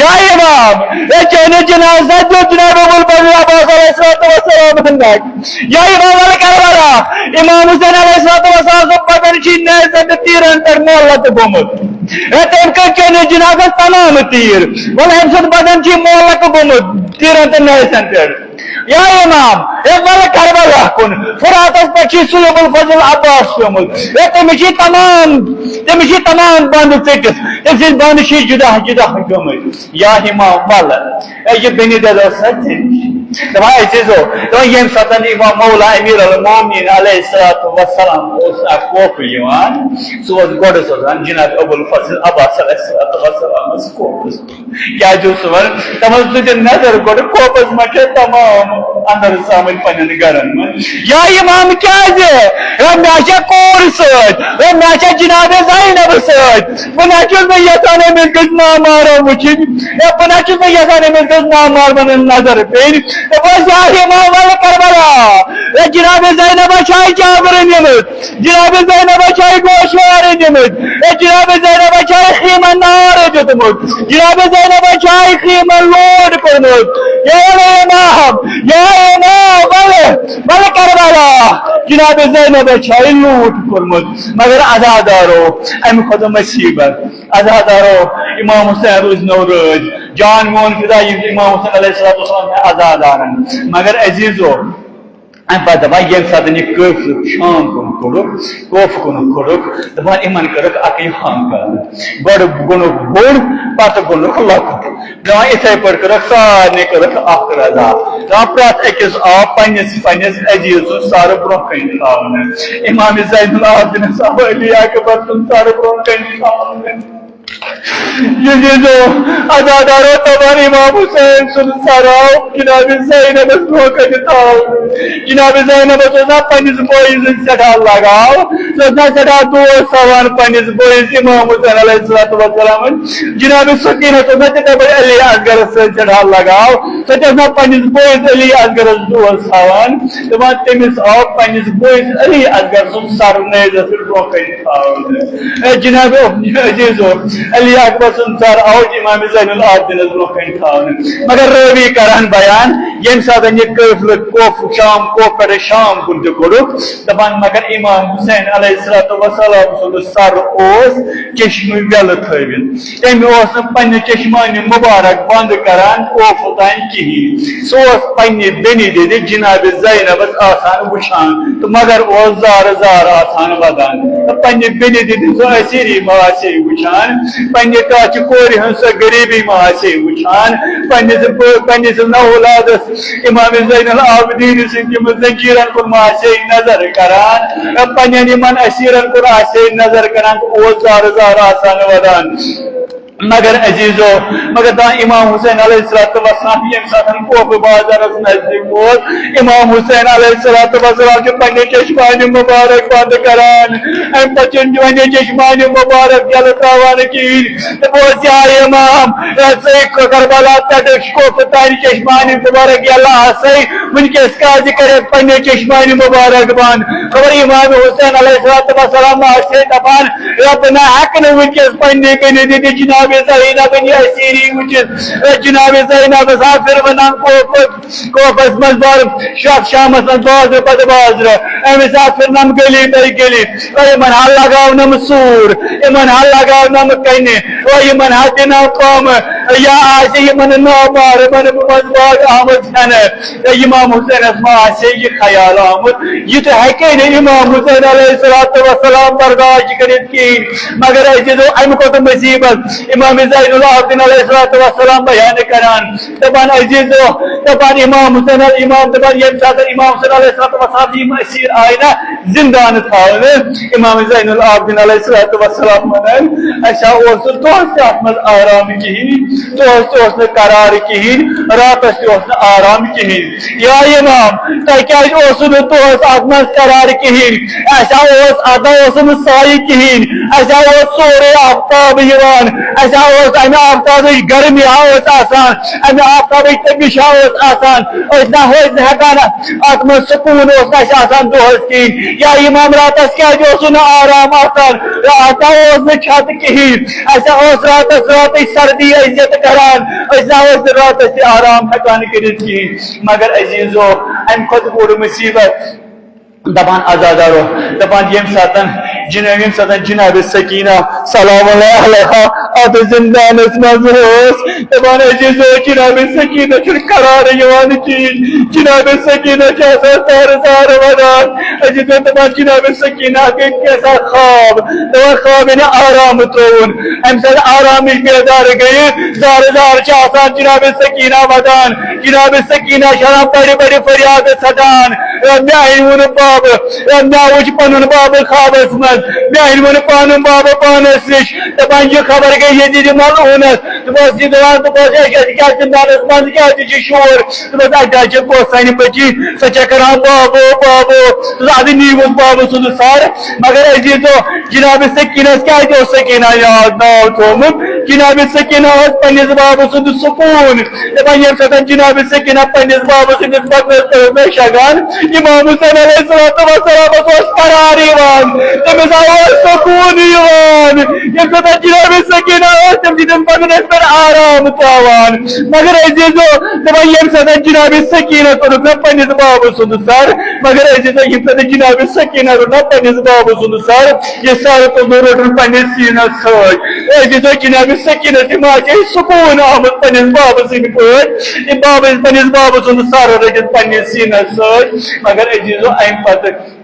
یا امام، ہے، چٲنِس جنازس دیُت جناب ابوالفضل عباس علیہ الصلوۃ والسلام نکھٕ۔ یا امام، ول کربلا، امام حسین علیہ الصلوۃ والسلام سُنٛد بدن چھُ نیزن تہٕ تیٖرن پٮ۪ٹھ معلق گوٚمُت۔ ہے، تٔمۍ کٔرۍ چٲنِس جنازس تمام تیٖر۔ ول، أمۍ سُنٛد بدن چھُ معلق گوٚمُت تیٖرن تہٕ نیزن پٮ۪ٹھ۔ یا امام، ہے، ول کربلا کُن، فراتس پٮ۪ٹھ چھُ سُہ ابوالفضل عباس پیومُت۔ ہے، تٔمِس چھِ تمام، تٔمِس چھِ تمام بند ژٔٹِتھ، تٔمۍ سٕنٛدۍ بند چھِ جدا جدا گٔمٕتۍ۔ یا امام، ول، ہے، یہِ بنی دل اوس نہ ژےٚ نِش۔ دپان عزیزو، دپان ییٚمہِ ساتہٕ امام مولا امیر المومنین علیہ الصلوۃ والسلام اوس اکھ کوفہٕ یِوان، سُہ اوس گۄڈٕ سوزان جناب ابوالفضل عباس علیہ الصلوۃ والسلامس کوفس۔ کیٛازِ اوس سُہ ونان؟ دپان، ژٕ دِ نظر گۄڈٕ کوپس منٛز چھا تمام اندر ژامٕتۍ پننٮ۪ن گرن منٛز۔ یا امام، کیٛازِ؟ ہے، مےٚ چھےٚ کوٗر سۭتۍ، ہے، مےٚ چھےٚ جناب زینب سۭتۍ۔ بہٕ نہ چھُس نہٕ یژھان أمِس گٔژھ نامحرم وٕچھِنۍ۔ ہے، بہٕ نہ چھُس نہٕ یژھان أمِس گٔژھ نامحرمن ہٕنٛز نظر پیٚنۍ۔ ہے، بہٕ اوسُس یا امام ولہٕ کربلا۔ ہے، جناب زینبس چھےٚ چادرٕ نِمٕژ۔ جناب زینبس چھےٚ گوشوارٕ نِمٕتۍ۔ ہے، جناب زینبس چھےٚ خیمن نار دیُتمُت۔ جناب زینبس چھےٚ خیمن لوٹ کوٚرمُت۔ یا امام، یا امام، ولہٕ، ولہٕ کربلا۔ جناب زینبس چھےٚ لوٹ کوٚرمُت۔ مگر عزادارو، امہِ کھۄتہٕ مصیبت۔ عزادارو، امام حسین روٗزۍ نو رٲضۍ۔ جان میون فدا، یِم امام حسین علیہ الصلوۃ والسلام چھِ عزادارن۔ مگر عزیزو، امہِ پتہٕ دپان، ییٚمہِ ساتہٕ یہِ کٲفِر شام کُن کوٚڑُکھ، کوفہٕ کُن کوٚڑُکھ، دپان، یِمن کٔرٕکھ اکٕے ہانکار۔ گۄڈٕ گوٚنُکھ بوٚڑ، پتہٕ گوٚنُکھ لۄکُٹ۔ دپان، یِتھے پٲٹھۍ کٔرٕکھ سارنٕے، کٔرٕکھ اکھ رضا۔ دپان، پرٛٮ۪تھ أکِس آو پننِس، پننِس عزیز سُنٛد سر برونٛہہ کنہِ تھاونہٕ۔ امام زین العابدینس آو علی اکبر سُنٛد سر برونٛہہ کنہِ تھاونہٕ۔ ییٚلہِ زن عزادارو دپان امام حسین سُنٛد سر آو جناب زینبس برونٛہہ کنہِ تھاونہٕ۔ جناب زینبس اوس نا پننِس بٲیِس سۭتۍ سٮ۪ٹھاہ لگاو، سۄ ٲس نا سٮ۪ٹھاہ دوست تھاوان پننِس بٲیِس امام حسین علیہ الصلوۃ والسلام۔ جناب سکینہ ٲس نا تِتھے پٲٹھۍ علی اصغرس سۭتۍ سٮ۪ٹھاہ لگاو، سۄ تہِ ٲس نا پننِس بٲیِس علی اصغرس دوست تھاوان۔ دپان تٔمِس آو پننِس بٲیِس علی اصغر سُنٛد سر نیزس پٮ۪ٹھ برونٛہہ کنہِ تھاونہٕ۔ اے جناب عزیزو، علی اکبر سُنٛد سر آو امام زین العابدینس برونٛہہ کنہِ تھاونہٕ۔ مگر رٲوی کران بیان، ییٚمہِ ساتہٕ یہِ قٲفلہٕ کوف شام، کوف پٮ۪ٹھٕ شام کُن تہِ کوٚڑُکھ، دپان مگر امام حسین علیہ الصلوۃ والسلام سُنٛد سر اوس چشمہٕ ویلہٕ تھٲوِتھ۔ تٔمۍ اوس نہٕ پننہِ چشمانہِ مبارک بند کران کوفہٕ تام کِہیٖنۍ۔ سُہ اوس پننہِ بیٚنہِ دِدِ جناب زینبس آسان وٕچھان تہٕ مگر اوس زارٕ زارٕ آسان ودان۔ تہٕ پننہِ بیٚنہِ دِدِ سُہ اسیری ما آسہِ ہے وٕچھان، پننہِ کاچہِ کورِ ہٕنٛز سۄ غریبی ما آسہِ ہے وٕچھان، پننِس بٲ-، پننِس نوولادس امام زین العابدین سٕنٛدِ یِم زنجیرن کُن ما آسہِ ہے نظر کران، پننٮ۪ن یِمن اسیرن کُن آسہِ ہے نظر کران تہٕ اوس زارٕ زارٕ آسان ودان۔ مگر عزیزو، مگر دان امام حسین علیہ الصلوۃ والسلام ییٚمہِ ساتہٕ کوفہٕ بازارس نزدیٖک ووت، امام حسین علیہ الصلوۃ والسلام چھُ پننہِ چشمانہِ مبارک بند کران۔ امہِ پتہٕ چھُنہٕ پننہِ چشمانہِ مبارک یلہٕ تراوان کِہیٖنۍ۔ تہٕ بوز یا امام، ژٕ کربلا پٮ۪ٹھ کوفہٕ تانۍ چشمانہِ مبارک یلہٕ آسے، وٕنکیٚس کیازِ کرکھ پننہِ چشمانہِ مبارک بند؟ خبر امام حسین علیہ الصلوۃ والسلام آسہِ ہے دپان، رب نہ ہیٚکہٕ نہٕ وٕنکیٚس پننہِ بیٚنہِ دِتھ جناب زینب یہِ اسیری وٕچھِتھ۔ جناب زینب سا پھر ونان کوفہٕ، کوفس منٛز بار شاخ شامس منٛز بازرٕ پتہٕ بازرٕ۔ أمِس آو پھِرنم گلی پتہٕ گلی۔ او یِمن ہا لگاونم سوٗر، یِمن ہا لگاونم کنہِ، او یِمن ہا دِنم پامہٕ۔ یا آسہِ یِمن نامحرمن منٛز باگ آمٕژ ہٮ۪نہٕ۔ یا امام حسینس ما آسہِ ہے یہِ خیال آمُت، یہِ تہِ ہیٚکہِ ہے نہٕ امام حسین علیہ الصلوۃ والسلام برداشت کٔرِتھ کِہیٖنۍ۔ مگر عزیزو، امہِ کھۄتہٕ مصیبت امام زین العابدین علیہ الصلوۃ والسلام بیان کران۔ دپان عزیزو، دپان امام حسین، امام دپان ییٚمہِ ساتہٕ امام حسین علیہ الصلوۃ والسلام یِم اسیٖر آیہِ نا زندان تھاونہٕ، امام زین العابدین علیہ الصلوۃ والسلام ونان، اسہِ ہا اوس نہٕ دۄہس تہِ اتھ منٛز آرام کِہیٖنۍ، دۄہس تہِ اوس نہٕ قرار کِہیٖنۍ، راتس تہِ اوس نہٕ آرام کِہیٖنۍ۔ یا امام، تۄہہِ کیازِ اوسوٕ نہٕ دۄہس اتھ منٛز قرار کِہیٖنۍ؟ اسہِ ہا اوس، اتھ ہا اوس نہٕ سایہِ کِہیٖنۍ، اسہِ ہا اوس سورُے آفتاب یِوان، اسہِ ہا اوس امہِ آفتابٕچ گرمی ہا اوس آسان، امہِ آفتابٕچ تٔپِش ہا اوس آسان، أسۍ نہ ٲسۍ نہٕ ہٮ۪کان اتھ منٛز سکوٗن اوس نہٕ اسہِ آسان دۄہس کِہیٖنۍ۔ یا امام راتس کیازِ اوسوٕ نہٕ آرام آسان؟ راتھ ہا اوس نہٕ چھت کِہیٖنۍ، اسہِ ہا اوس راتس راتٕچ سردی اذیت کران، أسۍ نہ ٲسۍ نہٕ راتس تہِ آرام ہٮ۪کان کٔرِتھ کِہیٖنۍ۔ مگر عزیزو، امہِ کھۄتہٕ بوٚڑ مصیبت دپان عزادارو، دپان ییٚمہِ ساتن جناب، ییٚمہِ ساتن جناب سکینہ سلام اللہ علیہا اتھ زندانس منٛز ٲس، دپان عزیزو، جناب سکینہ چھُنہٕ قرار یِوان کِہیٖنۍ۔ جناب سکینہ چھِ آسان سارٕ سارٕ ودان۔ عزیزو، دپان جناب سکینہ گٔے کینٛژھا خواب، دپان خواب یعنی آرام ترٛووُن۔ امہِ ساتہٕ آرامٕچ بیدار گٔیہِ، زارٕ زارٕ چھِ آسان جناب سکینہ ودان۔ جناب سکینہ چھِ انان بڑِ بڑِ فریاد سدان، "اے میانہِ ووٚنُن بابہٕ، اے مےٚ وُچھ پنُن بابہٕ خوابس منٛز، میانہِ ووٚنُن پنُن بابہٕ پانس نِش، دپان یہِ خبر گٔے ییٚتہِ یہِ ملعوٗنس، دوٚپمس یہِ دپان، دوٚپمس ہے کیٛازِ کیٛاہ زندانس منٛز کیٛازِ چھُ شور؟" دوٚپمس اَتہِ حظ چھِ کۄس سانہِ بچی، سۄ چھےٚ کران بابو بابو، دوٚپمس ادٕ نیٖوُس بابہٕ سُنٛد سر۔ مگر عزیزو، جناب سکینس کیٛازِ اوس سکینہ یاد ناو تھوٚومُت؟ جناب سکینہ ٲس پننِس بابہٕ سُنٛد سکوٗن۔ دپان ییٚمہِ ساتہٕ جناب سکینہ پننِس بابہٕ سٕنٛدِس بدنس پٮ۪ٹھ اوس شگان، امام حسین علیہ الصلوۃ والسلامس اوس قرار یِوان، تٔمِس آو سکوٗن یِوان۔ ییٚمہِ ساتہٕ جناب سکینہ ٲس تٔمۍ سٕنٛدِس بدنس پٮ۪ٹھ آرام تھاوان۔ مگر عزیزو، دپان ییٚمہِ ساتہٕ جناب سکینہ کوٚرُکھ نا پننِس بابہٕ سُنٛد سر، مگر عزیزو، ییٚمہِ ساتہٕ جناب سکینہ روٚٹ نا پننِس بابہٕ سُنٛد سر، یہِ سر تُلُن روٚٹُن پننِس سیٖنس سۭتۍ۔ عزیزو، جناب سکینہ تہِ ما چھِ سکوٗن آمُت پننِس بابہٕ سٕنٛدِ پٲٹھۍ؟ یہِ بابہٕ، پننِس بابہٕ سُنٛد سر رٔٹِتھ پننِس سیٖنس سۭتۍ۔ مگر عزیزو، امہِ پتہٕ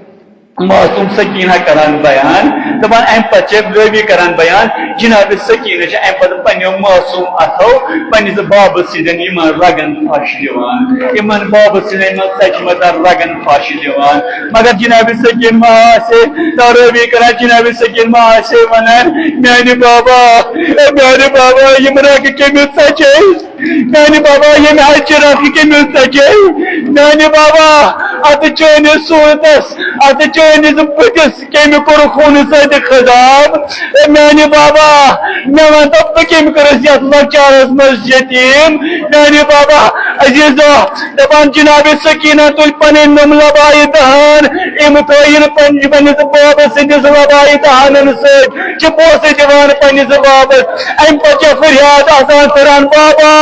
معصوم سکینہ کران بیان، دپان امہِ پتہٕ چھِ رٲوی کران بیان، جناب سکینہ چھِ امہِ پتہٕ پننیو معصوم اتھو پننِس بابہٕ سٕنٛدٮ۪ن یِمن رگن پھش دِوان، یِمن بابہٕ سٕنٛدٮ۪ن یِمن ژچمژن رگن پھش دِوان۔ مگر جناب سکین ما آسے، تاروی کران جناب سکین ما آسے ونان، "میانہِ بابا، اے میانہِ بابا، یِم رگہٕ کٔمِس ژچے؟ میانہِ بابا، ییٚمہِ حجہِ رگہٕ کٔمِس ژچے؟ میانہِ بابا، اتھ چٲنِس صوٗرتس، اتھ چٲنِس بٕتھِس کٔمۍ کوٚر خوٗنہٕ سۭتۍ خضاب؟ اے میانہِ بابا، مےٚ وَن تہٕ بہٕ کٔمۍ کٔرٕس یَتھ لۄکچارَس منٛز یتیٖم؟" میانہِ بابا، عزیزو، دَپان جناب سکینہ تُلۍ پنٕنۍ نُم لبایہِ دہان، مُتعین پننہِ، پننِس بابس سٕنٛدِس وبایہِ دہانن سۭتۍ چھِ بوسہٕ دِوان پننِس بابس۔ امہِ پتہٕ چھِ فریاد آسان کران، بابا،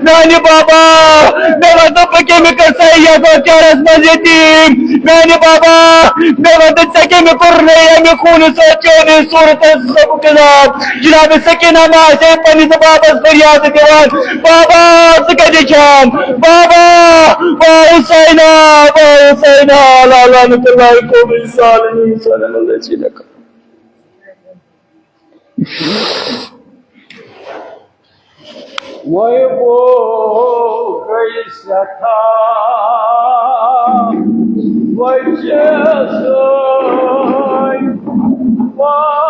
میانہِ بابا، مےٚ وَن تہٕ بہٕ کٔمہِ قٕصے یتھ چرس منٛز یتیٖم؟ میانہِ بابا، مےٚ وَن تہٕ ژےٚ کٔمہِ کوٚرنَے ییٚمہِ خوٗنہٕ سۭتۍ چٲنِس صوٗرتس خلاف؟ جناب سکینہ ما آسہِ ہے پننِس بابس فریاد دِوان، بابا، ژٕ کتہِ چھان؟ بابا، با حسینا، با حسینا، علی لعنت اللہ القوم الظالمین، صلی اللہ علیہ وسلم۔ وۄنۍ گوٚو گٔے سٮ۪ٹھاہ وۄنۍ چھِ سٲنۍ واپس۔